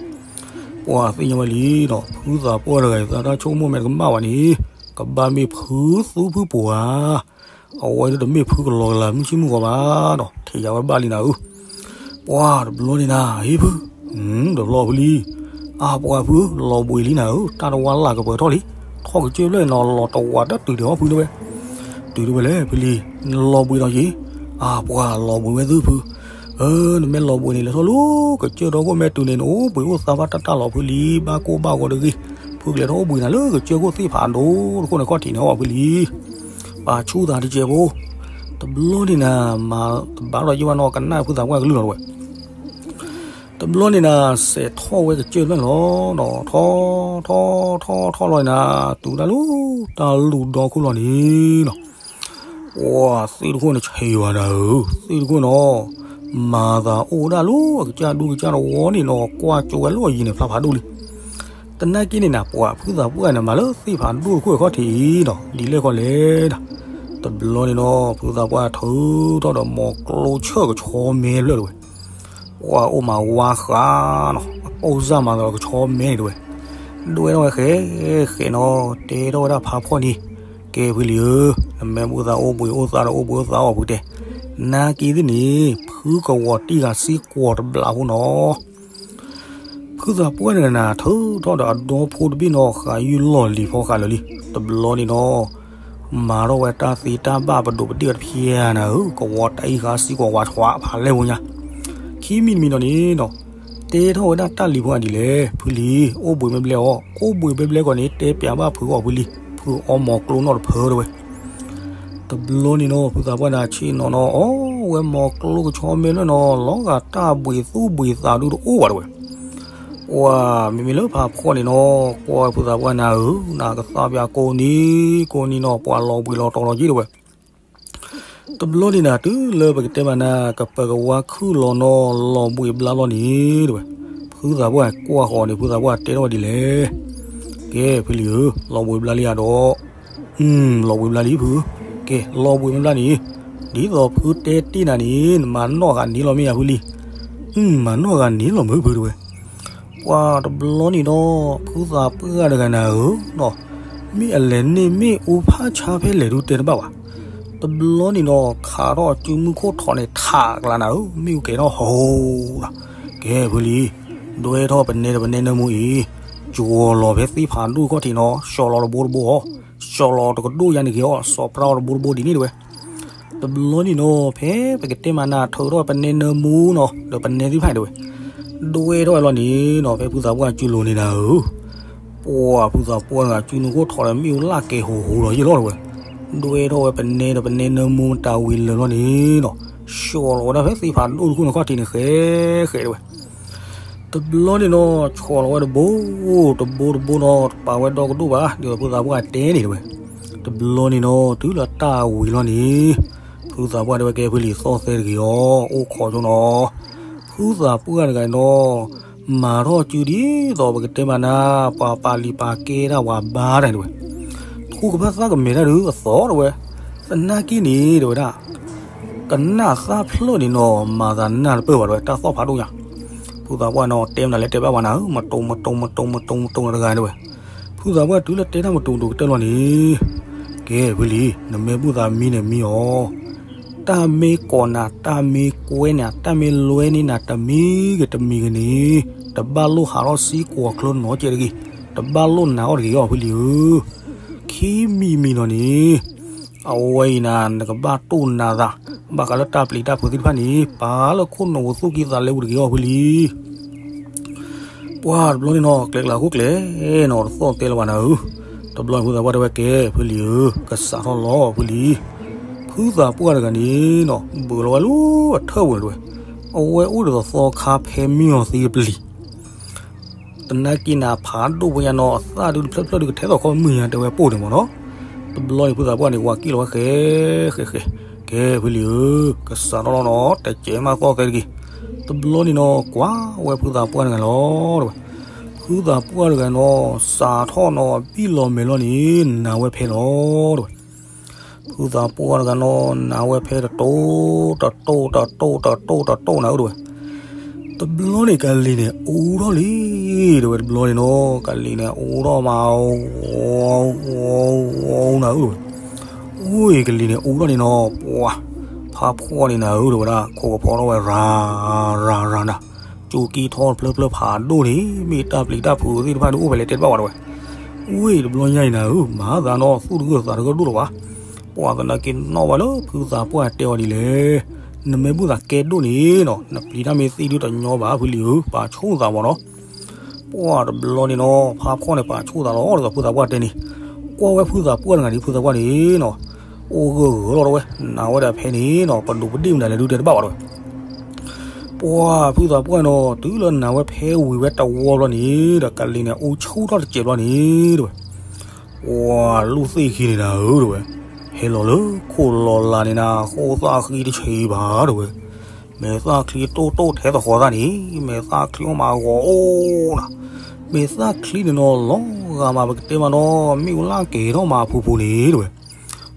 ပှၤသ့ၣ်ညါဝဲလံနီၤ ဖုသးပှၢ်တဂၤအံၤ သးတၢ်ဆိကမိၣ်မဲာ်တကမၣ်ဘၣ်န့ၣ်, ကဘၣ်မ့ၢ်ဖုသူဖုပှၤ, အဝဲဒၣ်တမ့ၢ်ဖုကလီၤကလၤမုၢ်ဆ့ၣ်မုၢ်ဂီၤဘၣ်ဒီး ထံၣ်ယၤဝဲဘၣ်လံနၤဧၢ, ပှၤတဘျီန့ၣ်နၤ ဟ့ၣ်ဖု, တဘျီဖုလံ, အါပှၤဖု, လီၤဘှံးလံနၤဧၢ, တၢ်တဝါလၢ်ကပၢၤထီၣ်လံ, ထီၣ်ကစၢၢ်ဖျၢၣ်နီၤ လီၤတဝးတၢ်တုၤဒံးအီၣ်ဖုတဝဲ, တုၤတဝဲလဲၣ်ဖုလံ, လီၤဘှံးဒီးယ့ၤ, အါပှၤလီၤဘှံးဝဲသုဖု, နမ့ၢ်လီၤဘှံးန့ၣ် လဲၤထီၣ်လၢကစၢၢ်ဒီခိၣ်မဲာ်တုၤန့ၣ် နအိၣ်ဘှံးအိၣ်သါဘၣ်တၢ်တၢ်လီၤဖုလံ, ဘၣ်ကိၢ်ဘၣ်ဂီၤတဂ့ၤ, ဖုကလဲၤထီၣ်အိၣ်ဘှံးနၤလၢကစၢၢ်ခိၣ်သ့ၣ်ဖးဒိၣ်တခိၣ်န့ၣ်ခီၣ်ထံးန့ၣ်အီၣ်ဖုလံ, ပာ်ဆူၣ်သးတကဲးဖိ, တဘျီန့ၣ်နၤ မၤတဘၣ်ဒီးယ့ၢ်ဝဲနီၤ ကနၣ်ဖုသးပှၢ်ကလုၢ်လီၤတဝဲ တဘျီန့ၣ်နၤ စဲးထီၣ်ဝဲကစၢၢ်ဖျၢၣ်န့ၣ်လီၤ, ထီ ထီ ထီ ထီလီၤန့ၣ်နၤ, တုၤဒၣ်လၢ တၢ်လူၢ်ဒီခိၣ်လီၤန့ၣ်နီၤ, ပှၤသ့ၣ်တခိၣ်န့ၣ်ဆံးဝဲနၤဧၢ, သ့ၣ်တခိၣ်နီၤ, မၤသးအိၣ်ဒၣ်လၢအကစၢ်ဒူကစၢ်တဝီန့ၣ်နီၤ, ကွၢ်ကၠိဝဲလၢအယံၤန့ၣ် ဖျါဖးဒိၣ်လံ တနာ်က့န့ၣ်နၤ ပှၤဖုသးပှၢ်န့ၣ် မၤလၢသ့ၣ်ဖးဒိၣ်တခိၣ်ခီၣ်ထံးအံၤနီၤ ဒ်လဲၣ်ဃီလဲၣ်ဒီး, တဘျီန့ၣ်နီၤ ဖုသးပှၢ်ထုးထီၣ်ဒီး မိၢ်ကျိဆၢၣ်ကဆီမဲလၢတဝဲ, ပှၤအိၣ်မးဝါဃးနီၤ အပိၢ်စၢ်မၤသးဒီးကဆီမဲန့ၣ်တဝဲ, ဒွဲၣ်ထီၣ်ဝဲဃဲဃဲနီၤ တဲထီၣ်ဝဲဒၣ်ဖးဖှီၣ်န့ၣ်, ကဲဖုလံၤဧၢ, နမ့ၢ်ဘၣ်သးအိၣ်ဘှံးအိၣ်သါဒီးအိၣ်ဘှံးအိၣ်သါအီၣ်ဖုတဲ, နာ်က့သ့ၣ်န့ၣ် ဖုကဝီၤတံၢ်ဃာ်စ့ၢ်ကီးတဘျီဖိနီၤ ဖုသးပှၢ်န့ၣ်နၤ ထုးထီၣ်ဒီးအဒီဖိတဘ့ၣ်နီၤ ဃာ်ယုၢ်လီၢ်လံၤဖီဃာ်လၢာ်လံ, တဘျီန့ၣ်နီၤ, မၤထီၣ်ဝဲတၢ်သ့တၢ်ဘၣ်ပဒိၣ်ပဒ့ၣ်အီၤတဖျဲနၤဧၢ, ကဝီၤတံၢ်ဃာ်စ့ၢ်ကီးဝးဆှးဖးလဲၢ်ဖိညါ, ခံမံၤတမံၤနီၤန့ၣ်နီၤ, တဲထီၣ်ဝဲဒၣ်တၢ်လံၤဖိဒ်လဲၣ်, ဖုလံၤ, အိၣ်ဘှံးမ့ၢ်ဘျဲၣ်အီၤ, အိၣ်ဘှံးမ့ၢ်ဘျဲၣ်ကီးန့ၣ် တဲပျးဘၣ်ဖုအီၣ်ဖုလံၤ, ဖုအီမိၢ်ကျိနီၣ်တဖၢတဝဲ တဘျီန့ၣ်နီၤ ဖုသးပှၢ်န့ၣ်ဆ့ၣ်နီၤနီၤ အီၣ်ဝဲမိၢ်ကျိကဆီမဲလၢနီၤ လီၤဂာ်တၢ်ဘှံးသူၣ်ဘှံးသးဒုတအိၣ်ဘၣ်တဝဲ, ပှၤမ့မ့ၢ်လၢဖးဖှီၣ်န့ၣ်နီၤ ကွၢ်ဖုသးပှၢ်နၤဧၢ, နကသးပၠးကိးနံၤကိးနံၤနီၤ ပှၤလီၤဘှံးလီၤတီၤလီၤယ့ၣ်တဝဲ တဘျီန့ၣ်နၤ တုၤလၢပကတဲဘၣ်နၤ ကပၢၤကဝါခုၣ်လီၤနီၤ လီၤဘှံးဘျါလီၤန့ၣ်တဝဲ, ဖုသးပှၢ်ကွၢ်ဃီၤန့ၣ် ဖုသးပှၢ်တဲထီၣ်ဝဲဒ်လဲၣ် ကဲဖုလံဧၢ, လီၤဘှံးဘျါလံဧါဒီး, လီၤဘှံးဘျါလံဖု, ကဲလီၤဘှံးမ့ၢ်ဘျါန့ၣ်, ဒ်သိးဖုတဲတ့ၢ်နၤန့ၣ် နမၤနီၣ်ဂၤန့ၣ်လီၤမ့ၢ်ဧါဖုလံ, မၤနီၣ်ဂၤန့ၣ်လီၤမုၢ်ဖုတဲဝဲ ပှၤတဘျီန့ၣ်ဒီး ဖုသးပှၢ်တဂၤနၤဧၢ, မ့ၢ်အလဲၤန့ၢ်မ့ၣ်အူဖးဆါဖဲလဲၣ်ဒုတဲတဘၣ်ဘၣ်. တဘျီန့ၣ်ဒီး ခးထီၣ်အစုမုၢ်ခိၣ်ထီးန့ၣ် ထးကလၤနၤဧၢ, မ့ၣ်အူကဲၤထီၣ်ဟိလီၤ. ကဲဖုလံ, ဒွဲထီၣ်ပနဲတပနဲနၢမူအံၤ, ကၠီၤလီၤဖဲသ့ၣ်ဖးဒိၣ်ခီၣ်ထံးနီၤ, စီၤလီၤတဘိတဘိအီၤ, စီၤလီၤတကဒိၣ်ယါန့ၣ်က့ၤအီၤ, စီၤပြၢ်အီၤတဘိတဘိဒ်န့ၣ်တဲဝဲ တဘျီန့ၣ်နီၤ ဖဲပကတဲမၤနၤထုးထီၣ်ပနဲနၢမူနီၤ ဒီးပနဲသ့ၣ်တဖၣ်န့ၣ်တဲဝဲ, ဒွဲထီၣ်ဝဲလီၤန့ၣ်နီၤ ဖဲဖုသးပှၢ်စုလိၤန့ၣ်နၤဧၢ, ပှၤဖုသးပှၢ်တဂၤစုမုၢ်ခိၣ်ထီးဒီးမ့ၣ်အူလၢ်ကဲၤဟိဟိလီၤယ့ၢ်လီၤတဲဝဲ, ဒွဲထီၣ်ဝဲပနဲဒီးပနဲနၢမူမတၤဝံၤလၢာ်လီၤန့ၣ်နီၤ, စီၤလီၤဝဲဒၣ်ဖဲသ့ၣ်ဖးဒိၣ်တခိၣ်န့ၣ်ခီၣ်ထံးန့ၣ် ဃဲဃဲတဲဝဲ တဘျီန့ၣ်နီၤ ဆီၣ်လီၤဝဲတဘိ, တဘိတဘိနီၤ တပာ်ဝဲဒီကဒိၣ်ဘၣ် ဒ်သိးဖုသးပှၢ်တဲန့ၣ်တဲဝဲ, တဘျီန့ၣ်နီၤ တုၤလၢတၢ်ဝံၤလီၤန့ၣ်, ဖုသးပှၢ်တဲဝဲကဲဖုလံသီၣ်သဲတဂ့ၤအီၤ အိၣ်ခိးဆိနီၤ, ဖုသးပှၢ်တဂၤနီၤ, မၤထီၣ်စုဒ်သိးပကတဲမၤနၤ ပှၤပာ်လံာ်ပာ်ကဲဒၣ်ပှၤဘါတၢ်တဲဝဲ ထူကဘၣ်သၣ်ကမဲာ်တၢ်ဒုးအသီတဲဝဲ, သနာ်က့န့ၣ်တဲဝဲဒၣ် ကနၣ်သၣ်ဖျၢၣ်န့ၣ်နီၤ မၤသးနၢ်တပၢၢ်ဘၣ်တဲဝဲ တၢ်သီၣ်ဖးဒိၣ်ညါ, ဖုသးပှၢ်နီၤ တဲမနုၤလဲၣ်တဲဘၣ်ပှၤနၤဧၢ, မတုၤမတုၤမတုၤမတုၤမတုၤနတဂၤတဲဝဲ, ဖုသးပှၢ်တုၤလၢတဲတၢ်မတုၤမတုၤကတၢၢ်လီၤန့ၣ်, ကဲဖုလံ နမ့ၢ်ဘူၣ်သးမံန့ၣ်မံအီၤ, တၢ်မ့ၢ်ကိးနၤ တၢ်မ့ၢ်ကွဲနၤ တၢ်မ့ၢ်လွဲန့ၢ်နၤတမံၤဂ့ၤတမံၤဂ့ၤန့ၣ်, တဘၣ်လိၣ်ဟးထီၣ်စံကိးချၢနီတစဲးတဂ့ၤ, တဘၣ်လိၣ်နာ်အီၤတဂ့ၤအီၤဖုလံဧၢ, ခံမံၤမံၤနီၤန့ၣ် အဝဲအံၤနၤ နကဘၣ်တိၢ်နၤသး, ဘၣ်ဃးလၢတၢ်ပျံၤတၢ်ဖုးသ့ၣ်တဖၣ်န့ၣ် ပာ်လၢခိၣ်နူာ်ပူၤသူၣ်ကံၢ်သးလဲပူၤတဂ့ၤအီၤဖုလံ. ပှၤတဘျီန့ၣ်နီၤ ကျဲကျါခိၣ်ကျဲနီၤ တသီၣ်သဲလၢၤဘၣ်နၤဧၢ, တဘျီန့ၣ်ဖုသးပှၢ်တဲဝဲကဲ ဖုလံဧၢ, ကစးထီၣ်လီၤဖုလံ. ဖုသးပှၢ်တဂၤန့ၣ်နီၤ ဘုးလီၤဝဲလၢအထၢၣ်ပူၤန့ၣ်တဲဝဲ, အဝဲအိၣ်ဒ်သိးသီခါဖဲမုၢ်အီၤသံအပျံၤ သနာ်က့နၤ ဖးဒိၣ်ဖိညါနီၤ အသၣ်ဒုးတဖျၢၣ်ဖျၢၣ်ဒုးကထဲသိးခီမုၢ်ညါတဲဝဲပိၢ်န့ၣ်မ့ၢ်နီၤ. တဘျီန့ၣ်ဖုသးပှၢ်န့ၣ် ဝၤကံၣ်လီၤဝဲဃဲ ဃဲဃဲ, ကဲဖုလံဧၢ, ကစးထီၣ်လီၤနီၤ တကဲမးသီၣ်သဲတဂ့ၤ. တဘျီန့ၣ်နီၤ ကွၢ်ဝဲဖုသးပှၢ်တဂၤလီၤတဲဝဲ. ဖုသးပှၢ်တဂၤနီၤ စးထီၣ်နီၤ ဘံၣ်လီၤမဲာ်လီၤန့ၣ် နၤဝဲဖဲလီၤတဲဝဲ. ဖုသးပှၢ်တဂၤနီၤ နၤဝဲဖဲတတိၢ်တတိၢ်တတိၢ်တတိၢ်တတိၢ်နၤဧၢတဲဝဲ. တဘျီန့ၣ်ကလံၤန့ၣ်အူထီၣ်လံတဲဝဲ. တဘျီန့ၣ်နီၤ ကလံၤန့ၣ်အူထီၣ်မး အူ အူ အူနၤဧၢတဲဝဲ. အူအံၤကလံၤန့ၣ်အူထီၣ်န့ၣ်နီၤ ပှၤ ဖးဖှီၣ်န့ၣ်နၤဧၢတဲဝဲဒၣ် ခိးကဖီထီၣ်ဝဲရၤ ရၤ ရၤနၤ ကၠိကံထီၣ်တဖျၢၣ်ဖျၢၣ်ဖးဒိၣ်န့ၣ် မ့ၢ်တၢ်ပျံၤတၢ်ဖုးသ့ၣ်တဖၣ်ဒုးအိၣ်ဖဲလဲၣ်တဲတဘၣ်ဝဲတဲဝဲ. အူအံၤတဘျီညါအံၤနၤဧၢ မၤသးနီၤ သူၣ်တဂၢၢ်သးတဂၢၢ်ဒိၣ်လီၤဘၣ်. ပှၤသနာ်က့နီၣ်ဝဲလၢဖုသးပှၢ်တဲအီၤဒ်လဲၣ်. နမ့ၢ်ဘူၣ်သးကဲဒိၣ်န့ၣ်နီၤ နပျံၤတၢ်မ့ၢ်သ့ၣ်ဒုးတညီဘၣ်ဖုလံဧၢ ပာ်ဆိၣ်သးမ့ၢ်နီၤ. ပှၤတဘျီန့ၣ်နီၤ ဖးဖှီၣ်န့ၣ်ပာ်ဆိၣ်သးလီၤဒီးဖုသးပှၢ်တဲန့ၣ် ကွၢ်ဝဲဖုသးပှၢ်တဂၤန့ၣ် ဖုသးပှၢ်န့ၣ်နီၤ အိၣ်ဂၢၢ်ဂၢၢ်လီၤတဲဝဲ နၤဝဲဒၣ်ဖဲန့ၣ်နီၤ ပဒိးပဒ့ၣ်မတၤလဲၣ်ဒုးတဲတဘၣ်ဝဲတဲဝဲ. ပှၤဖုသးပှၢ်နီၤ တုၤလၢနၤဝဲဖဲဝံၤဝဲတဝီဘျီန့ၣ် ဒီးကလံၤန့ၣ်အူဆူၣ်ထီၣ်တစဲးဘျီန့ၣ်တဲဝဲ. ပှၤလူၢ်သ့ၣ်ခံန့ၣ်နၤဧၢတဲဝဲ ဟဲလီၤလၢခိၣ်လီၤလးန့ၣ်နၤ ဃိၣ်သၣ်ဃံတဆံးဘၣ်တဲဝဲ. မဲာ်သၣ်ချံတိၢ်တိၢ်ထဲသိးဃီသၣ်န့ၣ် မဲာ်သၣ်ချံအိၣ်မးဂီၤအိၣ်နၤ မဲာ်သၣ်ချံန့ၣ်နီၤ လီၤဂာ်မးပကတဲမးနီၤ မ့ၣ်အူလၢ်ကဲၤထီၣ်မးအဖူဖူန့ၣ်တဲဝဲ.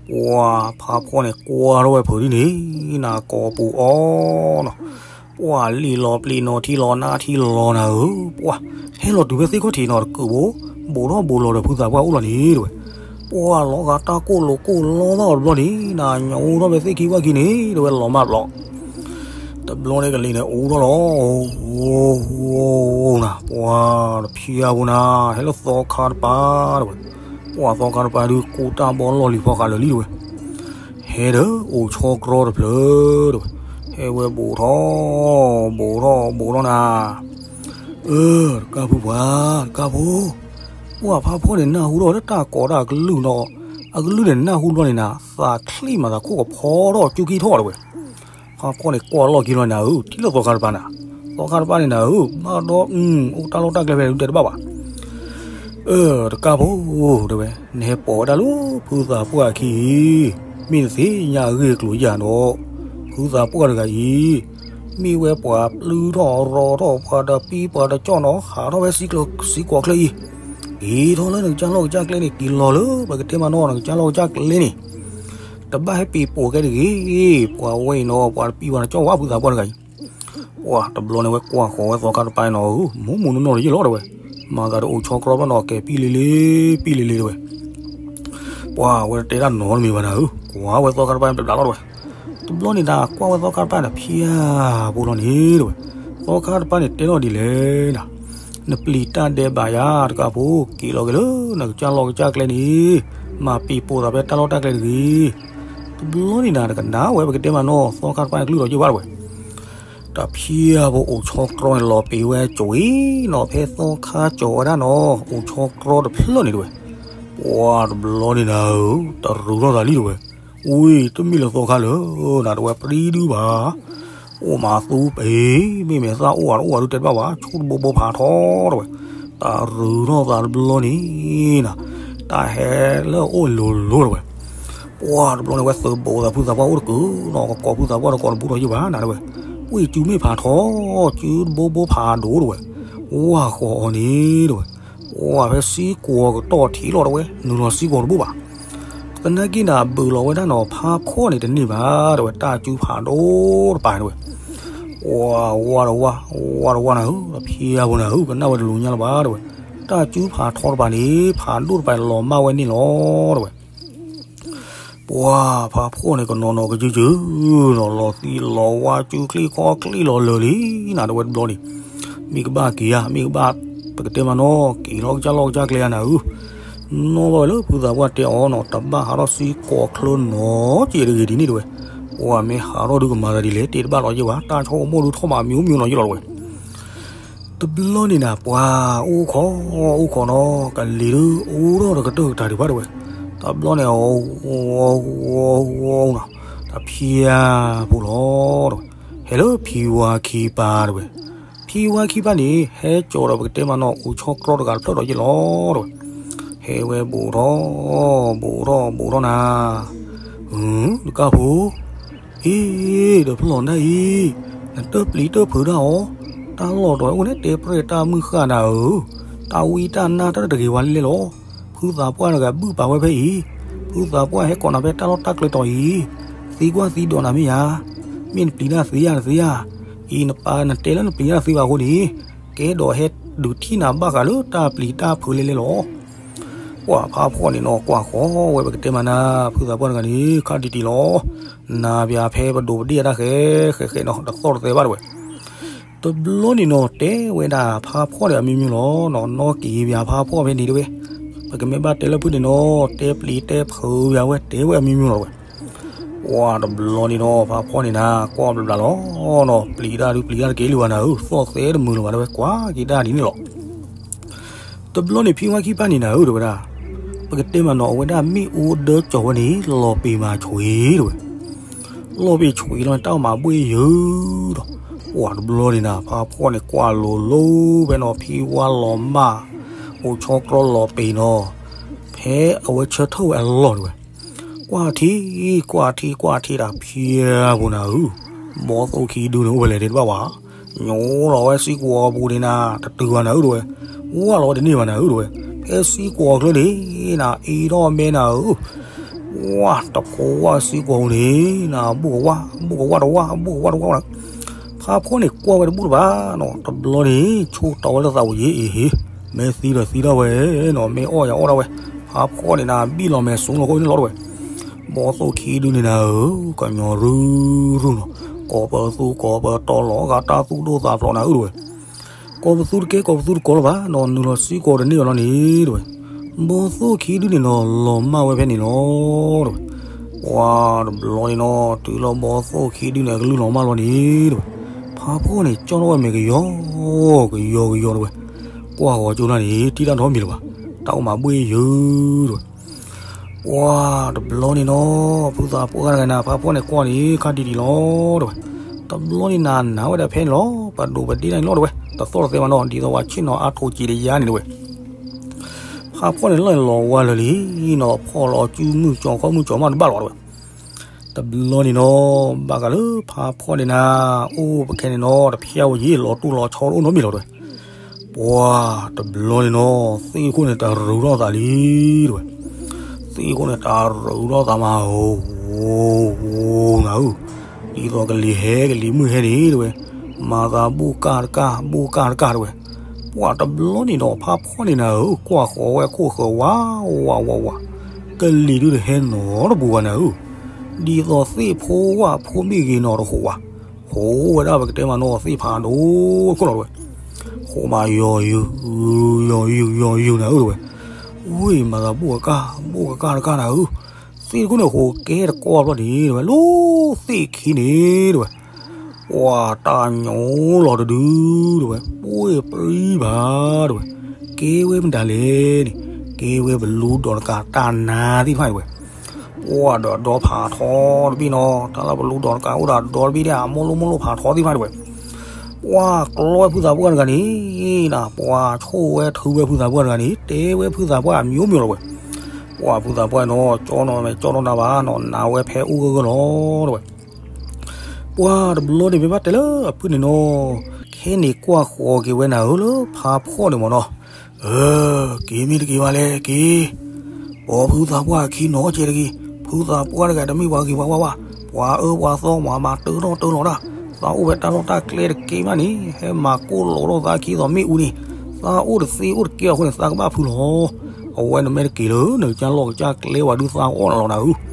ပှၤဖးဖှီၣ်န့ၣ်ကွၢ်ထီၣ်ဝဲဖုဒ်န့ၣ် နၤကိးပူၤအီၤနီၤ. ပှၤလံၣ်လီၤပျံၤနီၤထံလီၤနါထံလီၤနၤဧၢ ပှၤဟဲလီၤတုၤဖဲသ့ၣ်ခီၣ်ထံးနီၤတကုးဘိ ဘူးထီၣ်ဘူးလီၤဒီးဖုသးပှၢ်အိၣ်လီၤန့ၣ်တဲဝဲ. ပှၤလီၤဂာ်တၢ်ကိၢ်လိာ်ကိၢ်လီသၣ်အီၤတဘျီန့ၣ် နၤညီအိၣ်ထီၣ်ဖဲသ့ၣ်ခံဝၣ်ခံန့ၣ်တဲဝဲလီၤမၢ်ဘျီ တဘျီန့ၣ်ကလံၤန့ၣ်အူထီၣ်လီၤ အိၣ်အိၣ်နၤ ပှၤတဖျါဖိနၤ ဟဲလၢသီခါတပၤတဲဝဲ. ပှၤသီခါတပၤဒုးကူတၢ်ဘီလီၢ်လံၤဖီဃးလၢာ်လံတဲဝဲ. ဟဲဒီးအိၣ်ဆီကြီတဖျၢၣ်တဲဝဲ. ဟဲဝဲဘူးထီၣ် ဘူးထီၣ်ဘူးထီၣ်နၤ အၢ တကၢ်ဖိပှၤ တကၢ်ဖိ ပှၤဖးဖှီၣ်န့ၣ်နၢ်ဟူထီၣ်လၢတၢ်ကိးတၢ်အကလုၢ်နီၤ အကလုၢ်န့ၣ်နၢ်ဟူဘျီန့ၣ်နၤ သးချံၣ်မးသးခိၣ်ကဖီထီၣ်ကၠူကံထီၣ်တဲဝဲ. ဖးဖှီၣ်န့ၣ်ကွၢ်လီၢ်ခံလီၤနၤဧၢ ထံၣ်လၢသီခါတပၤနၤ သီခါတပၤန့ၣ်နၤဧၢ ဘၣ်ဒီး အိၣ်တၢ်လီၢ်တၢ်ကျဲဖဲဒုးတဲတဘၣ်ဘၣ် အၢ တကၢ်ဖိတဲဝဲ နဟဲပိာ်ဝဲဒၣ်လၢဖုသးပှၢ်အခံအံၤ မ့ၢ်တသ့ၣ်ညါအဂ့ၢ်အကျိၤယၤဒီး ဖုသးပှၢ်တဂၤအံၤ မ့ၢ်ဝဲပှၤပျုၢ်ထီၣ်ရီထီၣ်ပှၤဒီးပံပှၤတကၠီၣ်နီၤ ဟးထီၣ်ဝဲစံကျိးစံကွီးချၢအံၤ က့ၤထီၣ်လၢနကစၢ်လီၢ်ကစၢ်ကျဲန့ၣ် က့ၤလီၤလၢပကတဲမၤနီၣ်နကစၢ်လီၢ်ကစၢ်ကျဲန့ၣ်, တဘၣ်ဟဲပ့ၤပိာ်ကဲတဂ့ၤ. ပှၤဝဲအံၤနီၤ ပှၤတပံၤပှၤတကၠီဝဲဖုသးပှၢ်တဂၤအံၤ, ပှၤတဘျီန့ၣ်ဝဲကွၢ်ဃီၤဝဲသီခါတပၤနီၤဧၢ, မူမူနီၢ်နီၢ်တယံာ်လီၤတဲဝဲ, မၤသးဒီးအိၣ်ဆီကြီဖျၢၣ်နီၤ ကဲပံလ့လ့ ပံလ့လ့တဲဝဲ ပှၤဝဲတတဲတၢ်နီတမံၤဘၣ်နၤဧၢ, ကွၢ်ဝဲသီခါတပၤန့ၣ်ဘျးဘျးလီၤတဲဝဲ. တဘျီန့ၣ်ဒီး ကွၢ်ဝဲသီခါတပၤန့ၣ် ဖျါဖိလီၤန့ၣ်တဲဝဲ, သီခါတပၤန့ၣ်တဲထီၣ်ဒ်လဲၣ်ဒီး, နပျံၤတၢ်ဒဲးဘးယၤတကးဖိ က့ၤလီၤက့ၤလၢနကစၢ်လီၢ်ကစၢ်ကျဲန့ၣ်, မၤပ့ၤပိာ်သးဖဲတၢ်လီၢ်တၢ်ကျဲတဂ့ၤ. တဘျီန့ၣ်ဒီး တကနၣ်ဝဲပကတဲမၤနီၣ် သီခါတပၤန့ၣ်ကလုၢ်ဒီးယိၣ်ဘၣ်တဲဝဲ တၢ်ဖျါဖိအိၣ်ဆီကြီန့ၣ်လီၤပ့ၤဝဲကၠိအံၤနီၤ ဖဲသီခါကၠိဝဲဒၣ်နီၤ အိၣ်ဆီကြီတဖျၢၣ်န့ၣ်တဲဝဲ, ပှၤတဘျီန့ၣ်နၤဧၢ, တရူးထီၣ်သးလံတဲဝဲ, ဝံၤတမ့ၢ်လၢသီခါလၢၤနၤတဲဝဲ ပြံဒုဘၣ်, အိၣ်မးသူပ့ၤ, မ့မ့ၢ်သၣ်အိၣ်ဂၤတအိၣ်ဂၤဒုတဲတဘၣ်ဘၣ် ဆိတဘိဘိဖးထီတဲဝဲ, တရူးထီၣ်သးတဘျီန့ၣ်နၤ, တၢ်ဟဲလၢအအိၣ်လိၤလိၤတဲဝဲ ပှၤတဘျီန့ၣ်ဝဲသုးဘူးသးဖုသးပှၢ်အိၣ်တကုးနီၤ ကကိးဖုသးပှၢ်တကိးတဘူးဒီးယိၣ်ဘၣ်နၤတဲဝဲ, ဝံၤစုမ့ၢ်ဖးထီ, စုတဘိဘိဖးဒိၣ်တဲဝဲ, ဝါဃီၤအီၤန့ၣ်တဲဝဲ, ဝါဖဲစံကွီၤကတီၢ်ထံးလီၤတဲဝဲ နုာ်လီၤစံကွီၤတဘိဘၣ်. သနာ်က့န့ၣ် ဘုးလီၤဝဲဒၣ်နီၤ ဖးဖှီၣ်န့ၣ်တန့ၢ်ဘၣ်တဲဝဲ တၢ်စုဖးဒိၣ်တပၤတဲဝဲ ဝါဝါတဝါ, ဝါတဝါနၤဧၢ, ဖျါဖိနၤဧၢ, ကနၣ်ဝဲတလူၤညါလၢၤဘၣ်တဲဝဲ, တၢ်စုဖးထီတပၤန့ၣ် ဖးဒိၣ်တပၤလီၤမၢ်ဝဲန့ၣ်လီၤတဲဝဲ. ပှၤဖးဖှီၣ်န့ၣ်ကနီၤနီၤကစုစုနီၤ လီၤသံလီၤဝါစုချံခီချံလီၤလၢာ်လံနၤတဲဝဲတဘျီန့ၣ်, မ့ၢ်ကဘၣ်က့ၤဧါ, မ့ၢ်ကဘၣ် ပကတဲမၤနီၣ် က့ၤလီၤကစၢ်လီၢ်ကစၢ်ကျဲဧါနၤဧၢ, နီၣ်ဘၣ်ဝဲလၢဖုသးပှၢ်တဲအီၤနီၤ တဘၣ်ဟးထီၣ်စံကွီၤချၢနီၤက့ၤတဂ့ၤဒ်န့ၣ်တဲဝဲ, ပှၤမ့ၢ်ဟးထီၣ်ဒုကမၤသးဒ်လဲၣ် တဲတဘၣ်လီၤယဲၢ်ဘၣ် တၢ်ဆိကမိၣ်ဒုထီၣ်မးမံၤမံၤနီၤယဲၢ်လီၤတဲဝဲ တဘျီန့ၣ်နၤ ပှၤအိၣ်ခိး အိၣ်ခိးနီၤ ကလံၤဒုအိၣ်ထီၣ်တကတၢၢ်ကတၢၢ်ဒံးဘၣ်တဲဝဲ, တဘျီန့ၣ် အီၤ အီၤ အီၤ အီၤ တၢ်ဖျါဖိလီၤတဲဝဲ, ဟဲလၢဖံဝါခံပၤတဲဝဲ, ဖံဝါခံပၤန့ၣ် ဟဲကၠီၤဒီးပကတဲမၤနီၣ် အိၣ်ဆီကြီတဂၤတဖျၢၣ်ဒီးယဲၢ်လီၤတဲဝဲ, ဟဲဝဲဘူးထီၣ် ဘူးထီၣ် ဘူးထီၣ်နၤ, တကးဖိ အ့ ဒီးဖျီၣ်နၢ်အံၤ, နတပျံၤတဖုးဒၣ်အီၤ, တၢ်လီၢ်တီၤအိၣ်န့ၣ် တဲပြဲၢ်တၢ်မုၢ်ဃၢ်နၤဧၢ, တၢ်ဝံတၢ်နါတၢ်တဂ့ၤဝဲလဲၣ်လဲၣ်လီၤ, ဖုသးပှၢ်တဂၤဘုၣ်ပာ်ဝဲဖဲအံၤ, ဖုသးပှၢ်ဟဲကိးနၤဖဲတၢ်လီၢ်တၢ်ကျဲတီၤအံၤ, သံကွၢ်သံဒိးနၤမ့ၢ်ဧါ, မ့ၢ်နပျံၤတၢ်သ့ဧါ နသ့ဧါ, အံၤနပာ်နတဲလၢနပျံၤတၢ်သ့ဘၣ်အဃိန့ၣ်, ကဲဒီးဟဲဒုးထံၣ်နၤဘၣ်ဃးလၢတၢ်ပျံၤတၢ်ဖုးလဲၣ်လဲၣ်လီၤ. ပှၤဖးဖှီၣ်န့ၣ်နီၤ ကွၢ်ဃီဝဲပကတဲမၤနၢ် ဖုသးပှၢ်တဂၤန့ၣ် ခါတံၢ်တံၢ်လီၤ, နၤဘၣ်ဖဲပဒိးပဒ့ၣ်အတၢ်ဃဲ ဃဲဃဲနီၤ တသီၣ်တသဲဘၣ်တဲဝဲ, တဘျီန့ၣ်နီၤ တဲဝဲဒၣ်ဖးဖှီၣ်ဒီးအမံၤမံၤလီၤနီၤ နီၣ်က့ၤဘၣ်ဖးဖှီၣ်ဖဲန့ၣ်တဲဝဲ, ပကမ့ၢ်ဘၣ်တဲလၢဖုန့ၣ်နီၤ တဲပျံၤတဲဖုးဘၣ်ဝဲ တဲဝဲအမံၤမံၤလီၤတဲဝဲ ပှၤတဘျီန့ၣ်နီၤ ဖးဖှီၣ်န့ၣ်နၤ ကွၢ်ဘျးဘျးလီၤနီၤ ပျံၤတၢ်ဒုးပျံၤတၢ်တက့ၢ်လၢၤဘၣ်နၤဧၢ သီၣ်သဲတမုာ်လၢၤဘၣ်တဲဝဲ ကွၢ်က့ၤတၢ်ဒ်န့ၣ်လီၤ. တဘျီန့ၣ်ဖံဝါခံပၤန့ၣ်နၤဧၢတဲဝဲဒၣ်, ပကတဲမးနီၤ အဝဲဒၣ်မ့ၣ်အူဒၢကၠီၤဝဲန့ၣ် လီၤပ့ၤမးဆှံတဲဝဲ, လီၤပ့ၤဆှံလီၤန့ၣ် တၢ်မၤဘှ့ၣ်ယုာ်ဒီး, ပှၤတဘျီန့ၣ်နၤ ဖးဖှီၣ်န့ၣ်ကွၢ်လိၤလိၤဖဲနီၤ ဖံဝါလီၤမၢ် အိၣ်ဆီကြီလီၤပ့ၤနီၤ, ဖဲအဝဲဆၢထၢၣ်ဝဲအလီၢ်တဲဝဲ ကွၢ်ထံ ကွၢ်ထံ ကွၢ်ထံတၢ်ဖျါဖိနၤဧၢ, ဘီသိၣ်ခံဒုန့ၣ်အိၣ်ဖဲလဲၣ်တဲတဘၣ်ဘၣ်, ညိလီၤဝဲစံကွီၤပူၤန့ၣ်နၤ တတုၤဘၣ်နၤဧၢတဲဝဲ, ဝၢ်လီၤဝဲတန့ၢ်ဘၣ်နၤဧၢတဲဝဲ, ဖဲစံကွီၤချၢန့ၣ် နၤအ့ထီၣ်မဲနၤဧၢ, ဝၢ်တဖိဝၢ်စံကွီၤပူၤန့ၣ် နၤဘူၣ်ကဝၢ် ဘူၣ်ကဝၢ်တဝၢ် ဘူၣ်ကဝၢ်တဝၢ်နၤ, ဖးဖှီၣ်န့ၣ်ကွၢ်ဝဲတဘူၣ်တဘၣ်နီၤ တဘျီန့ၣ် ဆိတီဝဲလၢသးဝံၤယ့ၢ်အ့ဟ့ မ့ၢ်သံဒီးသံဒၣ်ဝဲနီၤ မ့ၢ်အီၣ်ယၤအီၣ်ဒၣ်ဝဲ, ဖးဖှီၣ်န့ၣ်နၤ ဘံၣ်လီၤမဲာ်စိလီၤကိးန့ၣ်လီၤတဲဝဲ, ဘီသိၣ်ခံဒုန့ၣ်နၤဧၢ, ကညီရုၢ်ရုၢ်နီၤ, ကိးပသူကိးပတီၤလီၤဂာ်တၢ်သူၣ်ဒိၣ်သးဖျိးနၤဧၢတဲဝဲ, ကိးပသူတကဲကိးပသူတကိးလၢၤဘၣ်နီၤ နုာ်လီၤစံကွီၤတန့ၢ်ဘၣ်လီၤန့ၣ်တဲဝဲ, ဘီသိၣ်ခံဒုန့ၣ်နီၤ လီၤမၢ်ဝဲဖဲန့ၣ်လီၤတဲဝဲ, ပှၤတဘျီန့ၣ်နီၤ တုၤလၢဘီသိၣ်ခံဒုန့ၣ် အကလုၢ်လီၤမၢ်လီၤန့ၣ်တဲဝဲ, ဖးဖှီၣ်န့ၣ် ကၠီထီၣ်ဝဲမဲာ်ကယီ ကယီကယီတဲဝဲ, ကွၢ်ဂီၤကၠိနၤန့ၣ် ထံၣ်တၢ်နီတမံၤလၢၤဘၣ်, တၢ်အိၣ်မးဘှ့ၣ်ယုာ်တဲဝဲ, ပှၤတဘျီန့ၣ်နီၤ ဖုသးပှၢ်တဂၤနၤ ဖးဖှီၣ်န့ၣ်ကွၢ်န့ၣ် ခါတံၢ်တံၢ်လီၤတဲဝဲ, တဘျီန့ၣ်နၤ နၤဝဲဒၣ်ဖဲန့ၣ်လီၤ ပဒိးပဒ့ၣ်တၢ်န့ၣ်လီၤတဲဝဲ, တသီၣ်တသဲဘၣ်နီၤ ဒ်သိးပှၤဆ့ၣ်နီၤအါထိၣ်ကံၤတယါန့ၣ်တဲဝဲ ဖးဖှီၣ်န့ၣ်လီၤန့ၣ်လီၤဝါလၢာ်လံနီၤ ဖီၣ်လီၤစုမုၢ်ကၠီၤခီၣ်မုၢ်ကၠီၤမးတဘၣ်လီၤတဲဝဲ, တဘျီန့ၣ်နီၤ ဘၣ်ဃးလၢဖးဖှီၣ်န့ၣ်နၤ အိၣ်ပခဲန့ၣ်နီၤ တဖျါဝဲယ့ၢ်လီၤတူၢ်လီၤဆီအိၣ်နီတမံၤလီၤတဲဝဲ, ပှၤတဘျီန့ၣ်နီၤ သ့ၣ်ခိၣ်န့ၣ်တရူးထီၣ်သးလံ တဲဝဲ. သ့ၣ်ခိၣ်န့ၣ်တရူးထီၣ်သးမး ဧိၤ ဧိၤ ဧိၤ နၤဧၢ, ဒ်သိးကလံၤဟဲကလံၤမုၢ်ဟဲန့ၣ် တဲဝဲ, မၤသးဘူၣ်ကၢ်တကၢ် ဘူၣ်ကၢ်တကၢ် တဲဝဲ. ပှၤတဘျီန့ၣ်ဒီး ဖးဖီၣ်န့ၣ်နၤဧၢ ကွၢ်ဃီၤဝဲခိၣ်ဃၢၤ ဝး ဝး ဝး ဝး, ကလံၤဒုတဟဲနီတပူၤဘၣ်နၤဧၢ, ဒ်သိးသ့ၣ်ဖိဝၣ်ဖိမ့ၢ်ဂ့ၤနီတဃိးဘၣ်, ဟိးဝဲဒၣ်ပကတဲမးနီၤ သ့ၣ်ဖးဒိၣ်ခိၣ်လီၤ တဲဝဲ. ဃိးမးယီၤယုာ် ယီၤယုာ် ယီၤယုာ်နၤဧၢ တဲဝဲ. ဝ့ၢ် မၤသးဘူၣ်ကၢ် ဘူၣ်ကၢ်တကၢ်နၤဧၢ, သ့ၣ်တခိၣ်န့ၣ် ဃိးကဲတကွၢ်ဘျီန့ၣ် တဲဝဲ, လၢသ့ၣ်ခံန့ၣ် တဲဝဲ, ပှၤတၢ်ညိလီၤတဒု တဲဝဲ, ပှ့ၤပြံဘၣ် တဲဝဲ, ကဲဝဲမတၤလဲၣ်န့ၣ်, ကဲဝဲပလူဒီးတကးတၢ်နါသ့ၣ်တဖၣ် တဲဝဲ. ပှၤဒီးဒီဖးထီတဘ့ၣ်နီၤ တၢ်လၢပလူဒီးတကးအိၣ်ဒီးဒီတဘ့ၣ်ဒၣ် မိၢ်လိၣ်မိၢ်လိၣ်ဖးထီသ့ၣ်တဖၣ် တဲဝဲ. ပှၤကျီဝဲဖုသးပှၢ်တဂၤန့ၣ် နၤ ပှၤဆိၣ်ဝဲထုဝဲဖုသးပှၢ်တဂၤန့ၣ် တဲဝဲဖုသးပှၢ်အမျိုးမျိုးလီၤ တဲဝဲ. ပှၤဖုသးပှၢ်နီၤ ကၠီနီၤမဲာ်ကၠီနီၤတၢ်ဘၣ်နီၤ နၤဝဲဖဲအိၣ်ဂၢၢ်ဂၢၢ်လီၤ တဲဝဲ. ပှၤတဘျီန့ၣ် မ့ၢ်ဘၣ်တဲလၢအဖုန့ၣ်နီၤ, ခဲန့ၣ်ကွၢ်ဃီၤက့ၤဝဲနၤဧၢ လၢဖးဖီၣ်န့ၣ်မးနီၤ, အၢ က့ၤမ့ၢ်တက့ၤဘၣ်လဲၣ်က့ၤ, ပိာ်ဖုသးပှၢ်အခံနီၤကဲတဂ့ၤ, ဖုသးပှၢ်တဂၤတမ့ၢ်ပှၤဂ့ၤပှၤဝါဘၣ်, ပှၤအၢပှၤသီမၤမၤတၢထီၣ်တၢလီၤတၢ်, သးအိၣ်ဖဲတၢ်လီၢ်တၢ်ကျဲတက့ၢ်မးန့ၣ် ဟဲမၤကိၢ်လိာ်ထီၣ်သးခံသီမ့ၣ်အူန့ၣ်, သးအိၣ်တသ့အိၣ်တကဲအဃိန့ၣ် သးကဘၣ်ဖုလီၤ. အဝဲနမ့ၢ်တက့ၤလၢ နကစၢ်လီၢ်ကစၢ်ကျဲဝဲဒုးသးအီၣ်နၤလီၤနၤဧၢ.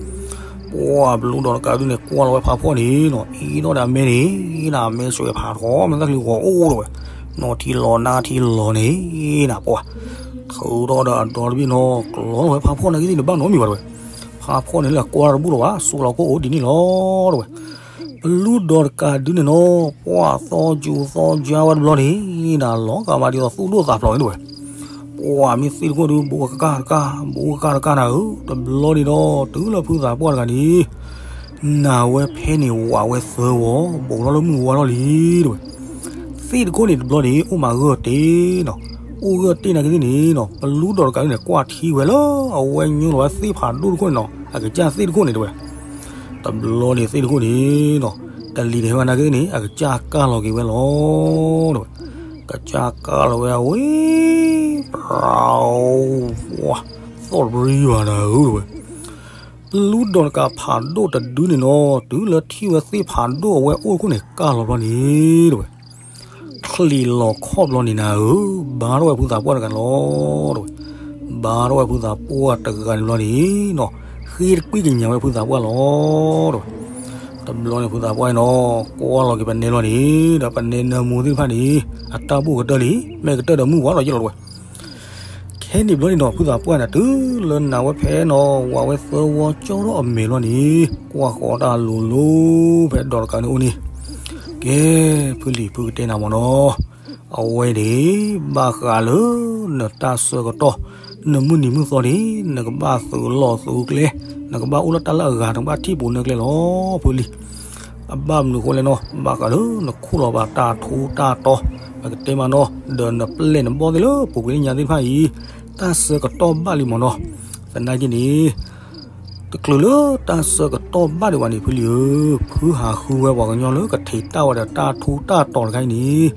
ပှၤဘျုးဒီးတကးဒုန့ၣ်ကွၢ်လီၤဝဲဖးဖီၣ်န့ၣ်နီၤ အံၤနီၢ်ဒီးအမဲန့ၣ်, နမဲာ်ဆွဲးဖးထီ မ့ၢ်တၢ်ချံဂီၤအိၣ်အိၣ်ဒီးဝဲ, နီၢ်ထံလီၤနါထံလီၤန့ၣ်, နပှၤ, ထုးထီၣ်ဒီးအဒီတဘ့ၣ်နီၤ ကျီလီၤဝဲဖးဖီၣ်နာ်က့သ့ၣ်န့ၣ် ဘၣ်နီတမံၤဘၣ်တဲဝဲ, ဖးဖီၣ်န့ၣ်လၢအကွၢ်တဘူၣ်လီၤဘၣ် စူးလီၤကိၣ်အိၣ်ဒ်န့ၣ်လီၤတဲဝဲ. ဘျုးဒီးတကးဒုန့ၣ်နီၤ ပှၤသီကၠူသီကၠါဝဲတဘျီန့ၣ်, နလီၤဂာ်မးဒ်သိးသူၣ်ဒိၣ်သးဖျိးန့ၣ်တဲဝဲ. ပှၤမ့ၢ်သ့ၣ်တခိၣ်ဒုး ဘူးကကၢ်တကၢ် ဘူးကကၢ်တကၢ်နၤဧၢ, တဘျီန့ၣ်ဒီး တုၤလၢဖုသးပှၢ်တဂၤန့ၣ်, နၤဝဲဖဲန့ၣ်ဝးဝဲသၢဝီ ဘူးထီၣ်လၢမုၢ်ဝါထီၣ်လံတဲဝဲ. သ့ၣ်တခိၣ်န့ၣ်တဘျီန့ၣ် အိၣ်မးဂၢၢ်တ့ၢ်နီၤ, အိၣ်ဂၢၢ်တ့ၢ်နာ်က့သ့ၣ်န့ၣ်နီၤ ဘျုးဒီးတကးဒုန့ၣ် ကွၢ်ထံဝဲလၢအဝဲညိလီၤဝဲသ့ၣ်ဖးဒိၣ်တခိၣ်န့ၣ်နီၤ အကစၢ်သ့ၣ်တခိၣ်န့ၣ်တဲဝဲ. တဘျီန့ၣ်သ့ၣ်တခိၣ်န့ၣ်နီၤ, ကလံၤတဟဲဝဲနာ်က့သ့ၣ်န့ၣ် အကစၢ်ကၢ်လီၤက့ၤဝဲလီၤတဲဝဲ. ကစၢ်ကၢ်လီၤဝဲအဝဲ, ပြၤ, သီၣ်တပြံဘၣ်နၤဧၢတဲဝဲ. ဘျုးဒီးတကးဖးဒိၣ်တဒုန့ၣ်နီၤ တုၤလၢထံၣ်ဝဲသ့ၣ်ဖးဒိၣ်အဝဲအိၣ်တခိၣ်န့ၣ် ကၢ်လီၤဘျီန့ၣ်တဲဝဲ. ချံးလီၤခီၣ်ဘျီန့ၣ်နၤဧၢ, ဘါထီၣ်ဝဲဖုသးပှၢ်တဂၤလီၤတဲဝဲ. ဘါထီၣ်ဝဲဖုသးပှၢ်တဂၤန့ၣ်ဘျီန့ၣ်နီၤ, ဃ့တကွံၢ်ကညးဝဲဖုသးပှၢ်လီၤတဲဝဲ. တဘျီန့ၣ်ဖုသးပှၢ်နီၤ ကွၢ်လီၤက့ၤပနဲလီၤန့ၣ် ဒီးပနဲနၢမူသ့ၣ်တဖၣ်န့ၣ် အတၢ်ဘူၣ်ကတၢၢ်လံ, မဲာ်ကတၢၢ်ဒီးမုၢ်ဝါထီၣ်ယဲၢ်လီၤတဲဝဲ. ခဲန့ၣ်ဘျီန့ၣ်နီၤ ဖုသးပှၢ်န့ၣ် တုၤလၢနၤဝဲဖဲနီၤ ဝးဝဲသၢဝီကၠီထီၣ်အမဲာ်လီၤန့ၣ် ကွၢ်ဃီၤတၢ်လိၤလိၤ ဖဲဒီးတကးန့ၣ်အိၣ်န့ၣ်, ကဲ, ဖုလံၤဖုကတဲနၤမ့ၢ်နီၤ, အဝဲန့ၣ် ဘၣ်ဃးလၢ နတၢ်ဆၢကတီၢ်, နမုၢ်နံၤမုၢ်သီန့ၣ် နကဘၣ်သုးလီၢ်သုးကျဲ, နကဘၣ်အိၣ်လၢတၢ်လၢအဂၤ နကဘၣ်ထံၣ်ပူၤနၢကျဲလီၤ ဖုလံၤ. အဘၣ်မနုၤအဃိလဲၣ်နီၤ, ဘၣ်ဃးလၢနခူၣ်လီၤဘၣ်တၢ်ထူးတၢ်တီၤ, ပကတဲမးနီၤ, ဒီးနပျဲၢ်နဘီၣ်သ့ၣ်လၢပူၤကွံာ်လၢညါသ့ၣ်တဖၣ်အံၤ, တၢ်ဆၢကတီၢ်ဘၣ်လံမ့ၢ်နီၤ. သနာ်က့န့ၣ် တချုးလၢတၢ်ဆၢကတီၢ်ဘၣ်ဒံးဘၣ်န့ၣ် ဖုလံၤဧၢ, ဖုဟးဃုဝဲပှၤကညီလၢကထံးတၢ်ဝဲဒီးတၢ်ထူးတၢ်တီၤတခါအံၤန့ၣ်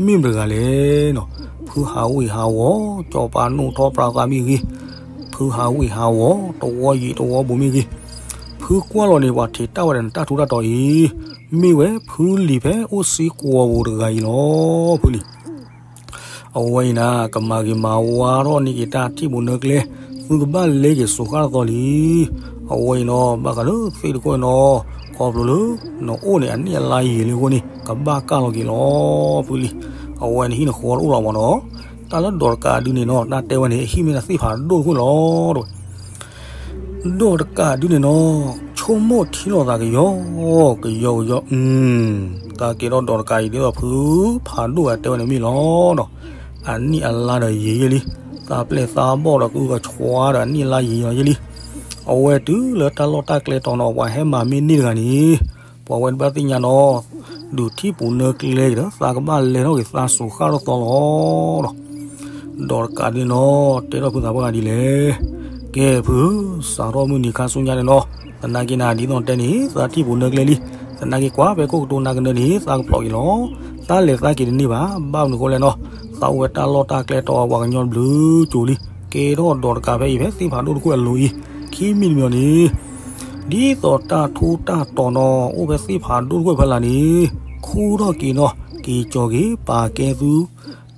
မ့ၢ်မတၤတဂၤလဲၣ်နီၤ. ဖုဟးဝ့ၢ်ဟးဝီၤ စီၤပၤနိၣ်ထီပြးသးမ့ၢ်ဂ့ၤ, ဖုဟးဝ့ၢ်ဟးဝီၤ တဝီယံၤတဝီဘူးမ့ၢ်ဂ့ၤ, ဖုကွၢ်လီၤန့ၣ် ပှၤထံးတၢ်ဝဲဒီးနတၢ်ထူးတၢ်တီၤအံၤ, မ့ၢ်ဝဲဖုလံၤဖဲအိၣ်စံကိးပူၤတဂၤအံၤလီၤ ဖုလံၤ. အဝဲအံၤန့ၣ် ကမၤဂ့ၤမၤဝါထီၣ်န့ၢ်က့ၤတၢ်ထံၣ်ပူၤနၢကျဲ, သုကဘၣ်လဲက့ၤစိၤဃၣ်တသီလံ. အဝဲအံၤနီၤ ဘၣ်ဃးလၢသ့ၣ်တခိၣ်အံၤနီၤ, ခီဖျိလၢ နအိၣ်န့ၣ် အနံၣ်အလါယံာ်လံအဃိန့ၣ် ကဘၣ်ကၢ်လီၤက့ၤလီၤ ဖုလံၤ. အဝဲနဟံၣ်နဃီတအိၣ်လီၤမ့ၢ်နီၤ. တၢ်လၢဒီးတကးဒုန့ၣ်နီၤ တၢ်တဲဝဲန့ၣ် အဟံၣ်မ့ၢ်ဒၣ်သ့ၣ်ဖးဒိၣ်တခိၣ်လီၤ တဲဝဲ. ဒီးတကးဒုန့ၣ်နီၤ, ဆိကမိၣ်ထံလီၤသးကယီကယီကယီ, တၢ်ကဲထီၣ်ဒီးတကးအံၤဒ်သိးဖုဖးဒိၣ်အတဲဝဲန့ၣ်မ့ၢ်လီၤနီၤ. အနံၣ်အလါဒီးယံာ်ယဲၢ်လံ, သးပျဲၢ်သးဘီၣ်ဒီးကအုကဆွါဒီးအနံၣ်အလါယံာ်လီၤယဲၢ်လံ. အဝဲတုၤလၢတၢ်လီၢ်တၢ်ကျဲတီၤနီၤ ပှၤဟဲမၤမ့ၢ်န့ၢ်တဂၤန့ၣ် ပှၤဝဲတဘၣ်သ့ၣ်ညါနီၤ, ဒုးထံၣ်ပူၤနၢကျဲက့ၤဒီး သးကဘၣ်လဲၤထီၣ်က့ၤသးစိၤဃၣ်ထီၣ်သီလီၤနီၤ. ဒီးတကးဒုန့ၣ်နီၤ တဲထီၣ်ဖုသးပှၢ်ဂၤဒ်လဲၣ်, ကဲဖု, စးထီၣ်မုၢ်နံၤခါဆူညါန့ၣ်နီၤ, သနာ်က့န့ၣ် ဒ်သိးတဲန့ၣ် သးထံၣ်ပူၤနၢကျဲလံ. သနာ်က့ကွၢ်ဖဲခိၣ်ကတိၤနၤကနၢန့ၣ် သးကဖျိးက့ၤလီၤ. သးလဲၤသးက့ၤတန့ၢ်ဘၣ်. ဘၣ်မနုၤအဃိလဲၣ်နီၤ, သးအိၣ်ဝဲတၢ်လီၢ်တၢ်ကျဲတီအပှၤကညီတဘျုးကၠိလံ, ကဲထီၣ်ဒီးတကးဖဲအံၤဖဲသ့ၣ်ဖးဒိၣ်တခိၣ်အလိၤအံၤ, ခံမံၤတမံၤန့ၣ် ဒ်သိးတၢ်ထူးတၢ်တီၤနီၤ အိၣ်ဖဲသ့ၣ်ဖးဒိၣ်တခိၣ်ဖဲလၢ်န့ၣ်, ခူၣ်ထီၣ်က့ၤနီၤ က့ၤကၠီၤက့ၤ ပာ်ကဲသု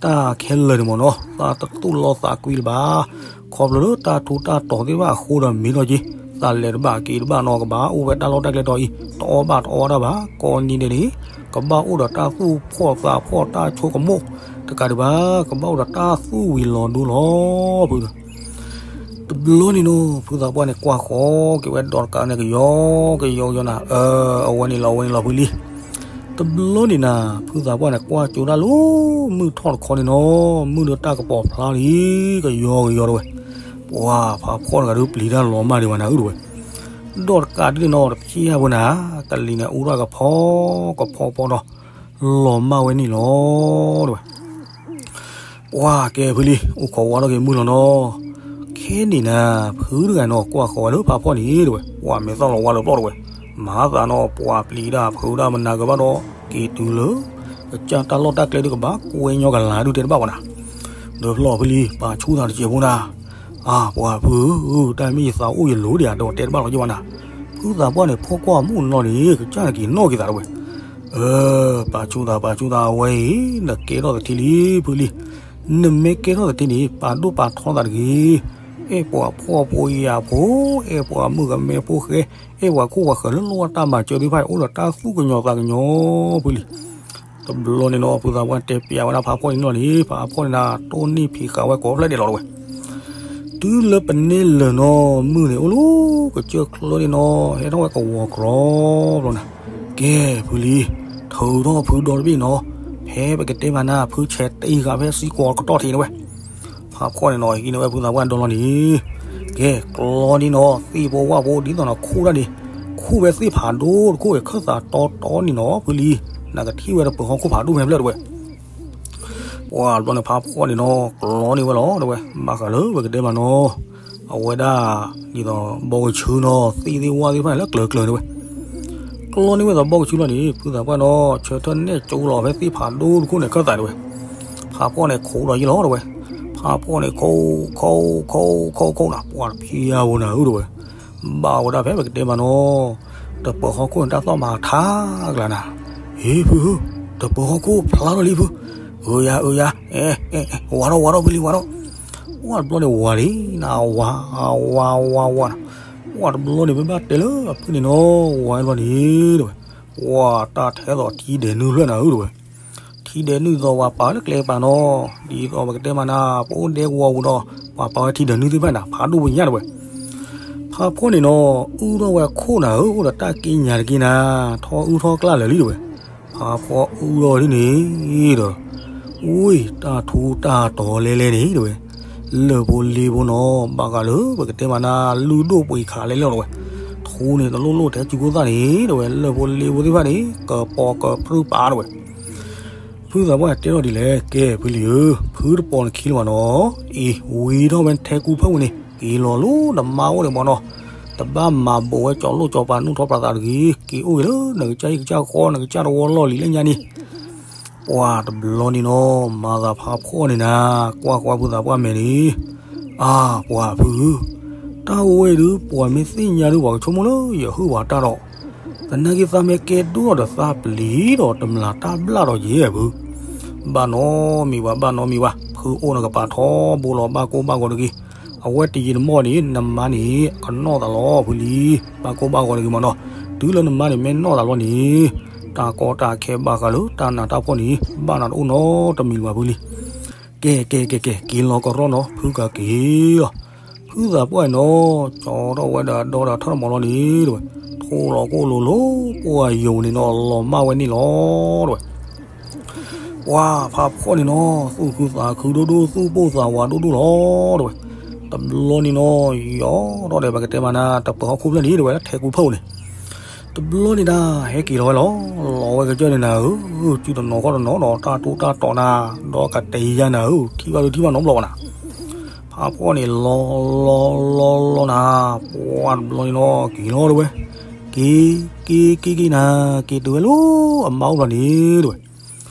တၢ်ခဲလၢာ်န့ၣ်မ့ၢ်နီၤ သးတတူၢ်လိာ်သးကွံလၢၤဘၣ်. ခီဖျိလၢတၢ်ထူးတၢ်တီၤသ့ၣ်တဖၣ်အဃိဒီးမ့ၢ်နီၤက့ၤ, သးလဲၤတဘၣ်က့ၤတဘၣ်နီၤ ကဘၣ်အိၣ်ဝဲတၢ်လီၢ်တၢ်ကျဲတီအံၤ တအီၣ်ဘၣ်တအီတၢ်ဘၣ် ကိးနံၤဒဲးန့ၣ် ကဘၣ်အိၣ်ဒီးတၢ်သူၣ်ဖှီၣ်သးဖှီၣ်တၢ်ဆိကမိၣ်တကးဒံးဘၣ်, ကဘၣ်အိၣ်ဒီးတၢ်သူၣ်ဝံၤလီၤဒိလီၤဖု တဘျီန့ၣ်နီၤ ဖုသးပှၢ်န့ၣ် ကွၢ်ဃီၤက့ၤဝဲဒီးတကးန့ၣ် ကယီကယီကယီနၤ, အၢ အဝဲန့ၣ်လီၤ အဝဲန့ၣ်လီၤဖုလံ. တဘျီန့ၣ်နၤ ဖုသးပှၢ်န့ၣ် ကွၢ်ကၠိဒၣ်လၢ မုၢ်ထီၣ်တခီန့ၣ်နီၤ, မုၢ်ဒီးတၢ်ကပီၤဖျါလံ ကယီကယီတဝဲ, ပှၤဖးဖှီၣ်တဂၤဒုးပျံၤတၢ်လီၤမၢ်ဒံးဘၣ်နၤဧၢတဝဲ, ဒီးတကးဒ်န့ၣ်နီၤ တဖျၢၣ်ဖိနၤ ကလံၤန့ၣ်အူထီၣ်ကဖီကဖီဖီဒီး လီၤမၢ်ဝဲန့ၣ်လီၤတဝဲ ပှၤကဲဖုလံ အိၣ်ခိးဝါထီၣ်က့ၤမုၢ်လီၤနီၤ, ခဲန့ၣ်နၤ ဖုတဂၤနီၤ ကွၢ်ဃီၤဝဲလၢဖးဖှီၣ်န့ၣ်တဝဲ, ပှၤမ့ၢ်သီၣ်လီၤဝါလၢပျီၢ်တဝဲ, မၤသးနီၤ ပှၤပျံၤဒၣ်ဖုးဒၣ်မနၤကဘၣ်ဒီး က့ၤတုၤလၢ ကစၢ်တၢ်လီၢ်တၢ်ကျဲဒုးကဘၣ်ကွဲညီကလၤဒုးတဲတဘၣ်ဘၣ်နၤ, ဒီးဖျီၣ်ဖုလံ ပာ်ဆူၣ်သးတစဲးဖိနၤ, အါ ပှၤဖု တၢ်မ့ၢ်ယသးအိၣ်ယလိၤဒံးဧါ ဒီးတဲတဘၣ်လီၤက့ၤဘၣ်နၤ, ဖုသးပှၢ်န့ၣ် ဖီၣ်ကွၢ်မုၢ်နီၤန့ၣ် ကစၢ်န့ၣ်က့ၤနီၣ်က့ၤသးတဝဲ အၢ ပာ်ဆူၣ်သး ပာ်ဆူၣ်သး အဝဲအံၤ နကဲထီၣ်သထံလံ ဖုလံ. နမ့ၢ်ကဲထီၣ်သထံန့ၣ် ပာ်ဒိၣ်ပာ်ထီသးတဂ့ၤ. အဲၣ်ပှၤဖှီၣ်ဖိယာ်ဖိ, အဲၣ်ပှၤမုၣ်ကမဲဖိဃဲ, အဲၣ်ပှၤခိၣ်ပှၤဃၢၤလၢလိၣ်ဘၣ်တၢ်မၤစၢၤသ့ၣ်တဖၣ်အံၤ အိၣ်ဒီးတၢ်သူၣ်ကညီၤသးကညီၤ ဖုလံ. တဘျီန့ၣ်နီၤ ဖုသးပှၢ်တဲပျးဝဲဒၣ်ဖးဖှီၣ်န့ၣ်နီၤန့ၣ် ဖးဖှီၣ်န့ၣ်နၤ တိၢ်နီၣ်ဖံးဃာ်ဝဲကိးဖျၢၣ်ဒဲးလီၤတဝဲ တုၤလၢပန့ၢ်လၢာ်နီၤ မုၢ်န့ၣ်အိၣ်လၢကစၢၢ်ချၢန့ၣ်နီၤ ဟဲထီၣ်ဝဲကဝီၤကြီဘျီနၤ, ကဲဖုလံ, ထုးထီၣ်ဖုဒီတဘ့ၣ်နီၤ, ဖဲပကတဲမၤနၤ ဖုဆဲးတ့ၢ်ဃာ်ဖဲစံကွီၤကတီၢ်ထံးန့ၣ်ဝဲ, ဖးဖှီၣ်န့ၣ်နီၤ ဟံးန့ၢ်ဝဲဖုသးပှၢ်ဒီလီၤန့ၣ်, ကဲကျီန့ၣ်နီၤ သ့ၣ်ဖိဝၣ်ဖိဒ်သိးနၤခူၣ်တၢ်န့ၣ်, ခူၣ်ဝဲသ့ၣ်ဖးဒိၣ်တခိၣ် ခၢၣ်သးတီတီန့ၣ်နီၤ ဖုလံ, နကထံၣ်ဝဲတပၢၤဟီၣ်ခိၣ်ဖးဒိၣ်ဖဲဖျၢၣ်တဝဲ ပှၤတဘျီန့ၣ် ဖးဖှီၣ်န့ၣ်နီၤ ကျီန့ၢ်ဝဲလီၤတဝဲ, ဘၣ်ဃးလၢပကတဲမၤနီၤ, အဝဲဒၣ် ဒ်သိးဘီကဆူနီၤ သ့ၣ်သ့ၣ်ဝၣ်သ့ၣ်တဖၣ်န့ၣ်လၢကျၢၤကျၢၤန့ၣ်ဝဲ, ကျီန့ၢ်ဝဲသိးဘီကဆူလီၤန့ၣ် ဖုသးပှၢ်နီၤ ဆၢထၢၣ်နဲၣ်ကၠိလီၤဖဲသ့ၣ်ဖးဒိၣ်တခိၣ်န့ၣ် ခၢၣ်သးန့ၣ်ဝဲ, ဖးဖှီၣ်န့ၣ်ခိးဒီးယံလီၤတဝဲ, ဖးဖှီၣ်န့ၣ်ခိး ခိး ခိး ခိး ခိးနၤ ပှၤတဖျၢၣ်ဖိနၤဧၢတဝဲ ဘၣ်ဝဲဒၣ်ဖဲပကတဲမၤနီၤ, တပၢၤဟီၣ်ခိၣ်န့ၣ်တၢ်သီၣ်မၤထါကလၤနၤ, ဟ့ၣ်ဖုဧၢ, တပၢၤဟီၣ်ခိၣ်ဖျါထီၣ်လံဖု, အၢယၤ အၢယၤ, ဝၤထီၣ် ဝၤထီၣ်ဖုလံ ဝၤထီၣ်, ဝဲတဘျီန့ၣ်ဝၤလံနၤ ဝၤ ဝၤ ဝၤ ဝၤနၤ, ဝဲတဘျီန့ၣ် မ့ၢ်ဘၣ်တဲလၢအဖုန့ၣ်နီၤ ဝၤတဘျီန့ၣ်တဝဲ, ဝၤတၢ်ထဲသိးထံဒဲးနုာ်ဖျၢၣ်နၤဧၢတဝဲ ထံဒဲးနုာ်သိးပှၤပာ်လၢကျဲပာ်နီၤ, ဒ်သိးပကတဲမၤနၤ ပအိၣ်ဒဲကဝီၤပူၤဒီး ပှၤပာ်ဝဲထံဒဲးနုာ်သ့ၣ်တဖၣ်နၤ ဖးဒိၣ်ပညၣ်တဝဲ, ဖးဖှီၣ်န့ၣ်နီၤ အုၣ်ထီၣ်ဝဲခိၣ်နၤဧၢ အိၣ်ဒီးတၢ်က့ညါတက့ၢ်နၤ, ထီၣ်အုၣ်ထီၣ်ကျၢ်လၢာ်လံတဝဲ, ဖးဖှီၣ်အုၣ်ထီၣ်ဒ်န့ၣ်ဒီး ဝ့ၢ်တၢ်ထူးတၢ်တီၤလဲၤလဲၤန့ၣ်တဝဲ, လၢၢ်ဖိလ့ဖိနီၤ ဘၣ်ဃးလၢပကတဲမၤနၤ လုၢ်ဒိၣ်ပှ့ၤခးလဲၤလဲၤတဝဲ, ထူန့ၣ်တလိၣ်လိၣ်ထဲစူၤခိၣ်သၣ်န့ၣ်တဝဲ လၢၢ်ဖိလ့ဖိသ့ၣ်တဖၣ်န့ၣ် ကပီၤကပြုၢ်ပာ်တဝဲ ဖုသးပှၢ်တဲထီၣ်ဒ်လဲၣ် ကဲဖုလံဧၢ, ဖုတပိာ်နခံလၢၤဘၣ်နီၤ, အံၤ ဝံၤထီၣ်ဝဲထဲကူဖၢၣ်ပူၤန့ၣ် က့ၤလီၤလၢနမါအိၣ်န့ၣ်မ့ၢ်နီၤ, တဘၣ်မၤဘိးဝဲကၠီလိၣ်ကၠီပၤ နူၢ်ထီၣ်ပြးသးတဂ့ၤ, က့ၤအိၣ်က့ၤလၢနကစၢ်ဟံၣ်ကစၢ်ဃီ နကစၢ်တဝီလီၢ်လံၤလၢညါန့ၣ် ပှၤတဘျီန့ၣ်နီၤ မၤသးဖးဖှီၣ်န့ၣ်နၤ ကွၢ်ဃီဖုသးပှၢ်မဲာ်န့ၣ်, အါ ပှၤဖုဧၢ, တၢ်ဝဲဒုး ပှၤမ့ၢ်သ့ၣ်ညါဒုး ပှၤကဆိကမိၣ်လၢယဟုၣ်ပှၤတၢ်ဒီး, သနာ်က့သးမ့ၢ်ကဲဒိၣ်ဒီးသးပျံၤဒီးတမျၢ်တၢ်ဘျၣ်ဒီးယဲၢ်ဖု, ဘၣ်နီတမံၤဘၣ် ဘၣ်နီတမံၤဘၣ်, ဖုအိၣ်နကပၤထီဘိလီၤ ဘၣ်ကိၢ်ဘၣ်ဂီၤတဂ့ၤ, အဝဲတယံာ်တမီၢ်န့ၣ် နမါန့ၣ် ကနီၣ်သးလီၤဖုလံ, ဘၣ်ကိၢ်ဘၣ်ဂီၤတဂ့ၤမ့ၢ်နီၤ, တုၤလၢနမါန့ၣ်မ့ၢ်နီၣ်သးလီၤန့ၣ်, တၢ်ကီတၢ်ခဲဘၣ်ဃးလၢတၢ်နးတၢ်ဖှီၣ်န့ၣ် ဘၣ်နၤတအိၣ်နီတမံၤလၢၤဘၣ်ဖုလံ. ကဲ ကဲ ကဲ ကဲ က့ၤလီၤကရီနီၤ ဖုကက့ၤလီၤ. ဖုသးပှၢ်နီၤ ကၠီထီၣ်ဝဲဒီးဒီဒီးထၢၣ်မီၤလီၤန့ၣ်တဝဲ, ထိၣ်လီၤကိၣ်လိၤလိၤ ပှၢ်ယိာ်န့ၣ်နီၤ လီၤမၢ်ဝဲန့ၣ်လီၤတဝဲ. ပှၤဖးဖှီၣ်န့ၣ်နီၤ သူၣ်ခုသးခုဒိၣ်ဒိၣ် သူၣ်ပိၢ်သးဝးဒိၣ်ဒိၣ်လီၤတဝဲ. တဘျီန့ၣ်နီၤ ယီၤထီၣ်ဒီး ပကတဲမးနၤ တပၢၤဟီၣ်ခိၣ်ဖျၢၣ်န့ၣ်တဝဲ ထဲကူဖၢၣ်န့ၣ် တဘျီန့ၣ်ဒၣ် ဟဲက့ၤလီၤဝဲလီၤ. လီၤဝဲကစၢၢ်န့ၣ်နၤဧၢ, စုတနီၤခီၣ်တနီၤဒီး တၢ်တိၢ်တၢ်တီၤနၤ, ဒီးကတဲယါနၤဧၢ, ထံၣ်ဘၣ်ဒုးထံၣ်ဘၣ်နီတဘျီဘၣ်နၤ. ဖးဖှီၣ်န့ၣ်လီၤလီၤလီၤလီၤနၤ, ပှၤတဘျီန့ၣ်နီၤ က့ၤလီၤတဝဲ. က့ၤ က့ၤ က့ၤ က့ၤနၤ, က့ၤတုၤဝဲလၢအမါအိၣ်ဘျီန့ၣ်တဝဲ.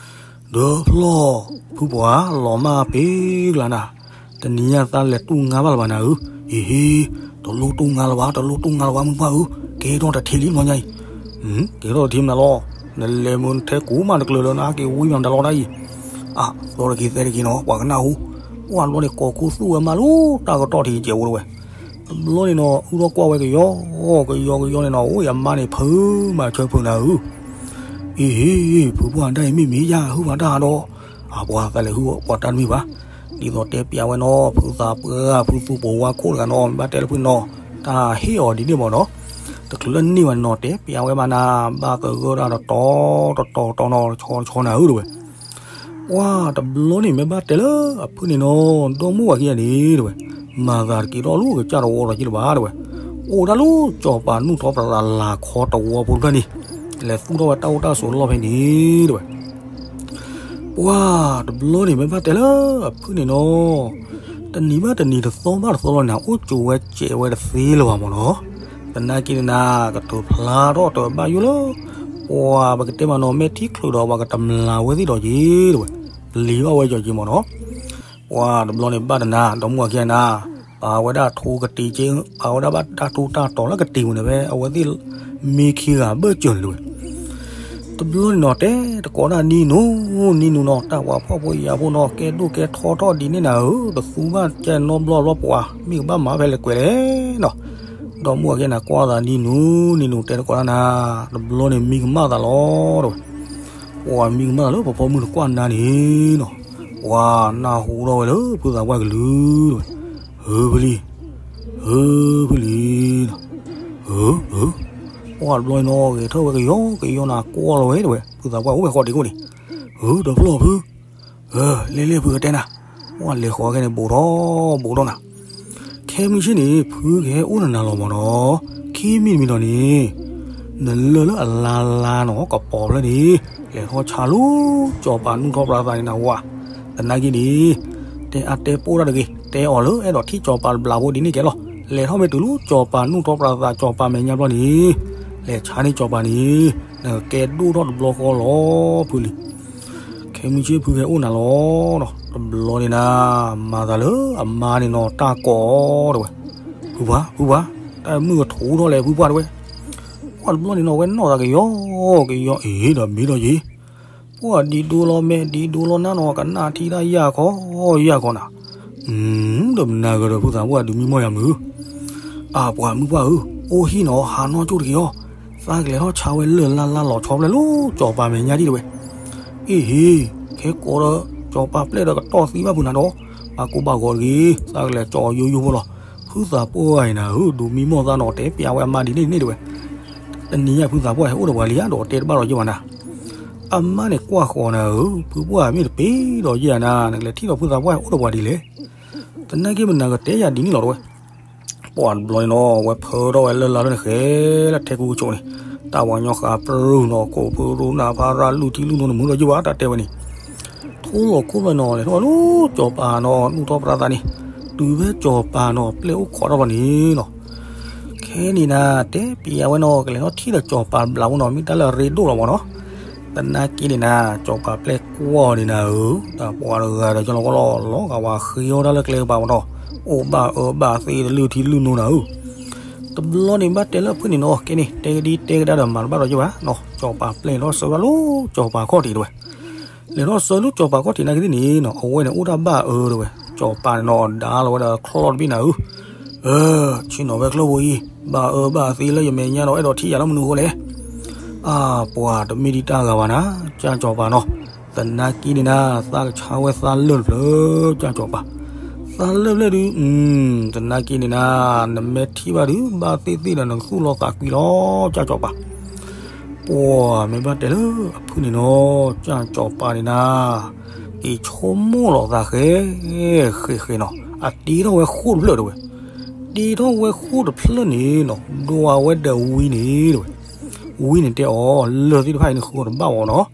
ဒီဖျီၣ်, ဖုပှၢ်လီၤမၢ်ပ့ၤကျါနၤ, တနံၤညါသးလဲၤတူၢ်ငါဘၣ်လၢၤဘၣ်နၤဧၢ, အ့ဟ့, တလိၣ်တူၢ်ငါလၢၤဘၣ်, တလိၣ်တူၢ်ငါလၢၤဘၣ် မုၢ်ပှၢ်ဧၢ, ကဲထီၣ်တထံးလံမီၤညါအံၤ, ကဲထီၣ်တထံးမနုၤလီၤ, နလဲၤမုၢ်နထဲကူးမးတကျၢၤလၢနအါက့ၤဝံမးတၢ်လီၤတၢ်အံၤ, အါ, သီတက့ၤသဲတက့ၤနီၤ ပှၤကနၣ်ဟူ, ပှၢ်တဘျီန့ၣ် ကိးခူသူၣ်ဝဲမးလၢတၢ်ကတီၢ်ထံးကဲးဖိတဝဲ တဘျီန့ၣ်နီၤ အူထီၣ်ကွၢ်ဝဲကယီကယီကယီန့ၣ်နီၤ အိၣ်ယမါန့ၣ် ဖုးမၤဆၢဖုးနၤဧၢ, အ့ဟ့, ဖုပှၢ်ဒၣ်အံၤမ့ၢ်မ့ၢ်ယၤဟုၣ်ဖးတၢ်ဒီး, အပှၤသးလဲၤဟုၣ်ပှၤတၢ်တမ့ၢ်ဘၣ်, ဒ်သိးတဲပျးဝဲနီၤ ဖုသးပှၢ်ဖုသူပိာ်ဝါခိၣ်တဂၤနီၤ မ့ၢ်ဘၣ်တဲလၢဖုနီၤ, တၢ်ဟ့ၣ်အီၤဒ်န့ၣ်မ့ၢ်နီၤ, တချုးလၢန့ၢ်ဝဲနီၤ တဲပျးဝဲမးနၤ, ဘၣ်သဂၢၢ်ဒၣ်တတီၤတတီၤတတီၤနီၤ တဆီတဆီနၤဧၢတဝဲ ပှၢ်တဘျီန့ၣ် မ့ၢ်ဘၣ်တဲလၢအဖုန့ၣ်နီၤ ဒီမုၢ်ဝၤခံဂၤန့ၣ်တဝဲ, မၤသးတက့ၤထီၣ်လၢကစၢ်တဝီဒီးက့လၢၤဘၣ်တဝဲ, အိၣ်ဒၣ်လၢစီၤပၤနူၢ်ထီပြးသးလၤခီတဝီဖိတဖျၢၣ်န့ၣ်, လဲၤသူၣ်ထီၣ်ဝဲတၢ်အိၣ်တၢ်ဆိးလီၢ်ဖဲန့ၣ်တဝဲ ပှၢ်တဘျီန့ၣ် မ့ၢ်ဘၣ်တဲလၢအဖုန့ၣ်နီၤ, တနံၤဘၣ်တနံၤ တသီဘၣ်တသီလီၤန့ၣ် အိၣ်ကၠိဝဲစဲးဝဲတသ့လၢၤဘၣ်မ့ၢ်နီၤ, သနာ်က့န့ၣ်နၤ ကတိၤဖျါထီၣ်တဘၣ်ယိၣ်လၢ ပှၤပကတဲမ့ၢ်နီၤ မဲာ်ထံချုးဒီးပှၤကတမျးဝဲသ့ၣ်ဒီးက့ၤတဝဲ, ပျံၤဘၣ်ဝဲကၠီၤက့ၤမ့ၢ်နီၤ, ပှၢ်တဘျီန့ၣ်ဘၣ်တနၤ ဒီမုၢ်ဝၤခံဂၤနၤ, ပာ်ဝဲဒၣ်ထိကတ့ၤက့, ပာ်ဝဲဒၣ်ဘၣ်တၢ်ထူတၢ်တီၤလၢကတ့ၤပူၤန့ၣ်ဖဲ အဝဲသ့ၣ်မ့ၢ်ခံဂၤဘၢၣ်စၢၤန့ၣ်တဝဲ တဘျီန့ၣ်နီၤ တဲတကိးဒၣ်နံနူ, နံနူနီၤ တၢ်ပှၤဖှီၣ်ဖိယာ်ဖိနီၤ ကဲဒိၣ်ကဲထီထီၣ်ဒ်န့ၣ်နၤဧၢ, တသူဘၣ်ကဲနီတဘျီဘျီပှၤ မ့ၢ်ကဘၣ်မၤဖဲလဲၣ်ကွဲးလဲၣ်နီၤ, ဒီမုၢ်ဝၤခံဂၤနၤ ကွၢ်သးနံနူ, နံနူတဲတကိးဒၣ်နၤ, တဘျီန့ၣ်မံကမၣ်သးလီၤတဝဲ, ပှၤမံကမၣ်သးလၢပဖီမုၢ်တကွၢ်နၤန့ၣ်နီၤ, ပှၤနၢ်ဟူထီၣ်ဝဲလၢဖုသးပှၢ်ကလုၢ်တဝဲ, ဧၢဖုလံ ဧၢဖုလံနီၤ, ဧၢ ဧၢ, ပှၢ်တဘျီန့ၣ်နီၤ ဂဲၤထၢၣ်ဝဲကယီကယီနၤ ကွၢ်လီၤဝဲတဝဲ ဖုသးပှၢ်အိၣ်ဝဲဃီဒံးခိၣ်န့ၣ်, ဧၢ ဒီဖျီၣ်ဖု, ဧၢ လဲၤလဲၤဖုကတဲနၤ, ပှၢ်လဲၤဃီၤခဲန့ၣ် ဘူးထီၣ်ဘူးထီၣ်နၤ, ခဲမုၢ်ဆ့ၣ်န့ၣ် ဖုကဟဲအိၣ်နၤနၤလီၤမ့ၢ်နီၤ, ခံမံၤတမံၤဒီးန့ၣ် နလၢၢ်လၢအလါလါနီၤ ကပီၤဖျၢၣ်န့ၣ် လဲၤထီၣ်ဆါလၢစီၤပၤနူၢ်ထီပြးသးန့ၣ်နၤဝဲ, သနာ်က့န့ၣ် တဲအါတဲပိၢ်တၢ်တဂ့ၤ, တဲအီၤလၢအဲၣ်ဒိးထံၣ်စီၤပၤတဘျးဖိဒ်န့ၣ်ကဲလီၤ, လဲၤထီၣ်မ့ၢ်တုၤလၢစီၤပၤနူၢ်ထီပြးသး စီၤပၤမဲာ်ညါဘျီန့ၣ်, လဲၤဆါန့ၢ်စီၤပၤန့ၣ်, နကကဲဒိၣ်ထီၣ်တဘျီဃီလီၤ ဖုလံ ခဲမုၢ်ဆ့ၣ်ဖုကဟဲအိၣ်နၤလီၤ, တဘျီန့ၣ်နၤ, မၤသးလၢအမါန့ၣ်နီၤ တၢ်ကိးတဝဲ, ဖုပှၢ် ဖုပှၢ်, တၢ်မုၢ်ကထူထီၣ်လဲၣ် ဖုပှၢ်တဝဲ, ပှၢ်တဘျီန့ၣ်နီၤ ဝဲနီၢ်သးကယီကယီ အ့ဒီးမ့ၢ်ဒီးယ့ၤ, ပှၢ်ဒံးဒိလီၤမဲာ် ဒံးဒိလီၤနါနီၤ ကနၣ်ထံတၢ်ယၢ်ခီယၢ်ခီနၤ, ဒီးမနၤဂၤဒီးဖုသးပှၢ်ဒုးမံမီၢ်ယၤမုၢ် အၢ ပှၤမုၢ်ပှၢ်ဧၢ, အိၣ်ဟံၣ်နီၤ ဟးနီၢ်ကၠိၣ်တက့ၢ်အီၤ, သးကလဲၤထီၣ်ဆါဝဲလၢၢ်လၢ်လၢ်လီၤဆီဖျဲၣ်လၢစီၤပၤမဲာ်ညါဒံးတဝဲ, အ့ဟ့, ခဲကိးဒီး စီၤပၤပျဲၢ်ဒီးကတီၢ်သံဘၣ်ဖုနၤဒီး, ဘၣ်ကိၢ်ဘၣ်ဂီၤတဂ့ၤ, သးကလဲၤကၠီယိယိဖိလီၤ, ဖုသးပှၢ်အံၤနၤဧၢ, ဒိးမံမီၢ်သးနီၤ တဲပျးဝဲအမါဒ်န့ၣ်ဒ်န့ၣ်တဝဲ, တနံၤညါဖုသးပှၢ်ဟဲအိၣ်ဒီးပှၤလံဧါ ဒီးတဲတဘၣ်ဒီးယဲၢ်ဘၣ်နၤ, အမါန့ၣ်ကွၢ်ဃီၤနၤဧၢ, ဖုပှၢ်မ့ၢ်တပ့ၤဒီးယဲၢ်ဧါနၤ, နကလဲၤထံၣ်ဒီးဖုသးပှၢ်ဟဲအိၣ်ဒီးပှၤဒ်လဲၣ် သနာ်က့မနၤကတဲယၤဒ်န့ၣ်လီၤတဝဲ, ပှၢ်တဘျီန့ၣ်နီၤ ဝဲဖၢထီၣ်ဝဲလၢၢ်လၢ်လၢန့ၣ်ဃဲလၢထဲကူကဆိးန့ၣ်, တၢ်ပှၤကညီဃးပြူၢ်နီၤ ခိၣ်ဖုရူနၢ်ဖါရၣ်လုၢ်ထံလုၢ်နိန့ၣ် မုၢ်ဒီးယိၣ်ဘၣ်တၢ်တဲဝဲန့ၣ်, ထိၣ်လီၤခိၣ်ဘၣ်နီၤ လဲၤထီၣ်ဝဲလၢစီၤပၤနီၤ နူၢ်ထီၣ်ပြးသးန့ၣ်, တုၤဖဲစီၤပၤနီၤ ပျဲၢ်အိၣ်ခိးထီၣ်ဘၣ်န့ၣ်နီၤ ခဲန့ၣ်နၤ တဲပျးဝဲနီၤ ကလဲၤထီၣ်ထံၣ်ဒီးစီၤပၤဘျးဖိနီၤ မ့ၢ်တၢ်လၢအရ့ဒိၣ်လီၤမ့ၢ်နီၤ, သနာ်က့န့ၣ်နၤ စီၤပၤပျဲၢ်ကွၢ်အီၤန့ၣ်နၤဧၢ, တၢ်ပှၤတဂၤဒီးကလီၤကလီလီၤဂာ်ဝဲဃ့အီၣ်တၢ်လၢကျဲကပၤမ့ၢ်နီၤ, အိၣ်ဘၣ်အၢဘၣ်သီတလုၢ်ထံလုၢ်နိနၤဧၢ, တဘျီန့ၣ်ဘၣ်တဲလၢဖုန့ၣ်နီၤ ကဲန့ၣ် တဲကဒံတဲကဒါဒီးမၤတဘၣ်ဒီးယဲၢ်ဘၣ်နီၤ, စီၤပၤပျဲၢ်လီၤဆၢဘၣ်လၢစီၤပၤခီၣ်ထံးတဝဲ လဲၤထီၣ်ဆၢလၢစီၤပၤခီၣ်ထံးနာ်က့သ့ၣ်န့ၣ်နီၤ အဝဲန့ၣ်အိၣ်တၢ်ဘၣ်အၢတဝဲ, စီၤပၤန့ၣ်နီၤ ဒါလီၤဝဲဒီးချီၣ်တဘ့ၣ်နၤဧၢ, အၢ, ဆ့ၣ်နီၤဝဲကျိၣ်ဖိအံၤ, ဘၣ်အၢဘၣ်သီလၢယမဲာ်ညါဒီး အဲၣ်ဒိးထံၣ်ယၤလၢမနုၤအဃိလဲၣ်, အၢ, ပှၤတမ့ၢ်ဒံးတၢ်ဂၤဘၣ်နၤ, ကၢ်စီၤပၤနီၤ, သနာ်က့န့ၣ်နၤ သးကဆါဝဲသးလၢၢ်တဖျၢၣ်, ကၢ်စီၤပၤ, သးလၢၢ်ဖျၢၣ်ဒုး, သနာ်က့န့ၣ်နၤ, နမ့ၢ်ထံၣ်ဘၣ်ဒုး ဘၣ်သ့ၣ်သ့ၣ်ဒီးနကသူၣ်လီၤသးကွံလီၤ, ကၢ်စီၤပၤ ပှၤမ့ၢ်ဘၣ်တဲလၢအဖုန့ၣ်နီၤ, ကၢ်စီၤပၤန့ၣ်နၤ, က့ၤဆိကမိၣ်လီၤသးဃဲ, ဃဲဃဲနီၤ, အတ့ထီၣ်ဝဲဃိၣ်တဖျၢၣ်တဝဲ, တ့ထီၣ်ဝဲဃိၣ်တဖျၢၣ်န့ၣ်နီၤ, ဒိးဝဲဒီးဝံန့ၣ်တဝဲ, ဝံန့ၣ်တဲအီၤ, လၢၢ်သ့ၣ်တဖၣ်အံၤန့ၣ်ဃုာ်တဘၣ်အီၤနီၤ,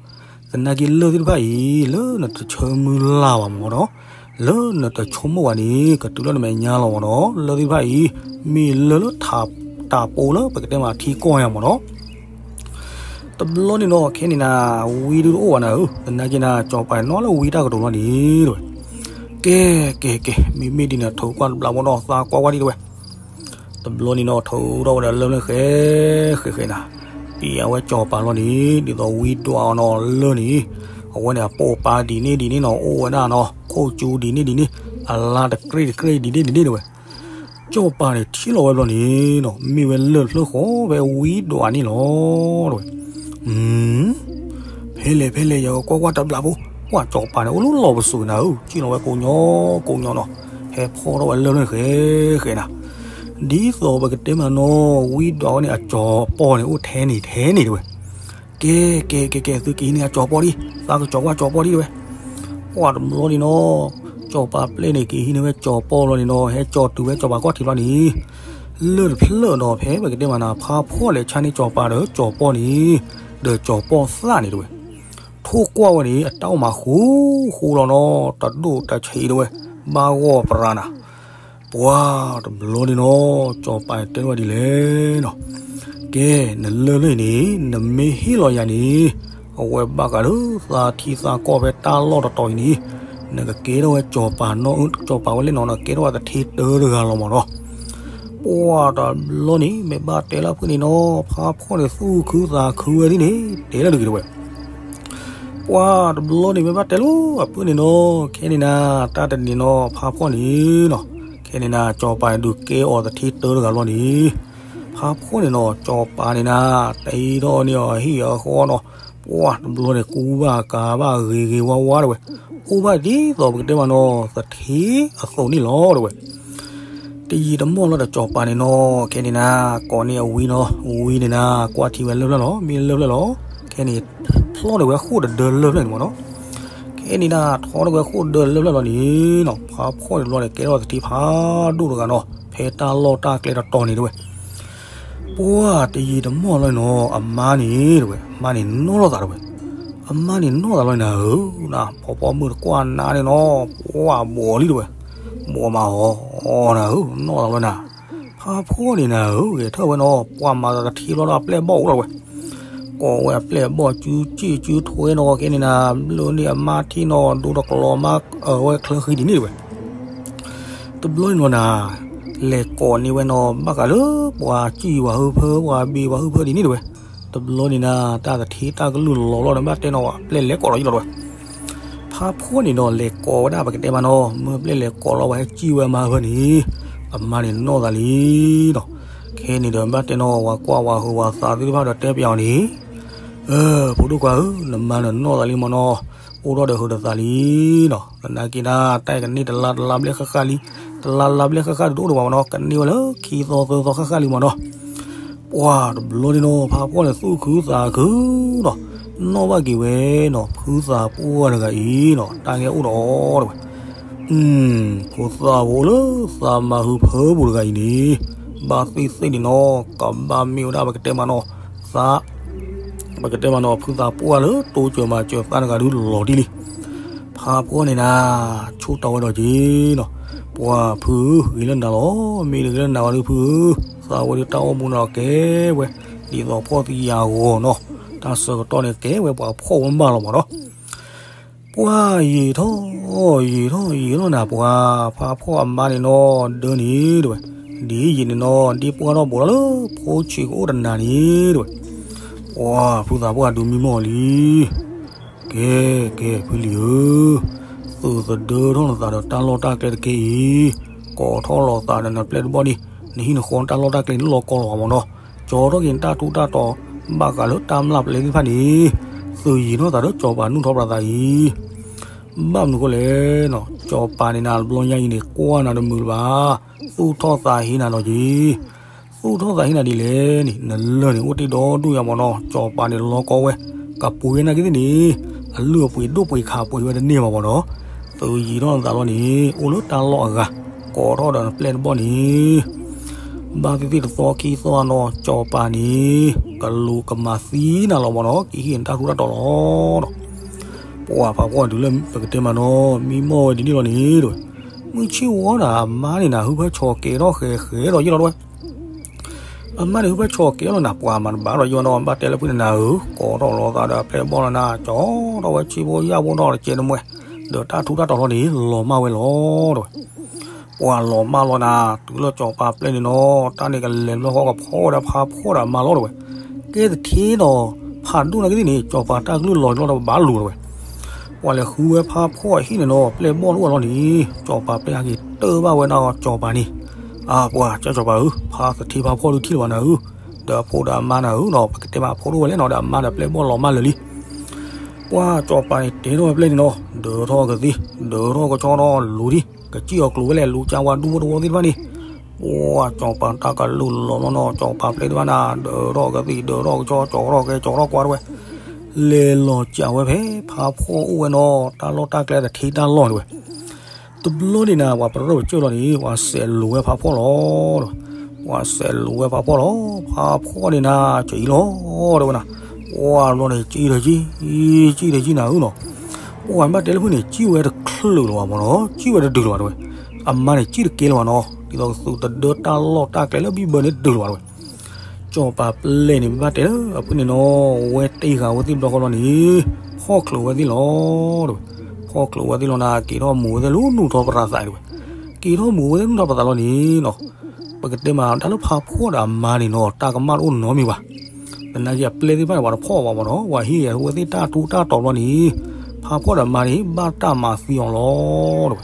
သနာ်က့လၢၢ်သ့ၣ်တဖၣ်အံၤ လၢနတဆၢမုၢ်လၢ်ဘၣ်မ့ၢ်နီၤ, လၢနတဆိကမိၣ်ဘၣ်န့ၣ် ကတုၤလၢနမဲာ်ညါလီၤမ့ၢ်နီၤ, လၢၢ်သ့ၣ်တဖၣ်အံၤ မ့ၢ်လၢၢ်လၢထးတၢ်ပိလၢပကတဲမးထံကီၢ်ညါမ့ၢ်နီၤ, တဘျီန့ၣ်နီၤ ခဲန့ၣ်နၤ ဝံဒုတအိၣ်ဘၣ်နၤဧၢ, သနာ်က့နၤ ကၠီၤပၤနီၤလၢဝံတၢ်ကတိၤလီၤန့ၣ်တဝဲ. ကဲ ကဲ ကဲ မ့မ့ၢ်ဒ်န့ၣ် ထုးကွၢ်တဘျီဖိနီၤ သးကွၢ်ဝဲဒ်တဝဲ. တဘျီန့ၣ်နီၤ ထုးထီၣ်ဝဲဒၣ်လၢၢ်လၢၢ်ဃဲ ဃဲ ဃဲနၤ, ပံၤအဝဲကၠီၤပၤလီၤန့ၣ် ဒ်သိးဝံဒွးအီၤနီၤလၢၢ်န့ၣ်, အဝဲန့ၣ်အပိာ်ပာ်ဒ်န့ၣ်ဒ်န့ၣ်နီၤ အိၣ်ဝဲဒၣ်နီၤ ခိၣ်ကၠူဒ်န့ၣ်ဒ်န့ၣ်, အလါတကြ့ၢ်တကြ့ၢ်ဒ်န့ၣ်ဒ်န့ၣ်တဝဲ. ကၠီၤပၤန့ၣ်ထံၣ်လီၤဝဲဘျီန့ၣ်နီၤ မ့ၢ်ဝဲလၢၢ်တဖျၢၣ်ဃီဖဲဝံဒွးန့ၣ်လီၤ တဝဲ. ဖဲလဲၣ်ဖဲလဲၣ် ယကွၢ်ကွၢ်တဘျီဖိ, ကွၢ်ကၠီၤပၤန့ၣ် အိၣ်လၢလီၤပစိာ်နၤဧၢ, ထံၣ်လီၤဝဲကိးညီကိးညီနီၤ, ဟဲဖီၣ်ထီၣ်ဝဲလၢၢ်လၢၢ်ဃဲ ဃဲနၤ. ဒ်သိးပကတဲမးနီၤ ဝံဒွးဝဲန့ၣ် အကၠီၤပီၢ်န့ၣ် အိၣ်ထဲန့ၣ်ထဲန့ၣ်တဝဲ. ကဲ ကဲ ကဲ ကဲ သုက့ၤဟံးန့ၢ်အကၠီၤပီၢ်ဒံး, သးကကၠီၤကွၢ်ကၠီၤပီၢ်ဒံးတဝဲ. ပှၢ်တဘျီန့ၣ်နီၤ ကၠီၤပၤပျဲၢ်န့ၣ် က့ၤဟံးန့ၢ်ဝဲကၠီၤပီၢ်လီၤန့ၣ်နီၤ ဟဲကၠီၤတုၤဝဲကၠီၤပၤကွၢ်ထံးဘျီန့ၣ်, လၢၢ်တဖျၢၣ်ဒီးဖဲပကတဲမးနၤ ဖါဖှီၣ်လဲၤဆါန့ၢ်ကၠီၤပၤဒီး ကၠီၤပီၢ်န့ၣ်, ဒီးကၠီၤပီၢ်သၣ်န့ၣ်တဝဲ. ထိၣ်ကွၢ်ဝဲန့ၣ် အတၢ်အိၣ်မးဃူဃူလီၤနီၤ တဒိၣ်တဆံးတဝဲ, ဘၣ်ဂီၢ်ပြးနၤ. ပှၢ်တဘျီန့ၣ်နီၤ ကၠီၤပၤတဲဝဲဒ်လဲၣ်နီၤ, ကဲ နလၢၢ်လၢၢ်အံၤန့ၣ် နမ့ၢ်ဟ့ၣ်လီၤယၤန့ၣ်, အဝဲဘၣ်ဃးလၢသးထံသးကီၢ်ဖဲတၢ်လီၢ်တတီၤအံၤန့ၣ်, နကကဲထီၣ်ဝဲကၠီၤပၤနီၤ, ကၠီၤပၤဝဲလဲၣ်နီၤ နကကဲထီၣ်ဝဲသထ့တၢတဂၤလီၤမးနီၤ. ပှၢ်တဘျီန့ၣ် မ့ၢ်ဘၣ်တဲလၢဖုန့ၣ်နီၤ ဖါဖှီၣ်န့ၣ် သူၣ်ခုသးခုဝဲဒ်န့ၣ် တဲလၢတဂ့ၤတဝဲ. ပှၢ်တဘျီန့ၣ် မ့ၢ်ဘၣ်တဲလၢအဖုန့ၣ်နီၤ ခဲန့ၣ်နၤ တၢ်တနံၤနီၤ ဖါဖှီၣ်န့ၣ်နီၤ, ခဲန့ၣ်နၤ ကၠီၤပၤန့ၣ်ဒုးကဲအီၤသထ့တၢတဂၤလီၤန့ၣ်, ဖါဖှီၣ်န့ၣ်နီၤ ကၠီၤပၤန့ၣ်နၤ တ့ထီၣ်န့ၢ်အီၤဟံၣ်အဃီနီၤ, ပှၢ်တဘျီန့ၣ် ကူဘၣ်ကၤဘၣ်ဂ့ၤဂ့ၤဝါဝါတဝဲ, အိၣ်ဘၣ်ဒ်သိးပကတဲမးနီၤ သထ့အသိးန့ၣ်လီၤတဝဲ. တယံာ်တမီၢ်လီၤဒီးကၠီၤပၤန့ၣ်နီၤ ခဲန့ၣ်နၤ ကိးန့ၢ်အဝံနီၤ, ဝံန့ၣ်နၤ ကွၢ်ထံဝဲလၢၢ်ဖျၢၣ်လီၤ, မ့ၢ်လၢၢ်ဖျၢၣ်လီၤ, ခဲန့ၣ် ဖျီၣ်န့ၢ်ဝဲဃိၣ်တဒၢလၢၢ်ဖျၢၣ်န့ၣ်မးနီၤ. ခဲန့ၣ်နၤ ထီၣ်န့ၢ်ဝဲဃိၣ်တဒၢလၢၢ်ဖျၢၣ်လီၤန့ၣ်နီၤ ဖါဖှီၣ်န့ၣ်တဘျီန့ၣ် ကဲထီၣ်သထ့ဖးဒိၣ်တဂၤနီၤ ဖဲတၢ်လီၢ်တၢ်ကျဲတတီၤန့ၣ်တဝဲ. ပှၢ်တယံာ်တမီၢ်လီၤနီၤ အမါန့ၣ်တဝဲ အမါန့ၣ်နီၢ်လိာ်သးတဝဲ, အမါန့ၣ်နီၢ်သးလီၤနၤဧၢ, နဖီဖီမုၢ်တကွၢ်နါန့ၣ်နီၤ ပှၢ်ဘီးလံတဝဲ, ဘီးမးအီၤနၤဧၢ နီၢ်သးလီၤနၤ. ဖါဖှီၣ်န့ၣ်နၤဧၢ ဂဲၤထၢၣ်ဝဲနီၤ ပှၢ်မၤသးသထ့ဘျီဒီးအပျဲၢ်ဘီၣ်အိၣ်လီၤတဝဲ. ကိးဝဲအပျဲၢ်ဘီၣ်စုစ့ၣ်စုထွဲနီၤ ခဲန့ၣ်နၤ ဘျၢန့ၢ်အမါထံၣ်နီၤ ဒိတကျီၤမါအၢဝဲချၢဃံဒ်န့ၣ်တဝဲ. တဘျီန့ၣ်နီၤနၤ လဲၤကိးန့ၢ်ဝဲနီၤ ဘၣ်ဃးလၢပှၤစံၣ်ဝဲဟုဖၢ ပှၤဘ့ၣ်ဝဲဟုဖၢဒ်န့ၣ်တဝဲ. တဘျီန့ၣ်နၤ တၢ်သထ့တၢ်ကလုၢ်လီၤလီၤဒီး ဘၣ်တဲနီၤ အပျဲၢ်လဲၤကိးလီၤယံလီၤတဝဲ. ဖါဖှီၣ်န့ၣ်ဒီး လဲၤကိးဝဲဒၣ်ပကတဲမးနီၤ မ့ၢ်အပျဲၢ်လဲၤကိးလီၤဝဲဟဲစံၣ်ဝဲမါဖၢန့ၣ် အမါန့ၣ်နီၢ်သးလံနီၤ. ခဲန့ၣ်ဒီး ဘၣ်တဲနီၤ ဝၤကွၢ်ဝၤဟုးဝၤသးသ့ၣ်တဖၣ်ဒီးတဲပၠးအီၤန့ၣ် ဖိဒိၣ်ခွါဧၢ နမါန့ၣ်နီၢ်သးလံမးနီၤ, အိၣ်ထီၣ်ဒီးဟုးဒီးသးလံနီၤ. သနာ်က့ဒၣ် တၢ်အံၤကန့ၢ်တလါတလါဘျဲၣ်ဃၣ်ဃၣ်လံ, တလါလါဘျဲၣ်ဃၣ်ဃၣ်ဒုးတအိၣ်ဒံးဘၣ်မးနီၤ, ကန့ၢ်ဝဲလၢခံသီသၢသီဃၣ်ဃၣ်လံမးနီၤ. ပှၢ်တဘျီန့ၣ်နီၤ ဖါဖှီၣ်န့ၣ်သူၣ်ခုသးခုနီၤ, နီၣ်ဘၣ်က့ၤဝဲနီၤ ဖုသးပှၢ်တဂၤအံၤနီၤ တၢ်ဂ့ၢ်အိၣ်ဒီးအီၤတဝဲ. ဖိသၣ်ဖိလၢသးမၤဟုဖၢပူၤတဂၤအံၤန့ၣ် ဘၣ်သ့ၣ်သ့ၣ်န့ၣ်နီၤ ကဘၣ်မ့ၢ်ဝဲဒၣ်ပကတဲမးနီၤ သး ပကတဲမးနီၤ ဖုသးပှၢ်လၢတိစၢၤမၤစၢၤသးတဂၤဒုးလီၤတံၢ်လံ. ဖါဖှီၣ်န့ၣ်နၤ ဆိၣ်တီဝဲဒီးက့ၤနီၤ, ပှၢ်ဖုဧၢ ဂ့ၤလၢနၤလီၤ, မ့ၢ်တဂ့ၤလၢနၤဘၣ်ဒုးဖုဧၢ, သးဝဲဒုးတၢ်အိၣ်မူန့ၣ်ကဲဝဲ ဒ်သိးဖှီၣ်သံယာ်ဂီၤနီၤ, တၢ်ဆၢကတီၢ်န့ၣ်ကဲဝဲပှၤဖှီၣ်ဝဲမးလီၤမးနီၤ. ပှၢ်ယံာ်ထီၣ် ယံာ်ထီၣ် ယံာ်ထီၣ်နၤ ပှၢ်ဖါဖှီၣ်အမါန့ၣ်နီၤ ဒၢန့ၣ်တဝဲ, ဒ်ယံာ်န့ၣ်နီၤ ဒ်ပှၢ်ထီၣ်ဘူးလီၤလၢဖိဆံးကအိၣ်တနၤန့ၣ်တဝဲ. ပှၢ်ဖုသးပှၢ်ဒုးမံမီၢ်လံ. ကဲ ကဲ ဖုလံၤဧၢ, သုးသဒၢထီၣ်နသးဒီးတၢ်လီၢ်တၢ်ကျဲတက့ၢ်အံၤ, ကိးထီၣ်လိာ်သးဒီးနပျဲၢ်တဘီၣ်ဒံး, နဟံၣ်နဃီတၢ်လီၢ်တၢ်ကျဲန့ၣ်လီၤကီလီၤမးနီၤ, ကၠီထီၣ်က့ၤနတၢ်ထူးတၢ်တီၤ ဘၣ်ဃးလၢတၢ်မျၢ်ပျဲသ့ၣ်တဖၣ်န့ၣ်, သုးယံာ်ထီၣ်သးဒီးကၠီၤပၤနုာ်ထီၣ်ပြးသးအံၤ, ဘၣ်မနုၤဃိလဲၣ်နီၤ, ကၠီၤပၤန့ၣ်နၤတဘျီညါအံၤန့ၣ် ကွၢ်နၤတမုာ်လၢၤဘၣ်, သူၣ်ထီၣ်သးဟ့နၤလီၤက့ၤ သူၣ်ထီၣ်သးဟ့နၤဒ်လဲၣ်န့ၣ် နလၢၢ်န့ၣ်အိၣ်တ့ၢ်ဒီဒူၣ်ယါမးနီၤ, ကၠီၤပၤန့ၣ်လီၤကီဝဲ, ကပှ့ၤနာ်က့သ့ၣ်န့ၣ်, အလုၢ်အပှ့ၤဒိၣ်ပှ့ၤခးပှ့ၤဝဲတန့ၢ်ဘၣ်မးနီၤ, သုးယံာ်ထီၣ်နသးလီၤန့ၣ် အိၣ်လၢတၢ်လီၢ်အဂၤ, ကိးထီၣ်ဒီးနပျဲၢ်တဘီၣ်န့ၣ်, ဘၣ်သ့ၣ်သ့ၣ်တသီခံသီနီၤ, ကၠီၤပၤန့ၣ် ကလူၤကမၤသံနၤလီၤမးနီၤ, ကဟ့ၣ်နတၢ်ထူးတၢ်တီၤလီၤနီၤ. ပှၤဖးဖှီၣ်တုၤလၢပကတဲမးနီၤ, မံမီၢ်ဝဲဒ်န့ၣ်လီၤန့ၣ်တဝဲ, မုၢ်ဆ့ၣ်ဝီနၤ အမါန့ၣ်နၤ ဟုဖၢဆီကဲထီၣ်ဃဲဃဲဒီးယဲၢ်လီၤတဝဲ. အမါန့ၣ် ဟုဖၢဆီၣ်ကဲလီၤနၤ ပှၤမၤတဘၣ်ဒီးယိၣ်နီၤ ဘၣ်တဲလၢဖုန့ၣ်နၤဧၢ, ကိးထီၣ်လီၤသးဒီးအပျဲၢ်ဘီၣ်လီၤနၤ, ကၠီထီၣ်ဝဲဆံဖိယၢ်ဖိဒီးတကဲတမှဲ, ဒီးတၢ်ထူးတၢ်တီၤလီၤန့ၣ် လီၤမၢ်ဝဲလီၤ တဲဝဲ. ပှၤလီၤမၢ်လီၤနၤ, တုၤလၢစီၤပၤပျဲၢ်န့ၣ်နီၤ တၢ်န့ၣ်ကလဲၤလၢဃီကဖီဝဲဒၣ်ဖးဖှီၣ်ဒီးအမါလီၤ တဲဝဲ. ကဲသထ့ဒီး ဖးဒိၣ်နာ်က့သ့ၣ်န့ၣ် စီၤပၤတၢ်ကလုၢ်လီၤလီၤဒီးဘၣ်လိၤ တဲဝဲ. ပှၤလဲၤဃုဝဲဖးဖှီၣ်အဟံၣ်န့ၣ်နီၤ ပျဲၢ်ဘီၣ်တအိၣ်လီၤန့ၣ် စီၤပၤပျဲၢ်ဟဲက့ၤတၢၢ်ဘၣ်ဝဲဒၣ်စီၤပၤန့ၣ်, အပှၤကၠီစီၤပၤဧၢ, ဖးသထ့ဖးဖှီၣ်ဒုးထံၣ်လၢၤဘၣ်နၤဧၢ, ဒီးအဖိဒီးအမါနၤဧၢနီၤ ပကတဲမးအဖိဒိၣ်ဝဲလဲၣ်နီၤ ဒီးအမါဒီးပျဲၢ်ဘီၣ်လီၤမၢ်လၢာ်လံ. ပှၤစီၤပၤန့ၣ်တဲထီၣ်ဝဲပျဲၢ်န့ၣ်နီၤ ဒၢးထီၣ်ကသံၣ် ဒၢးထီၣ်ကဆီဒီးလူၤဒံး ကစံၣ်အီၤကျိၤဝဲလဲၣ် လူၤကၢဝါဒူဖိတဝီသ့ၣ်တဖၣ်န့ၣ်, ပှၤစီၤပၤတၢ်ကလုၢ်လီၤလီၤနီၤ စီၤပၤပျဲၢ်သ့ၣ်တဖၣ်နၤ ဒၢးထီၣ်ကသံၣ် ဒၢးထီၣ်ကဆီ ကၠီထီၣ်ကဲ ကၠီထီၣ်ကွါ တဲဝဲ. လဲၤလီၤစံးဝဲဖဲ ဖးဖှီၣ်အိၣ်ဝဲနီၤ တၢ်လီၢ်တၢ်ကျဲသထ့တၢ်လီၢ် တဲဝဲ. တဘျီန့ၣ်နၤ ပှၤပတြၢၢ်ပကၢၢ်လီၤန့ၣ် ပှၤစဲးလူၤဝဲဖးဖှီၣ်လီၤ တဲဝဲ. ပှၤစဲးလူၤဝဲဖးဖှီၣ်လီၤ ဖးဖှီၣ်န့ၣ်နၤ ကအံၤလီၤ တဲဝဲနၤ. ပှၤဘျီန့ၣ် ကံၣ်ဒီးကံၣ် ကံၣ်ဒီးကံၣ်နၤဧၢနီၤ. ပှၤဘၣ်တဲလၢဖုန့ၣ် ကံၣ်ဝဲတချုးလၢၤဘၣ်မ့ၢ်နီၤ ကံၣ်ဝဲတဒုးလၢၤဘၣ် တဲဝဲ. အမါန့ၣ် ကံၣ်တကဲလၢၤဘၣ်နီၤ ဒ်သိးကသူးတဒၢတၢ်လီၢ်တၢ်ကျဲလၢဘံၣ်ဘၢန့ၣ်တဒုးလၢၤဘၣ် တဲဝဲ. စီၤပၤပျဲၢ်န့ၣ် ဘၣ်တဲလၢအဖုန့ၣ်နီၤ ဝဲတ့ၢ်ဃာ်ဝဲသ့ၣ်ဘျီဃီလီၤန့ၣ် ဖီၣ်ချုးဝဲသ့ၣ်လီၤ တဲဝဲ. ဖီၣ်ချုးဝဲသ့ၣ်လီၤနၤ က့ၤထီၣ်မူၤဝဲသ့ၣ်လၢနူၢ်ထီၣ်ပသးသး တဲဝဲ. က့ၤထီၣ်မူၤဝဲသ့ၣ်နူၢ်ထီၣ်ပသးလီၤန့ၣ်နီၤ ပကတဲမးတၢ်လၢဖးဖှီၣ်ဒီးအမါန့ၣ်နီၤ တၢ်ကမၣ်တအိၣ်နီတမံၤဘၣ်. သနာ်က့အပျဲၢ်သ့ၣ်တဖၣ်န့ၣ် ပှၤတဖီၣ်ဘၣ်မ့ၢ်နီၤ ပှၤဟံးဂဲၤဝဲသ့ၣ်တၢ်ထူးတၢ်တီၤဘျီန့ၣ် ဖးဖှီၣ်ဒီးအမါန့ၣ် ဘၣ်တၢ်မၤသံအီၤလီၤ တဲဝဲ.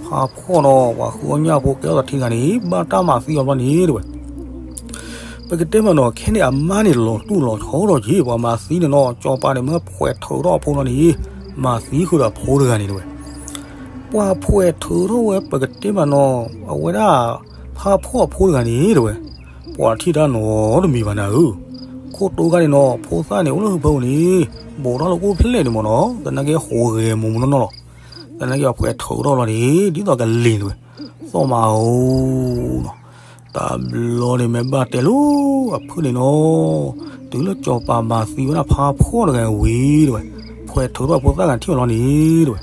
ဖးဖှီၣ်နီၤ ပှၤဃုအီၣ်ညၣ်ဖိကဲထီၣ်သထ့တဂၤန့ၣ် ဘၣ်တၢ်မၤသံအီၤဘျီန့ၣ် တဲဝဲ. ပကတဲမးနီၤ ခဲန့ၣ်အမါန့ၣ် လီၤတူၢ်လီၤဆီထီၣ်က့ၤ ပှၤမၤသံန့ၣ်နီၤ စီၤပၤန့ၣ် မၢဖှဲးထုးထီၣ်အဖိလီၤန့ၣ် မၤသံဃုာ်ဒီးအဖိတဂၤန့ၣ် တဲဝဲ. ပှၤဖှဲးထုးထီၣ်ဝဲ ပကတဲမးနီၤ အဝဲဒၣ် ဖးဖှီၣ်အဖိတဂၤန့ၣ် တဲဝဲ. ပှၤထံၣ်တၢ်နီတမံၤဘၣ်နၤဧၢ, ခိၣ်တိခါန့ၣ်နီၤ ဖိသၣ်န့ၣ် အိၣ်လၢဟၢဖၢပူၤန့ၣ် ဘူးထီၣ်လၢအိၣ်ဖျဲၣ်န့ၣ်မ့ၢ်နီၤ သနာ်က့ဟူးဂဲၤမူးမူးနီၢ်နီၢ်လီၤ. သနာ်က့အဖှဲးထုးထီၣ်လီၤန့ၣ် ဒ်သိးကလ့ၤ တဲဝဲ, သီၣ်မးဧိၤနီၤ. တဘျီန့ၣ်မ့ၢ်ဘၣ်တဲလၢအဖုန့ၣ်နီၤ, တုၤလၢစီၤပၤမၤသံဝဲဒၣ်ဖးဖှီၣ်တဂၤဝံၤ တဲဝဲ, ဖှဲးထုးထီၣ်ဖိသၣ်ဂၤထံၣ်အီၤလီၤန့ၣ် တဲဝဲ.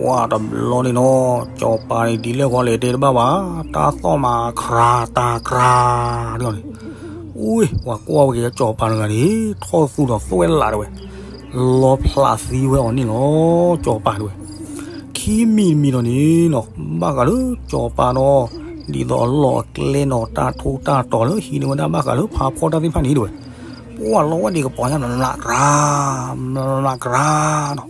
ဝါတဘျီန့ၣ်နီၤ စီၤပၤန့ၣ်ဒ်လဲၣ်ဃီလဲၣ်တဲတဘၣ်ဘၣ်, တၢ်သီၣ်မး ခြး တၢ်ခြး ဒ်န့ၣ်, အိၣ် ပှၤကွၢ်ဝဲက့ၤစီၤပၤတဂၤန့ၣ် ထီၣ်သူၣ်ဒီးသွဲၣ်လး တဲဝဲ, လီဖျးသံဝဲအီၤန့ၣ်လီၤ စီၤပၤ တဲဝဲ. ခံမံၤတမံၤဒီးန့ၣ်နီၤ ဘၣ်ဃးလၢစီၤပၤနီၤ ဒ်သိးအလီၢ်အကျဲနီၤ တၢ်ထူးတၢ်တီၤလၢဟံးန့ၢ်ဝဲဒၣ်ဘၣ်ဃးလၢဖးဖှီၣ်တၢ်သ့ၣ်တဖၣ်န့ၣ် တဲဝဲ, ပှၤလီၤဝဲဒံးကပီၤညါ မလးခြး မလးခြးနီၤ,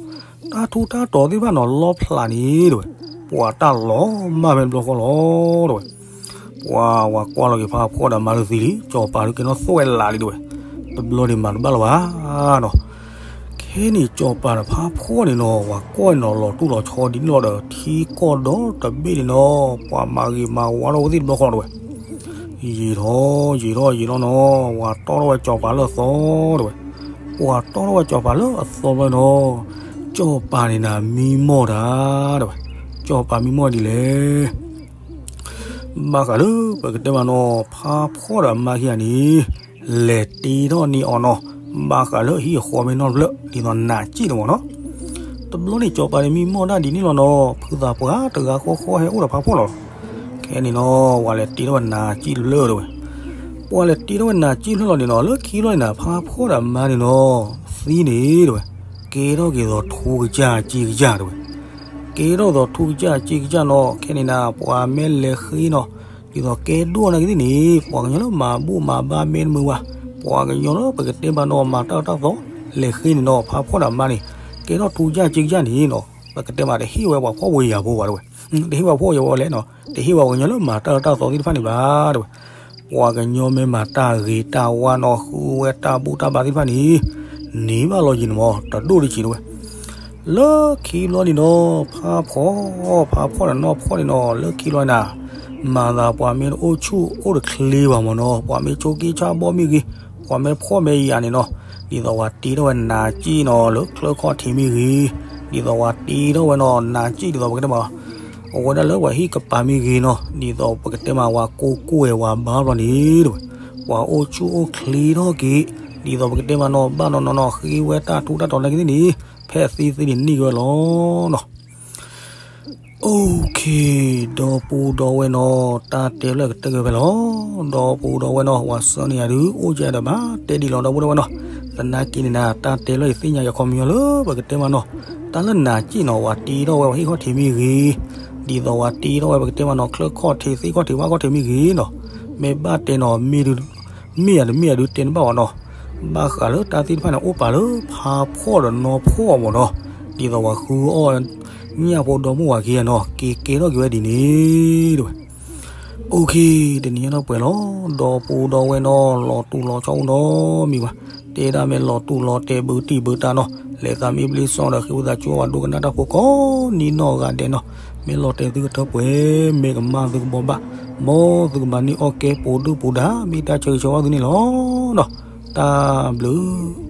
တၢ်ထူးတၢ်တီၤသ့ၣ်တဖၣ်နီၤ လီဖျးန့ၣ် တဲဝဲ, ပှၤတၢ်လီၤမၢ်ဖဲတဘျီဃီလီၤ တဲဝဲ. ပှၤဝၤကွၢ်လီၤက့ၤဖးဖှီၣ်ဒီးမါတသံလံ, စီၤပၤဒုးကဲထီၣ်သွဲၣ်လးလံ တဲဝဲ, တဘျီန့ၣ်မၤတဘၣ်လၢၤဘၣ်နီၤ. ခဲန့ၣ်စီၤပၤဒီးဖးဖှီၣ်န့ၣ်နီၤ ဝၤကွၢ်န့ၣ်နီၤ လီၤတူၢ်လီၤဆီဒ်န့ၣ်လီၤဒီး ထံကီၢ်ဒီတဘ့ၣ်န့ၣ်နီၤ ပှၤမၤဂ့ၤမၤဝါထီၣ်ဝဲသ့ၣ်တဘျီဃီ တဲဝဲ. ယံာ်ထီၣ်ယံာ်ထီၣ်ယံာ်လီၤနီၤ ဝၤတီၢ်ထီၣ်ဝဲစီၤပၤလၢအသီ တဲဝဲ. ပှၤတီၢ်ထီၣ်ဝဲစီၤပၤလၢအသီဘျီနီၤ စီၤပၤန့ၣ်နၤမံမီၢ်တၢ် တဲဝဲ, စီၤပၤမံမီၢ်ဒ်လဲၣ် ဘၣ်ဃးလၢပကတဲမးနီၤ ဖးဖှီၣ်ဒီးအမါခံဂၤန့ၣ် လဲၤတ့ထီၣ်န့ၢ်အီၤနီၤ ဘၣ်ဃးလၢအဟံၣ်အဃီမ့ၢ်နီတဖျၢၣ် ဒ်သိးနးစံၣ်တမီၢ်နီၤ. တဘျီန့ၣ်စီၤပၤန့ၣ်မံမီၢ်တၢ်ဒ်န့ၣ်လီၤနီၤ ဖုသးပှၢ်တဂၤဃီဃီဟဲအိၣ်ဒီးဖးဖှီၣ်လီၤ. ခဲန့ၣ်နီၤ ပှၤလဲၤတ့ထီၣ်ဝဲနးစံၣ်တဖျၢၣ် တဲဝဲ, ပှၤလဲၤတ့ထီၣ်ဝဲနးစံၣ်တဖျၢၣ်လီၤန့ၣ်နီၤ လၢခံလီၤန့ၣ်နၤ ဖးဖှီၣ်ဒီးအမါန့ၣ်နီၤ သံန့ၣ် တဲဝဲ, ကဲထီၣ်က့ၤသိးထူကစၢ်စ့ကစၢ် တဲဝဲ. ကဲထီၣ်သိးထူကစၢ်စ့ကစၢ်နီၤ ခဲန့ၣ်နၤ ပှၤမ့ၢ်လဲၤဃ့နီၤ ဒ်သိးကဲဒိၣ်နာ်က့သ့ၣ်န့ၣ် ပှၤကညီလၢမၤဘူၣ်မၤဘါမ့ၢ်တမုာ်ဘၣ်, ပှၤကညီလၢပကတဲမးနီၤ မၤတၢ်အၢတၢ်သီ လဲၤဃ့န့ၣ်နီၤ ဖးဖှီၣ်ဒီးအမါန့ၣ် ကဲထီၣ်ထူကစၢ်စ့ကစၢ်န့ၣ်နီၤ ပကတဲမးတဟ့ၣ်ဝဲပှၤဖှီၣ်ဖိယာ်ဖိဘၣ် တဲဝဲ, တဟ့ၣ်ပှၤဖှီၣ်ဖိယာ်ဖိလဲၣ်နီၤ တဟ့ၣ်ပှၤကညီလၢမၤတၢ်အၢတၢ်သီသ့ၣ်တဖၣ်န့ၣ်ဘၣ် တဲဝဲ. ပှၤကညီမ့ၢ်မၤတၢ်ဂ့ၤတၢ်ဝါနီၤ ဃုဝဲတၢ်ဘူၣ်တၢ်ဘါသ့ၣ်တဖၣ်န့ၣ် န့ၢ်ဘၣ်လီၤယံၤန့ၣ်မး တဒိၣ်တဆံး တဲဝဲ. လၢခံဘျီန့ၣ်နီၤ ဖးဖှီၣ် ဖးဖှီၣ်ဒီးနီၢ်ဖှီၣ်န့ၣ်နီၤ လၢခံဘျီန့ၣ်နၤ မၤသးပှၤမ့ၢ်တအိၣ်ဆူၣ်အိၣ်တချ့ဘၣ်မ့ၢ်နီၤ ပှၤမ့ၢ်ဆိးက့ဆါဘီမ့ၢ်ဂ့ၤ ပှၤမ့ၢ်ဖှီၣ်မ့ၢ်ယာ်န့ၣ်နီၤ ဒ်သိးပှၤတ့ထီၣ်ဝဲနးစံၣ်နီၤ လၢချၢခီၣ်ထံးမ့ၢ်ဂ့ၤ ဒ်သိးပှၤတ့ထီၣ်ဝဲနီၤ နးစံၣ်ဒ်သိးပကတဲမး အဝဲဒၣ်လၢပှၤဟံၣ်ကပၤမ့ၢ်ဂ့ၤနီၤ ဒ်သိးပကတဲမး ပှၤကိးကွဲၢ်ပှၤဘါဘျီန့ၣ် တဲဝဲ, ပှၤအိၣ်ဆူၣ်အိၣ်ချ့ထီၣ်က့ၤ ဒ်သိးပကတဲမးနီၤ ဘၣ်နီၢ်နီၢ်နီၤ ဃ့ဝဲတၢ်ထူးတၢ်တီၤနာ်က့သ့ၣ်န့ၣ် ဖဲအသ့သ့န့ၣ်န့ၢ်က့ၤဝဲလီၤနီၤ. Okay, ဒီပုၢ်ဒီဝဲၢ်နီၤ, တၢ်တဲလၢကတၢၢ်က့ၤဖဲလီၤ. ဒီပုၢ်ဒီဝဲၢ်နီၤ, ဝဲဆၢန့ၣ်ယၤဒုး အိၣ်ကဒီးဘၣ်တဲဒ်လီၤ ဒီပုၢ်ဒီဝဲၢ်နီၤ. သနာ်က့န့ၣ်နၤ တၢ်တဲလၢယသ့ၣ်ညါယခီပညီလၢပကတဲမးနီၤ, တၢ်လၢနၤစ့ၣ်နီၤ ဝဲတ့ထီၣ်ဝဲပှၤဟံၣ်ခီၣ်ထံးမ့ၢ်ဂ့ၤ, ဒ်သိးဝဲတ့ထီၣ်ဝဲပကတဲမးနီၤ ချၢၣ်ခီၣ်ထံး သ့ၣ်ခီၣ်ထံး ဘၣ်ခီၣ်ထံးမ့ၢ်ဂ့ၤနီၤ, မ့ၢ်ဘၣ်တဲနီၤ မ့ၢ်ဒုး မ့ၢ်ယၤတမ့ၢ်ယၤဒုးတဲန့ၣ်ဘၣ်ဝဲနီၤ. ဘၣ်ဃးလၢတၢ်သ့ၣ်တဖၣ်န့ၣ် အိၣ်ပာ်လၢဖးဖှီၣ်ဒီးနီၤဖှီၣ်မးနီၤ, ဒ်သိးဝဲဃုအီၣ် ညၣ်ဖိဒီမါဝၤက့ၤနီၤ က့ၤကဲထီၣ်က့ၤဝဲဒ်န့ၣ်တဝဲ. Okay, တနံၤညါဒီးပှဲၤလီၤ, ဒီပုၢ်ဒီဝဲၢ်နီၤ လီၤတူာ်လီၤဆီအိၣ်နီတမံၤဘၣ်. တဲဒၣ်မ့ၢ်လီၤတူာ်လီၤတဲာ်ဘုတံၢ်ဘုတၢ်နီၤ, လဲၤသးမ့ၢ်ဘျ့စီဒီး ဃ့ဝံသးစူၤဝဲဒိကနၣ်တၢ်ဖိကိးနံၤနီၢ်ဂၤဒဲးနီၤ, မ့ၢ်လီၤတဲာ်သုကထၢပှဲၤ မ့ၢ်ကမၣ်သုကဘီဘၣ်, မ်သုကဘၣ်န့ၢ်အီၣ်ကဲပူၤဒုၣ်ပူၤဒါ မ့ၢ်တၢ်ဆၢဂ့ၤဆၢဝါသုန့ၣ်လီၤနီၤ. တၢ်ဘျုး